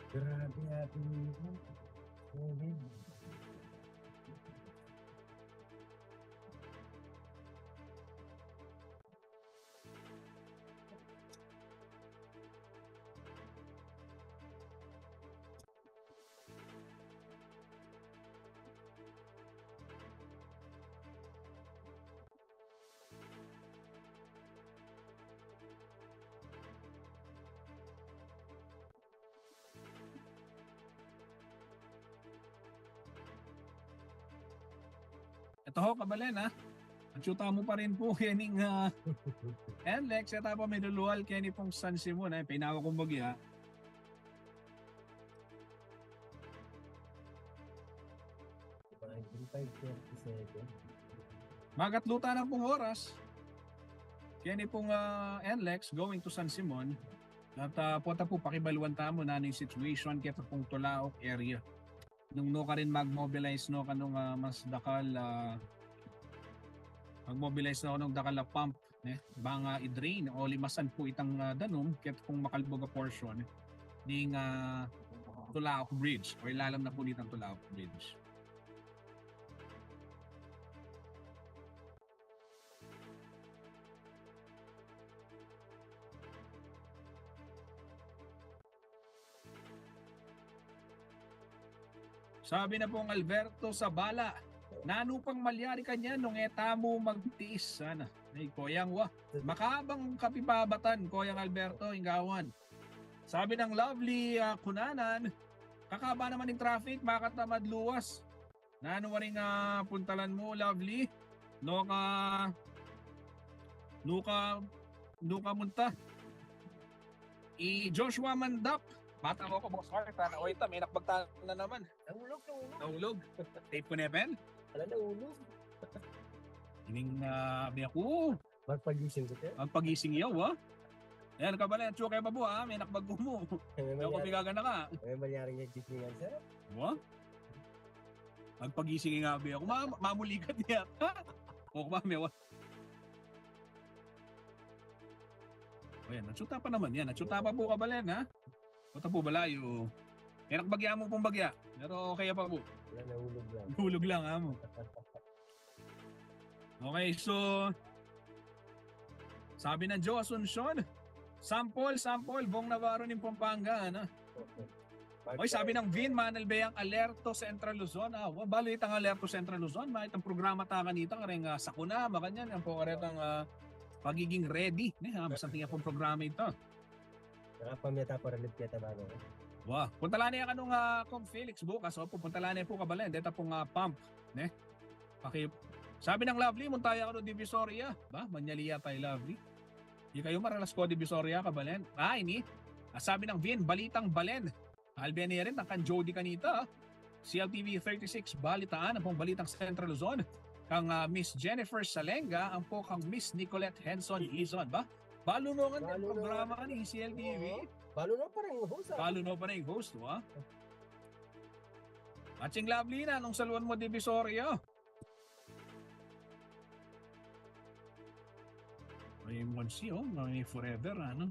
Grabe, Ate Mira. Solid. Eto ho, kabalen, ha? Atyu tamu pa rin pu kening, ah, N L E X, e ta pa milulual keni pung San Simon, eh, pinawa kung bagya. Five thirty-seven. Magatlu ta na pung oras. Keni pung, ah, N L E X going to San Simon. At, ah, pota pu, pakibaluan tamu nanu ing situation keta pung Tulaok area. Nung nukarin mag-mobilize no kanung, ah, mas dakal, ah, mag-mobilize no kanung dakal a pump, eh, bang, ah, i-drain o limasan pu itang, ah, danum keta pung makalbug a portion ning, ah, Tulaok Bridge o ilalam na pu nitang Tulaok Bridge. Sabi na pung Alberto Sabala, nanu pang malyari kanyan nung e tamu magtiis sana. Ay, koyang wa. Makabang kapibabatan, koyang Alberto, inggawan. Sabi ng Lovely, ah, Kunanan, kakaba naman ing traffic, makatamad luwas. Nanu waring, ah, puntalan mu, Lovely? No ka, no ka, no ka munta? I Joshua Mandap. Bata ko ko, Boss Art, ah, o ita, may nakbagta na naman. Nahulog, nahulog. Nahulog. Tape ko na, Ben? Ala, nahulog. Ining, ah, abi aku. Magpagising ko, sir. Magpagising yaw, ah. Ayan, kabalen, atsu ke pa bu, ah. May nakbag mu. May Yaw, malyari, kumigaga na ka. May malyaring gisingan, sir. Wa? Magpagising nga abi aku. Ma-, mamulikat yata. O, ba, mewa. O, yan. Atsu ta pa naman yan. Atsu ta pa bu, kabalen, ha? Kota pu balayu. Enak bagya mu pung bagya. Pero okay pa pu. Wala, nahulog lang. Nahulog lang, amo. Okay, so, sabi ng Joe Asuncion, sample, sample, Bong Navarro ning Pampanga, ano? Oy, sabi ng Vin, manalbe yang Alerto Central Luzon. Ah, wa, balu itang Alerto Central Luzon, ma, itang programa ta kanita, kareng, ah, sakuna, makanyan, yan po karetang, ah, pagiging ready, ne, ha, basta tingnan pong programa ito. Nakapamyata pa rin kita bago. Wa, puntalan ne ya kanung, ah, Kong Felix bukas, opu, puntalan ne pu, kabalen, deta pung, ah, pump, ne? Paki-, sabi ng Lovely, munta ya kanu Divisoria. Ba, manyali ya tayo, Lovely. Di kayu maralas ko Divisoria, kabalen. Ah, ini. Ah, sabi ng Vin, balitang balen. Albe ne rin, ang kan Jody kanita. C L T V thirty-six, balitaan, ampong balitang Central Luzon. Kang, ah, Miss Jennifer Salenga, ampo kang Miss Nicolette Henson Izon, ba? Balu no ngan ding programa kani C L T V. Oo. Balu no pa rin host, ah. Balu no pa rin host, wa? Atsing Lovely, nanung saluan mu Divisoria? Ay, Monsi, o, may forever, ano?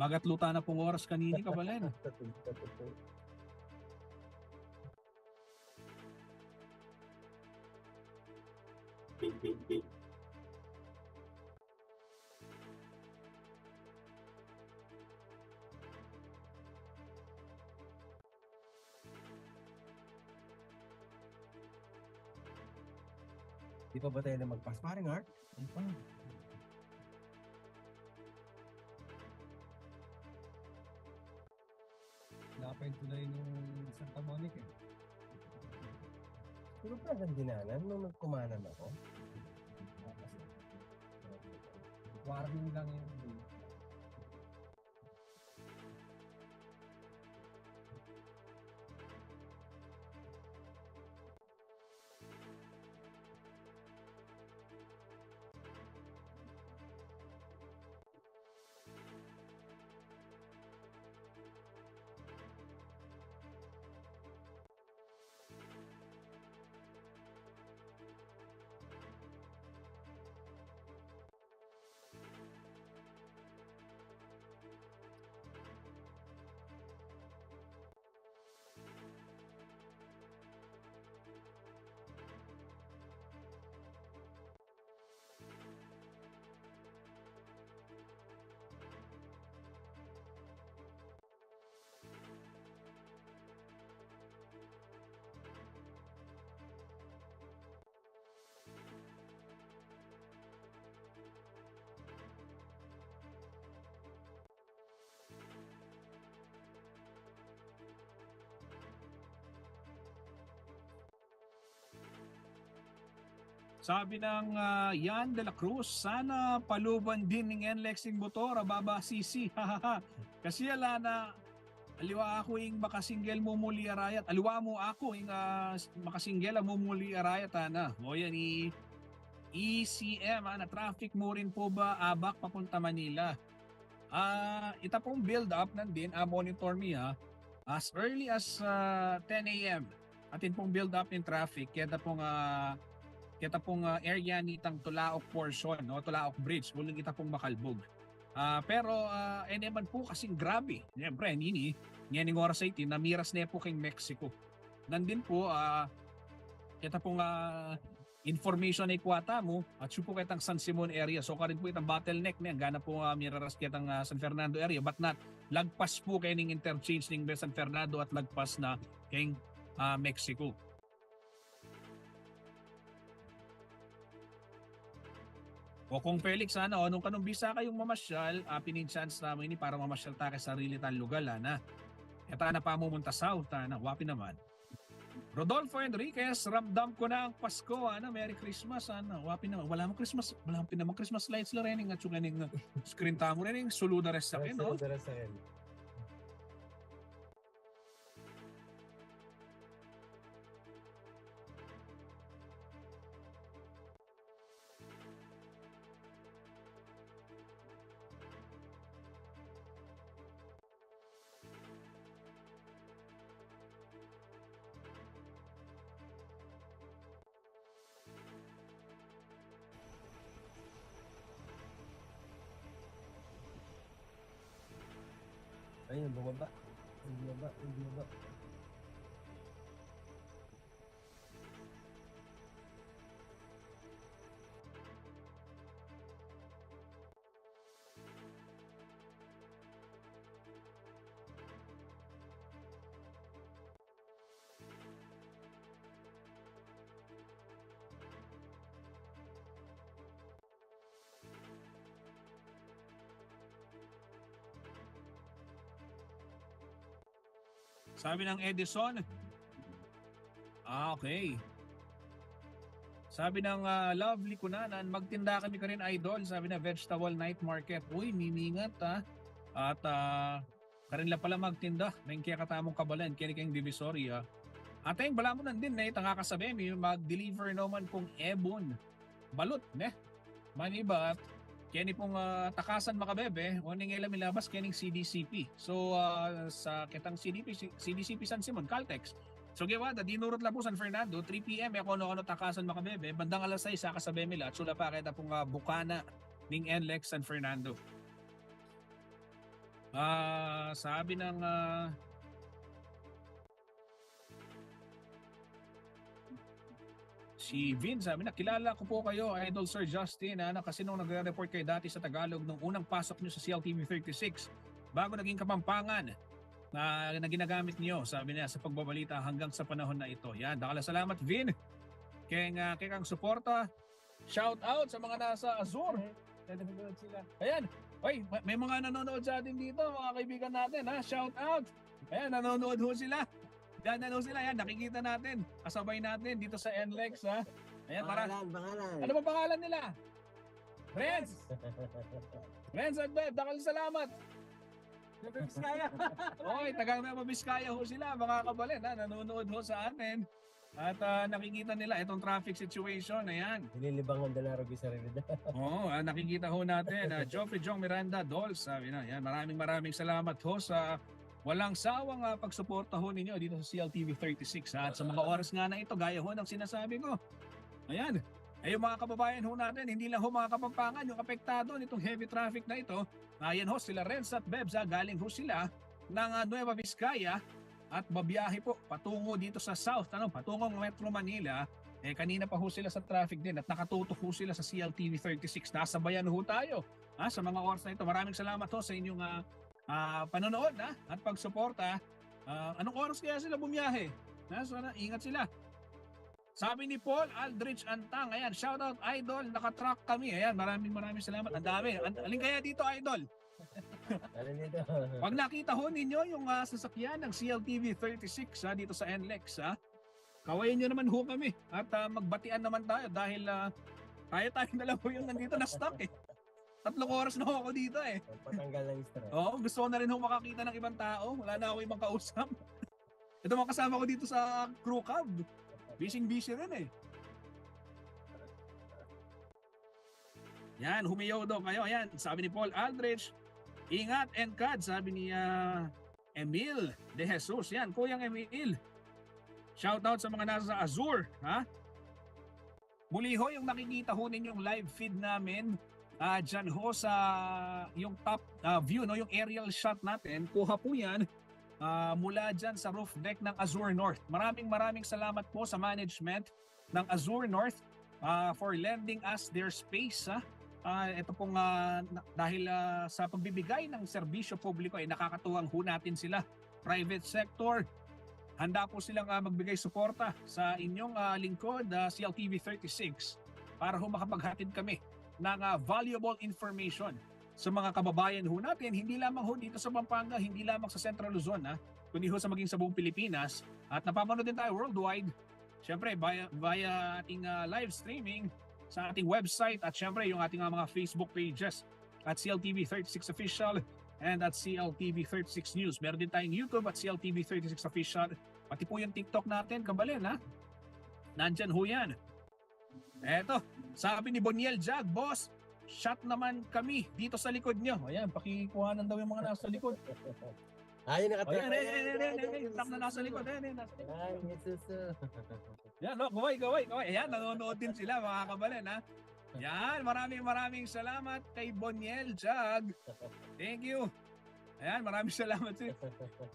Bagat luta na pung oras kanini, kabalen. Di pa ba tayo na magpas, paring Art? Di pa. Wala pa yung tulay ng Santa Monica, eh. Pero parang dinanan nung nagkumanan ako. Warning lang yun. Sabi ng, ah, Yan de la Cruz, sana paluban din ning N-Lex ing motor, ababa C C. Kasi ala na, aliwa aku ing makasinggel mumuli a rayat. Aliwa mu aku ing, ah, makasinggel a mumuli a rayat, ana. O yan, i E C M, ana, traffic mu rin po ba, Abac papunta Manila? Ah, ita pong build up nandin, ah, monitor mi, ah, as early as, ah, ten A M. Atin pong build up ning traffic, keta pong, ah, keta pong, ah, area nitang Tulaok portion, no? Tulaok Bridge, uling ita pong makalbug. Ah, pero, ah, e ne man po kasing grabe. Siyempre, nini, ngening oras a iti, namiras ne po keng Mexico. Nandin po, ah, keta pong, ah, information a ikwa tamu, atsu pu ketang San Simon area. So, karin pu itang bottleneck ne, anggana pu, ah, miraras ketang, ah, San Fernando area, but not lagpas pu keng interchange ning San Fernando at lagpas na keng, ah, Mexico. O Kong Felix, ana, o nung kanung bisa kayung mamasyal, ah, pin-chance namu ini para mamasyal ta keng sarili tang lugal, ana. E ta na pamumunta south, ana, wa pin naman. Rodolfo Enriquez, ramdam ko na ang Pasko, ana, Merry Christmas, ana. Wa pin naman, wala mang Christmas, wala pin naman Christmas lights la reni, atsu keng screen tamu reni, sulu da rin sa akin, no? Sulu da rin sa akin. Ayun, bumaba. Bumaba, bumaba. Sabi ng Edison, ah, okay. Sabi ng, ah, Lovely Kunanan, "Magtinda kami karin, idol." Sabi na, "Vegetable night market." Uy, mimingat, ah. At, ah, karin la pala magtinda, neng kekatamung kabalen, keni keng Divisoria. Atin, balamu nandin, ne, tangaka sabi, mi mag-deliver naman pung ebon. Balut, ne? Manibat, keni pung, ah, Takasan Makabebe, o ning e la milabas, kening C D C P. So, ah, sa ketang C D P, C-, C D C P San Simon, Caltex. So, gewa da, dinurut la pu San Fernando, three P M, e kanu-kanu Takasan Makabebe, bandang alas sais, saka sabi mi la, at sula pa keta pung, ah, bukana ning NLEX San Fernando. Ah, sabi ng, ah, Si Vin, sabi na, "Kilala ko po kayo, Idol Sir Justin, ah, na kasi nung nagre-report kayo dati sa Tagalog, nung unang pasok nyo sa C L T V thirty-six, bago naging Kapampangan na, na ginagamit nyo," sabi niya, "sa pagbabalita hanggang sa panahon na ito." Yan, dakal a salamat, Vin. Keng, ah, kekang suporta. Shout out sa mga nasa Azur. Nanonood sila. Ayan. Oy, may, may mga nanonood sa atin dito, mga kaibigan natin, ha? Shout out. Ayan, nanonood ho sila. Diyan, ano sila, yan, nakikita natin. Kasabay natin dito sa NLEX, ha? Ayan, para Pangalan, pangalan. Ano ba pangalan nila? Renz! Renz at Bev, dakal salamat. Nueva Vizcaya. Oy, taga Nueva Vizcaya ho sila, mga kabalen, ha? Nanonood ho sa atin. At, ah, nakikita nila itong traffic situation, ayan. Nililibangan da la rugya sarili da. Oo, ah, nakikita ho natin, ah, Geoffrey Jong Miranda, Dols, sabi na, yan, maraming, maraming salamat ho sa walang sawang, ah, pagsuporta ho ninyo dito sa C L T V thirty-six, ha? At sa mga oras nga na ito, gaya ho ng sinasabi ko, ayan, ay yung mga kababayan ho natin, hindi lang ho mga Kapampangan yung apektado nitong heavy traffic na ito. Ayan ho, sila Renz at Bebs, ha, galing ho sila ng, ah, Nueva Vizcaya at babiyahe po patungo dito sa South, ano, patungong Metro Manila. Eh, kanina pa ho sila sa traffic din at nakatutok ho sila sa C L T V thirty-six. Nasabayan ho tayo, ha, sa mga oras na ito. Maraming salamat ho sa inyong, ah, ah, panonood, ha, at pagsuporta. Ah, anong oras kaya sila bumiyahe? Ha, sana ingat sila. Sabi ni Paul Aldrich Antang, ayan, "Shout out, Idol, naka-truck kami." Ayan, maraming, maraming salamat. Ang dami. An-, alin kaya dito, Idol? Alin dito? Pag nakita ho ninyo yung, ah, sasakyan ng C L T V thirty-six, ha, dito sa NLEX, ha, kawayan nyo naman ho kami. At, ah, magbatian naman tayo dahil, ah, tayo-tayo na lang ho yung nandito na stuck, eh. Tatlong oras na ho ako dito, eh. Patanggal ng stress. Oo, gusto ko na rin ho makakita ng ibang tao. Wala na ako ibang kausap. Ito, mga kasama ko dito sa crew cab. Busy-busy rin, eh. Yan, humiyaw daw kayo. Ayan, sabi ni Paul Aldrich, "Ingat, N CAD," sabi ni, ah, Emil De Jesus. Yan, Kuyang Emil. Shout out sa mga nasa Azur, ha? Muli ho, yung nakikita ho ninyong live feed namin, ah, dyan ho sa yung top, ah, view, no, yung aerial shot natin, kuha po yan, ah, mula dyan sa roof deck ng Azur North. Maraming, maraming salamat po sa management ng Azur North, ah, for lending us their space, ah, Ah, ito pong, ah, na- dahil, ah, sa pagbibigay ng serbisyo publiko, eh, nakakatuwang ho natin sila. Private sector, handa po silang, ah, magbigay suporta sa inyong, ah, lingkod, ah, C L T V thirty-six, para ho makapaghatid kami ng, ah, valuable information sa mga kababayan ho natin, hindi lamang ho dito sa Pampanga, hindi lamang sa Central Luzon, ah, kundi ho sa maging sa buong Pilipinas. At napapanood din tayo worldwide, syempre, via, via ating, ah, live streaming sa ating website at syempre yung ating, ah, mga Facebook pages at C L T V thirty-six Official and at C L T V thirty-six News. Meron din tayong YouTube at C L T V thirty-six Official. Pati po yung TikTok natin, kabalen, ha? Nandyan ho yan. Eto, sabi ni Boniel Jag, "Boss, shot naman kami dito sa likod nyo." Ayan, pakikuhanan daw yung mga nasa likod. Ayun, O, nakatira. yan, yan, yan, yan, yan, yung truck na nasa likod. Ayan, yan, nasa likod. Ay, Jesus. Yan, no? Kaway, kaway, kaway. Ayan, nanonood din sila, mga kabalen, ha? Yan, maraming, maraming salamat kay Boniel Jag. Thank you. Ayan, maraming salamat, sir.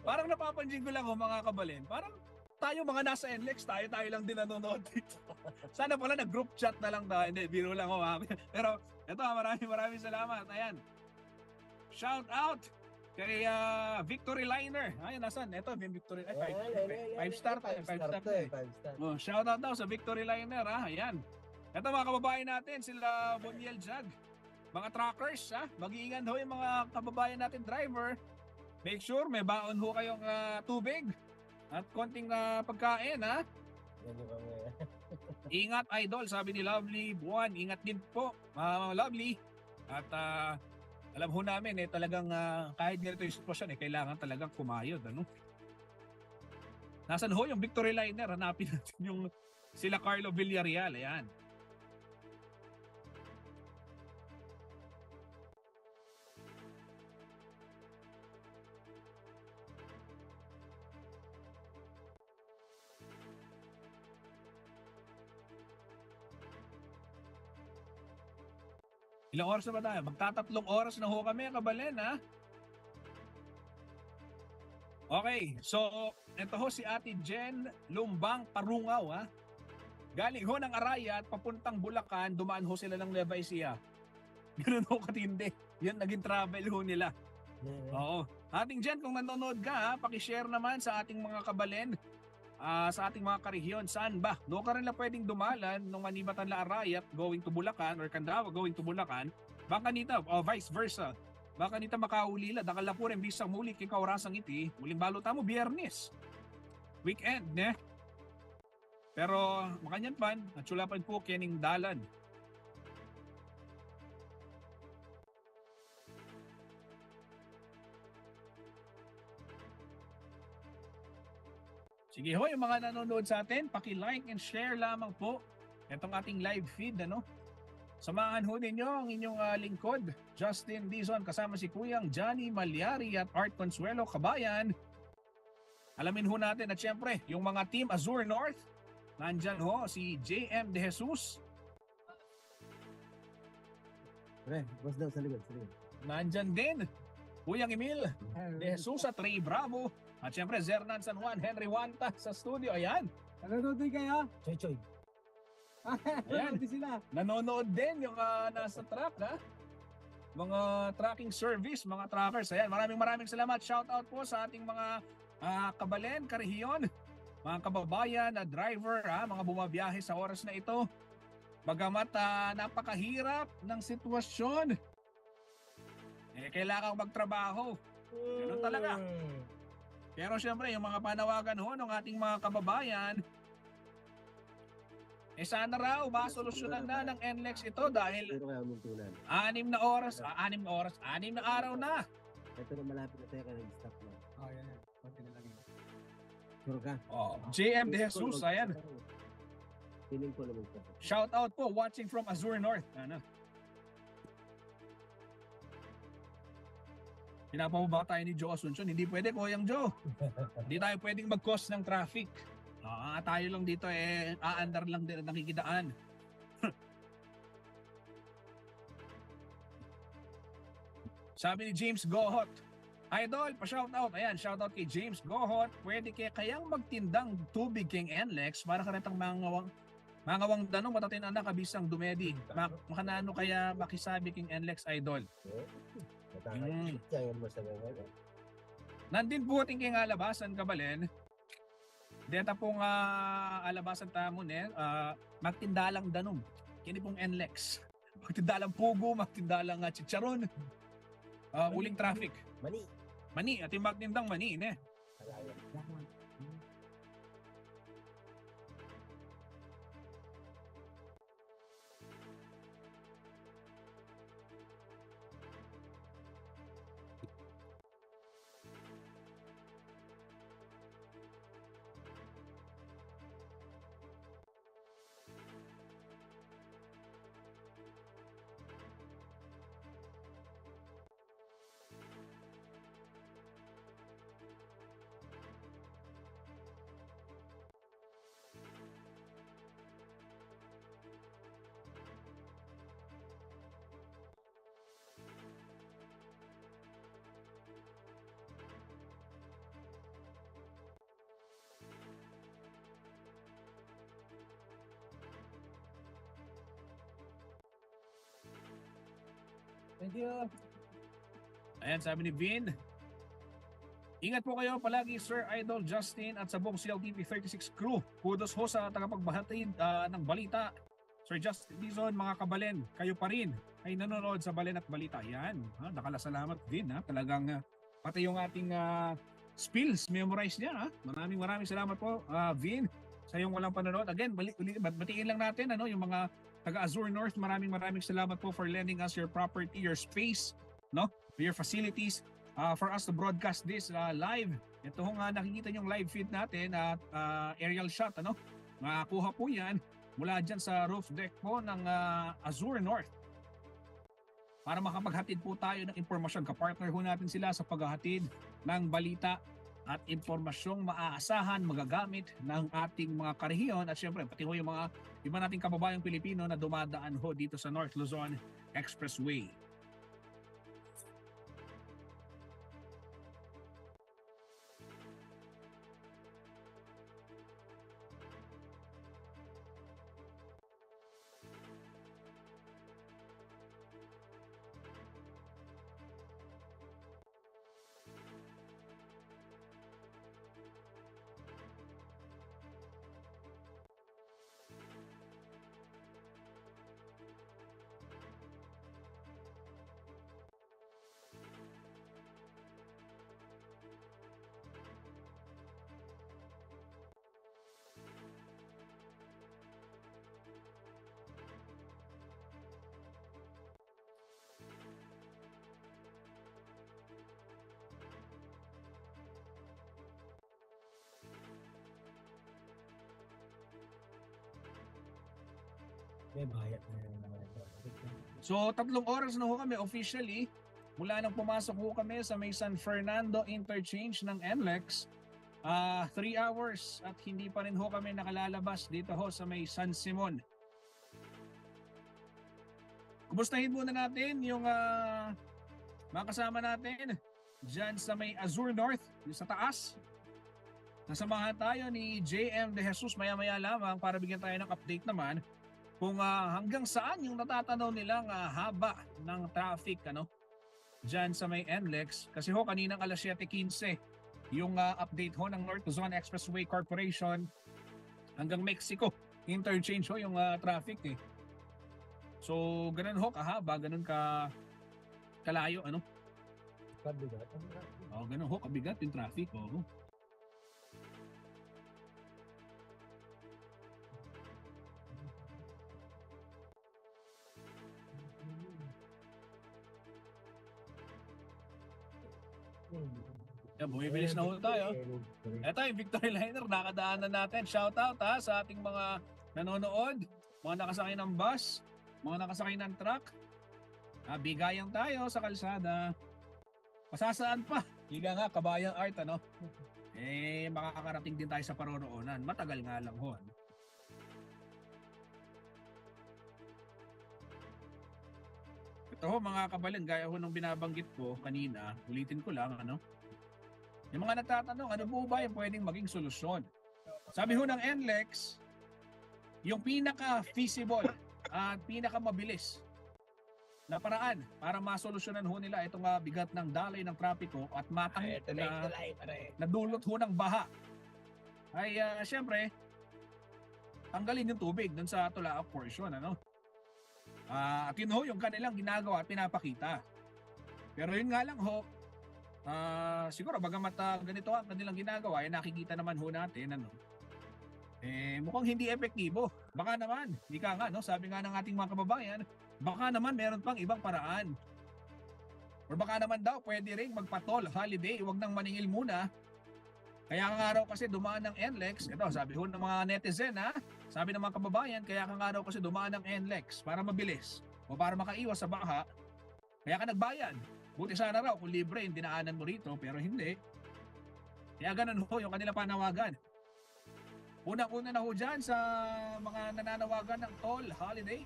Parang napapansin ko lang, oh, mga kabalen. Parang tayo, mga nasa N L E X, tayo-tayo lang din nanonood dito. Sana pala nag-group chat na lang tayo. Hindi, biro lang, oh, ha? Pero ito, ah, maraming, maraming salamat. Ayan. Shout out kay, ah, Victory Liner. Ayan, nasan? Ito, may Victory. Ay, five, Ayan, five, ayan, five ayan, star ayan, tayo, five star to, tayo. eh, five star. Oh, shout out daw sa Victory Liner, ha. Ayan. Ito, mga kababayan natin, sila Boniel Jag. Mga truckers, ha. Mag-iingat ho yung mga kababayan natin driver. Make sure may baon ho kayong, ah, tubig at konting, ah, pagkain, ha. Yan yung kami. Ingat, idol, sabi ni Lovely Buwan. Ingat din po, ah, Lovely. At, ah, alam ho namin, eh, talagang, ah, kahit ganito yung sitwasyon, eh, kailangan talagang kumayod, ano? Nasaan ho yung Victory Liner? Hanapin natin yung sila Carlo Villarreal. Ayan. Ilang oras na ba tayo? Magtatatlong oras na ho kami, kabalen, ha? Okay, so, eto ho si Ate Jen Lumbang Parungaw, ha? Galing ho ng Arayat, papuntang Bulacan, dumaan ho sila ng Nueva Ecija. Ganun ho katindi. Yun, naging travel ho nila. Oo. Ating Jen, kung nanonood ka, ha, pakishare naman sa ating mga kabalen, ah, sa ating mga karehiyon. Saan ba? No ka rin la pwedeng dumalan nung manibatan la Arayat going to Bulacan or Candaba going to Bulacan. Baka nita, o vice versa. Baka nita makauli la, dakal la pu rin bisang muli king kaorasang iti, uling balu tamu, Biyernes. Weekend, ne? Pero makanyan pan, atsu la pan pu kening dalan. Sige ho, yung mga nanonood sa atin, paki-like and share lamang po itong ating live feed, ano? Samahan ho ninyo ang inyong, ah, lingkod, Justin Dizon, kasama si Kuyang Johnny Malyari at Art Consuelo Kabayan. Alamin ho natin at syempre, yung mga Team Azure North, nandyan ho si J M De Jesus. Pre, boss daw sa likod, sa likod. Nandyan din, Kuyang Emil De Jesus at Ray Bravo. At syempre, Zernan San Juan, Henry Wanta sa studio. Ayan. Nanonood din kayo? Choy, choy. Ayan. Nanonood din sila. Nanonood din yung, ah, nasa truck, ha? Mga trucking service, mga truckers. Ayan, maraming maraming salamat. Shout out po sa ating mga, ah, kabalen, karehiyon, mga kababayan na driver, ha, mga bumabiyahe sa oras na ito. Bagamat, ah, napakahirap ng sitwasyon, eh, kailangan magtrabaho. Ganun talaga. Hmm. Pero syempre, yung mga panawagan ho ng ating mga kababayan, eh, sana raw masolusyonan na ng N L E X ito dahil Pero kaya muntunan. anim na oras, ah, anim na oras, anim na araw na. Ito na, malapit na tayo kaya nag-stop na. Oh, yan, yan. Konti na lang yun. Sure ka? Oh, J M De Jesus, ayan. Feeling ko naman ko. Shout out po, watching from Azure North. Ano? Pinapababa tayo ni Joe Asuncion. Hindi pwede, Kuyang Joe. Hindi tayo pwedeng mag-cause ng traffic. Ah, tayo lang dito, eh, aandar lang din at nakikitaan. Sabi ni James Gohot, "Idol, pa-shoutout." Ayan, shoutout kay James Gohot. "Pwede kaya kayang magtindang tubig keng N L E X para karetang mga ngawang Mangawang danum at atin anak a bisang dumedi. Ma-, makananu kaya makisabi king NLEX, Idol? Hmm. Nandin pu atin king alabasan, kabalen. Deta pung, ah, alabasan tamu, ne, ah, magtinda lang danum. Keni pung NLEX. Magtinda lang pugu, magtinda lang, ah, chicharon. Ah, uling traffic. Mani. Mani, atin magtindang mani, ne? Thank you. Ayan, sabi ni Vin, "Ingat po kayo palagi, Sir Idol Justin, at sa buong C L T V thirty-six crew. Kudos ho sa tagapagbahatid, ah, ng balita. Sir Justin Dizon, mga kabalen, kayo pa rin ay nanonood sa Balen at Balita." Yan. Ha, dakal a salamat, Vin, ha? Talagang, ah, pati yung ating, ah, spills, memorize niya, ha? Maraming, maraming salamat po, ah, Vin, sa iyong walang panonood. Again, bali-, uli-, bat-, batiin lang natin, ano, yung mga taga Azure North, maraming, maraming salamat po for lending us your property, your space, no? Your facilities, ah, for us to broadcast this, ah, live. Ito hong, ah, nakikita niyong live feed natin at, ah, aerial shot, ano? Makuha po yan mula dyan sa roof deck po ng, ah, Azure North. Para makapaghatid po tayo ng impormasyon, kapartner ho natin sila sa paghahatid ng balita at impormasyong maaasahan, magagamit ng ating mga karehiyon at syempre, pati ho yung mga iba nating kababayang Pilipino na dumadaan ho dito sa North Luzon Expressway. May bayad na yung mga ito. So, tatlong oras na ho kami officially. Mula nang pumasok ho kami sa may San Fernando Interchange ng NLEX, ah, three hours at hindi pa rin ho kami nakalalabas dito ho sa may San Simon. Kumustahin muna natin yung, ah, mga kasama natin diyan sa may Azure North, yung sa taas. Sasamahan tayo ni J M De Jesus maya-maya lamang para bigyan tayo ng update naman kung, ah, hanggang saan yung natatanaw nilang, ah, haba ng traffic, ano, diyan sa may NLEX. Kasi ho, kaninang alas siyete quince, yung, ah, update ho ng North Luzon Expressway Corporation hanggang Mexico Interchange ho yung, ah, traffic, eh. So, ganun ho kahaba, ganun ka, kalayo, ano? Kabigat ang traffic. Oh, ganun ho kabigat yung traffic, oh. Yan, bumibilis na ho tayo. Eto, yung Victory Liner, nakadaanan natin. Shout out, ha, sa ating mga nanonood, mga nakasakay ng bus, mga nakasakay ng truck. Ah, bigayan tayo sa kalsada. Masasaan pa? Ika nga, kabayan Art, ano? Eh, makakarating din tayo sa paroroonan. Matagal nga lang ho, ano? Ito ho, mga kabalen, gaya ho ng binabanggit ko kanina, ulitin ko lang, ano? Yung mga nagtatanong, ano po ba yung pwedeng maging solusyon? Sabi ho ng NLEX, yung pinaka-feasible at pinakamabilis na paraan para masolusyonan ho nila itong, ah, bigat ng daloy ng trapiko at matanggal na, na dulot ho ng baha ay, ah, siyempre, tanggalin yung tubig dun sa Tulaok portion, ano? Ah, at yun ho yung kanilang ginagawa at pinapakita. Pero yun nga lang ho, ah, siguro bagamat, ah, ganito ang kanilang ginagawa, eh, nakikita naman ho natin, ano? Eh, mukhang hindi epektibo. Baka naman, ika nga, no? Sabi nga ng ating mga kababayan, baka naman meron pang ibang paraan. Or baka naman daw, pwede rin magpa-toll holiday, wag nang maningil muna. Kaya nga raw kasi dumaan ng NLEX, ito, sabi ho ng mga netizen, ha? Sabi ng mga kababayan, kaya nga raw kasi dumaan ng NLEX para mabilis o para makaiwas sa baha. Kaya ka nagbayad. Buti sana raw kung libre yung dinaanan mo rito, pero hindi. Kaya ganun ho yung kanilang panawagan. Unang-una na ho dyan sa mga nananawagan ng toll holiday.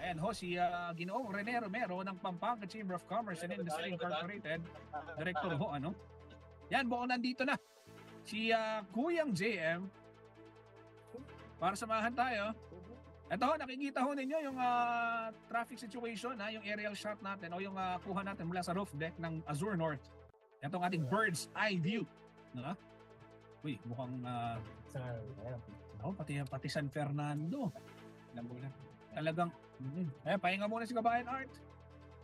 Ayan ho, si, ah, Ginoong Rene Romero ng Pampanga Chamber of Commerce and Industry Incorporated. Director ho, ano? Yan, mukhang nandito na si, ah, Kuyang J M para samahan tayo. Ito ho, nakikita ho ninyo yung, ah, traffic situation, ha, yung aerial shot natin o yung, ah, kuha natin mula sa roof deck ng Azure North. Itong ating bird's eye view. No? Uy, mukhang, ah, Sa, ayan. oh, pati, pati San Fernando. Alam mo na. Talagang, mm. Eh, pahinga muna si Kabayan Art.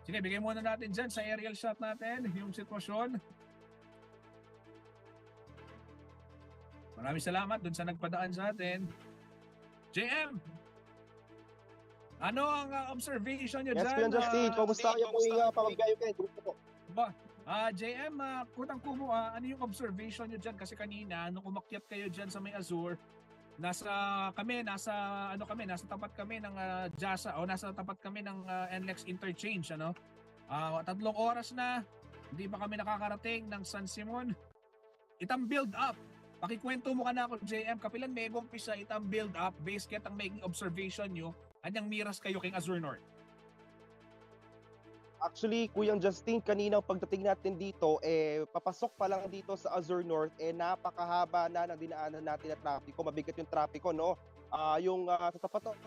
Sige, bigay muna natin dyan sa aerial shot natin yung sitwasyon. Maraming salamat dun sa nagpadaan sa atin. J M, ano ang, ah, observation nyo Yes, dyan? Kuya Justin, Ah, kumusta Jay, kayo po yung uh, pamagay kayo grupo po? Ba, ah, J M, ah, kutang kumu, ah, ano yung observation nyo dyan? Kasi kanina, nung umakyat kayo dyan sa may Azure, nasa kami, nasa ano kami, nasa tapat kami ng ah, Jasa o nasa tapat kami ng ah, NLEX interchange, ano? Ah, tatlong oras na hindi pa kami nakakarating ng San Simon. Itang build up. Pakikwento mu kanakun, J M, kapilan me umpisa itang build up, base ketang maging observation nyo, anyang miras kayo keng Azure North. Actually, Kuyang Justin, kanina pagdating natin dito, eh, papasok pa lang dito sa Azure North, eh, napakahaba na ng dinaanan natin na trapiko. Mabigat yung trapiko, no? Ah, yung ah, sa tapat ng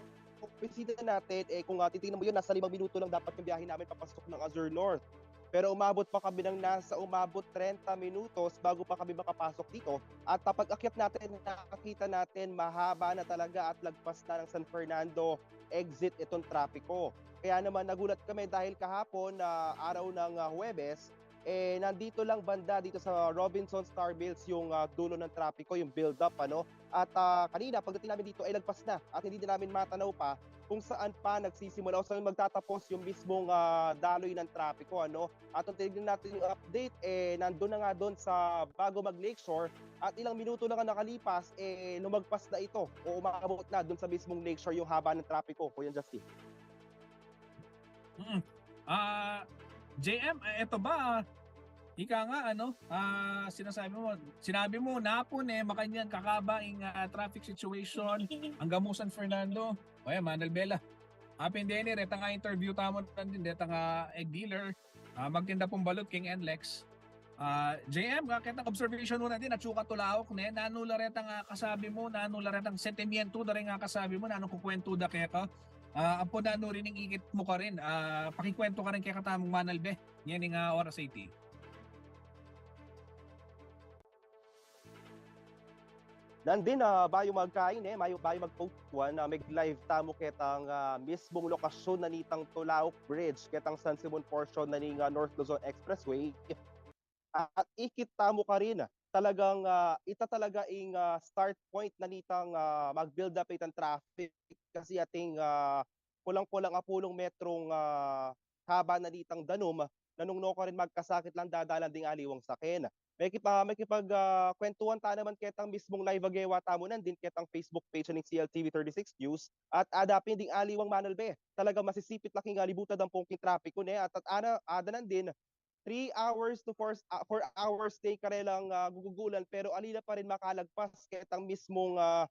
opisina natin, eh, kung ah, titingnan mo yun, nasa limang minuto lang dapat yung biyahe namin papasok ng Azure North. Pero umabot pa kami ng nasa umabot trenta minutos bago pa kami makapasok dito. At ah, pag-akyat natin, nakakita natin mahaba na talaga at lagpas na ng San Fernando exit itong trapiko. Kaya naman nagulat kami dahil kahapon na araw ng ah, Huwebes, eh nandito lang banda dito sa Robinson Star Mills yung ah, dulo ng trapiko, yung build up, ano. At ah, kanina pagdating namin dito ay lagpas na at hindi na namin matanaw pa kung saan pa nagsisimula o saan magtatapos yung mismong ah, daloy ng trapiko, ano. At kung tinignan natin yung update, eh nandun na nga doon sa bago mag Lakeshore at ilang minuto lang ang nakalipas, eh lumagpas na ito o umabot na doon sa mismong Lakeshore yung haba ng trapiko, Kuya Justin. Mm. Ah, J M, eh, eto ba? Ika nga, ano, ah, sinasabi mo, sinabi mo, napun eh, makanyan kakaba ing ah, traffic situation, hanggang mu San Fernando. O yan, Manal Bela. Apin deni, retang ah, interview tamu nandin, retang ah, egg dealer, ah, magtinda pung balut keng NLEX. Ah, J M, nga ketang observation mu nandin, atsu ka Tulaok ne, nanu la retang ah, kasabi mu, nanu la retang sentimiento da ring ah, kasabi mu, nanu kukwentu da keka. Ah, ampo nanu rin ing ikit mu karin, ah, pakikwentu karin kekatamung Manal Be. Yan ing ah, oras iti. Nandin, ah, bayu magkain eh, bayu, bayu magpautuan, ah, mag-live tamu ketang ah, mismong lokasyon na nitang Tulaok Bridge, ketang San Simon portion na ning ah, North Luzon Expressway. At ikit tamu karin, talagang ah, ita talaga ing ah, start point na nitang ah, mag-build up itang traffic kasi ating ah, kulang-kulang apulung metrong ah, haba na nitang danum, na nung nukarin magkasakit lang dadalan ding aliwang saken. May kipa, may kipag ah, kwentuhan ta naman ketang mismong live a gewa tamu nandin ketang Facebook page ning C L T V thirty-six News at adapin ding aliwang Manal Be. Talaga masisipit la king alibutan ampong king trapiko ne at, at ana, ada nandin three hours to four, ah, four hours ne ing karelang ah, gugugulan pero ali la pa rin makalagpas ketang mismong ah,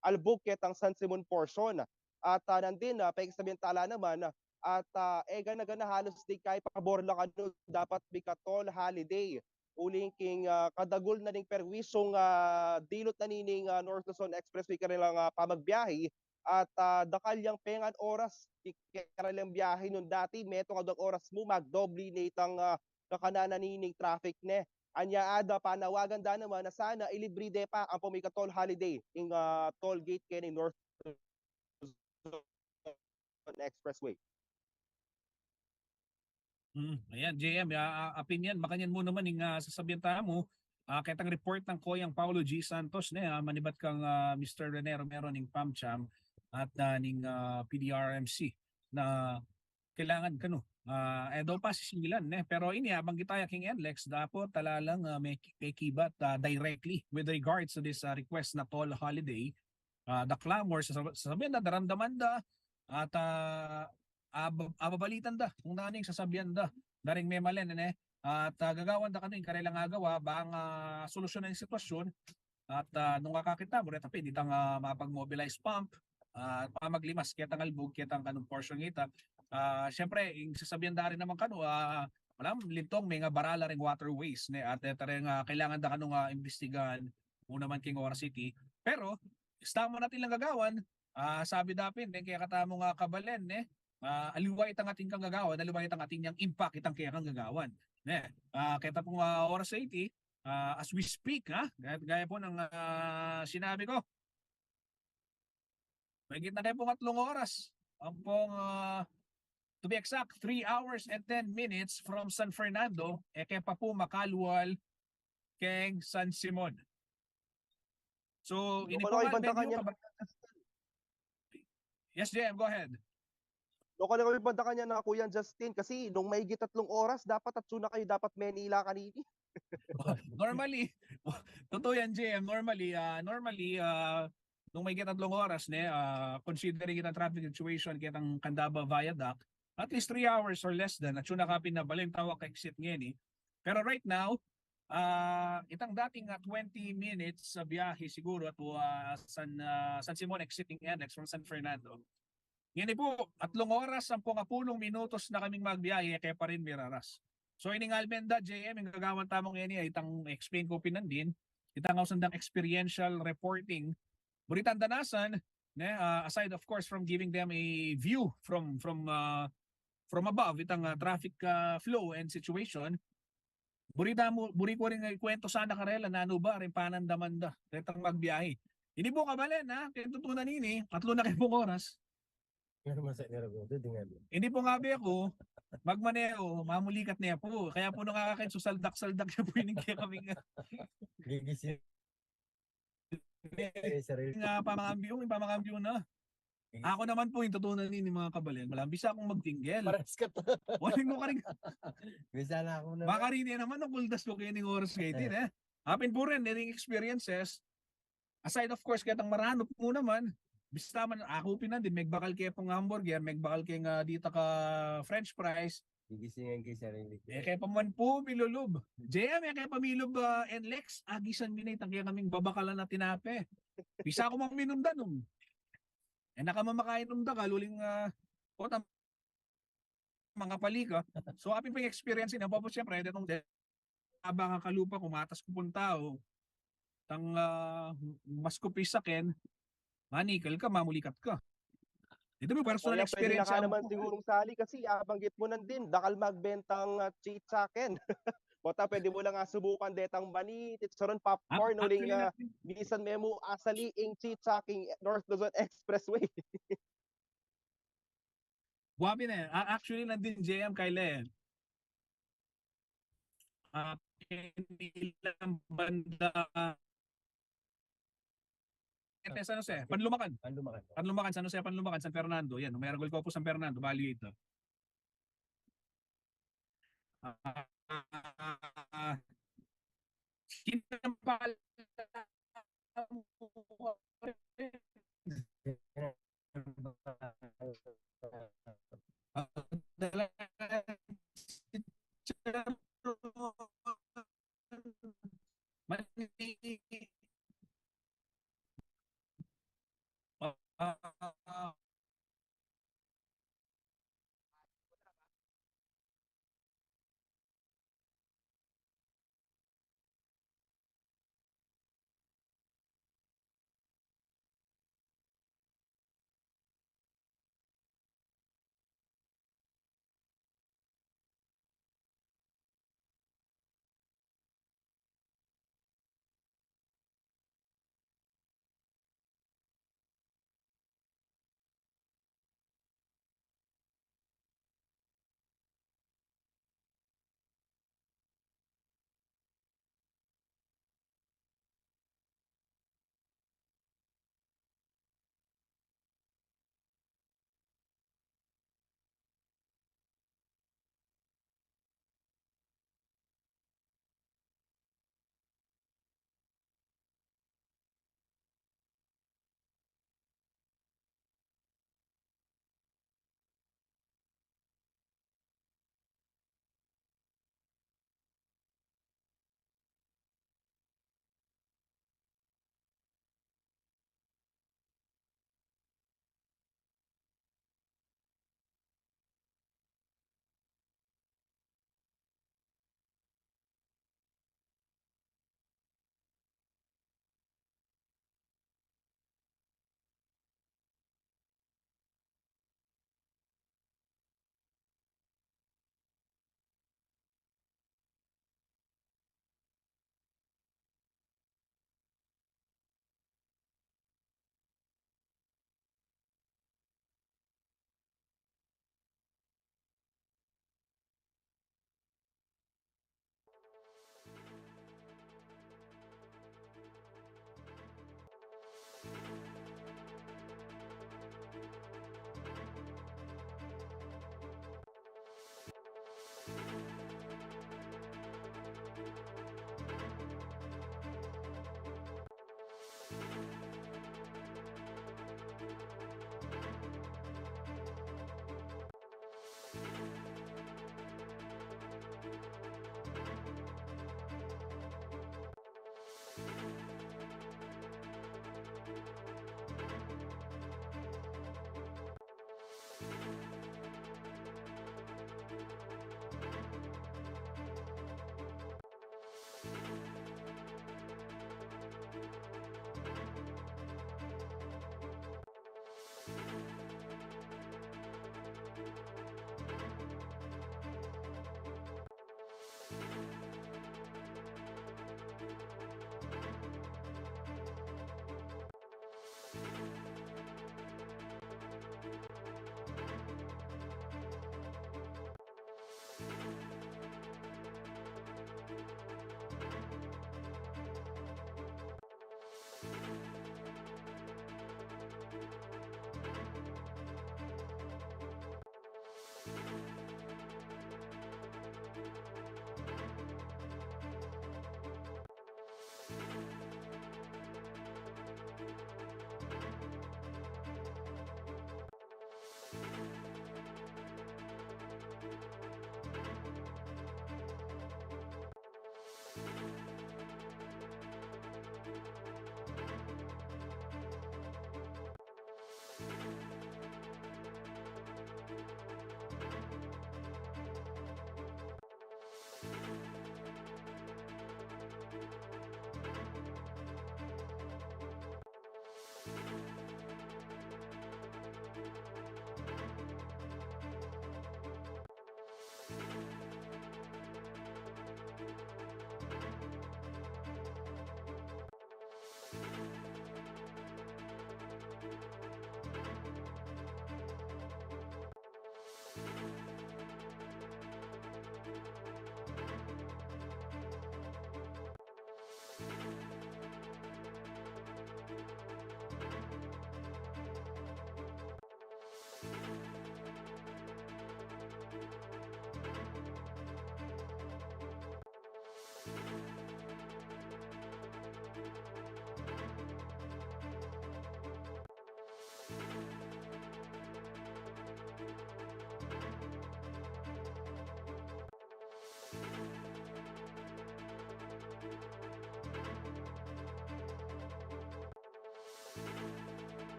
albug ketang San Simon portion. At ah, nandin, ah, pakisabihan tala naman, at ah, e gana gana halos deng kaya pabor la kanu dapat mika-toll holiday uling king, ah, kadagul na ning perwisung, ah, dilut na nining, ah, North Luzon Expressway karelang, ah, pamagbiahe at, ah, dakal yang pengan oras king karelang biahe nung dati, metung adwang oras mu, magdobli ne itang, ah, kakanan na nining traffic ne. Anya ada panawagan da naman na sana ilibre de pa ampong mika-toll holiday ing, ah, toll gate keni North Luzon Expressway. Mm, ayan, J M, ah, ah, opinion, makanyan mu naman ing, ah, sasabian tamu, ah, ketang report nang Koyang Paulo G Santos, ne, ah, manibat kang, ah, Mister Rene Romero ning PAMCHAM at, ah, ning, ah, P D R M C na kailangan kanu, ah, e daw pa sisingilan, ne. Pero ini, abanggit taya king NLEX, dapot talalang, ah, me, mekibat, ah, directly with regards to this, ah, request na toll holiday, ah, the clamor, sasab-, sasabian da, daramdaman da, at, ah, ab-, ababalitan da kung nanu ing sasabian da, da ring memalen, ne. At, ah, gagawan da kanu ing karelang agawa, bang, ah, solusyonan ing sitwasyun, at, ah, nung akakit na mu, reta pin itang, ah, mapag-mobilize pump, ah, pamaglimas ketang albug, ketang kanung portion ngita. Ah, siyempre, ing sasabian da rin naman kanu, ah, wala, lintong, mengabarala ring waterways, ne, at, eh, tareng, ah, kailangan da kanung, ah, imbestigahan mu naman king oras iti. Pero, esta mu natin lang gagawan, ah, sabi da pin, deng kekatamung kabalen, ne, ah, aliwa itang atin kang gagawan, aliwa itang atin yang impact itang kekang gagawan. Ne, ah, keta pung, ah, oras iti, ah, as we speak, ha? Gaya, gaya pu ng, ah, sinabi ku, mahigit na ke pung atlung oras. Ampong, ah, to be exact, three hours and ten minutes from San Fernando, e ke pa pu makalual keng San Simon. So, ini pu nga, Kuya Justin. Yes, J M, go ahead. Lokal kami banda kanyan na, Kuya Justin, kasi nung mahigit tatlung oras, dapat atsu na kayu dapat Manila kanini. Normally, totoo yan, J M. Normally, ah, normally, ah, nung mahigit tatlung oras, ne, ah, considering itang traffic situation, ketang Candaba Viaduct, at least three hours or less than, atsu na ka pin, bale tawag ka exit ngeni. Pero right now, ah, itang dating, ah, twenty minutes sa biyahe siguro at, ah, San, ah, San Simon exiting NLEX from San Fernando. Ngeni pu, atlung oras ampong apulung minutos na kaming magbiyahe, e ke pa rin miraras. So, ining almen da, J M, ing gagawan tamu ngeni, ay itang explain ku pin nandin, itang ausan dang experiential reporting. Buri tang danasan, ne, ah, aside, of course, from giving them a view from, from, ah, from above, itang, ah, traffic, ah, flow and situation, buri da mu, buri ku rin ikuwento sana karela nanu ba ring panandaman da retang magbiyahe. Ini pu, kabalen, ha, keng tutunan ini, atlu na ke pung oras. Pero masa ni Ragundo, di nga. Ini pu, abe ku, magmaneho, mamulikat ne pu. Kaya pu nung akakit, susaldak-saldak ne pu ining kekaming, ah, gigising. Eh, sarili. Nga pamangambiung, ing pamangambiung na. Sige. Aku naman pu, ing tutunan ini, mga kabalen, malambi sa kung magtinggel. Parehas ka to. Waling mu karing. Bisa na aku naman. Makarin ne naman, nung kuldas ku keni ning oras keti, eh. Apin pu rin, iring experiences, aside, of course, ketang maranup mu naman, bista man, aku pin nandin, megbakal ke pung hamburger, megbakal ke nga dita ka French fries, gigisingan ke sarili ke. E ke pa man pu milulub. J M, e ke pa milub, ah, NLEX, agisan mi na itang kekaming babakalan a tinape. Bisa ku mang minum da nung. E na ka mamakain nung dakal, uling, ah, o, tam-, mangapali ka. So, apin pung experience ini, tapos siyempre, detang de, abang ka kalupa, kumatas ku pung tau, tang, ah, mas kupis saken, manikal ka, mamulikat ka. Ito, may personal experience ka naman sigurung sali kasi abanggit mu nandin, dakal magbentang, ah, chichaken. Bota, pwede mu lang, ah, subukan detang mani, chicharon, popcorn, uling, ah, misan me mu asali ing chichaking North Luzon Expressway. Guapi ne. A-, actually, nandin J M kaile. Ah, kanilang banda. Ete, San Jose, Panlumacan. Panlumacan. Panlumacan, San Jose, Panlumacan, San Fernando. Yan, may ragul ko pu San Fernando, bali ito. Ah, kinampal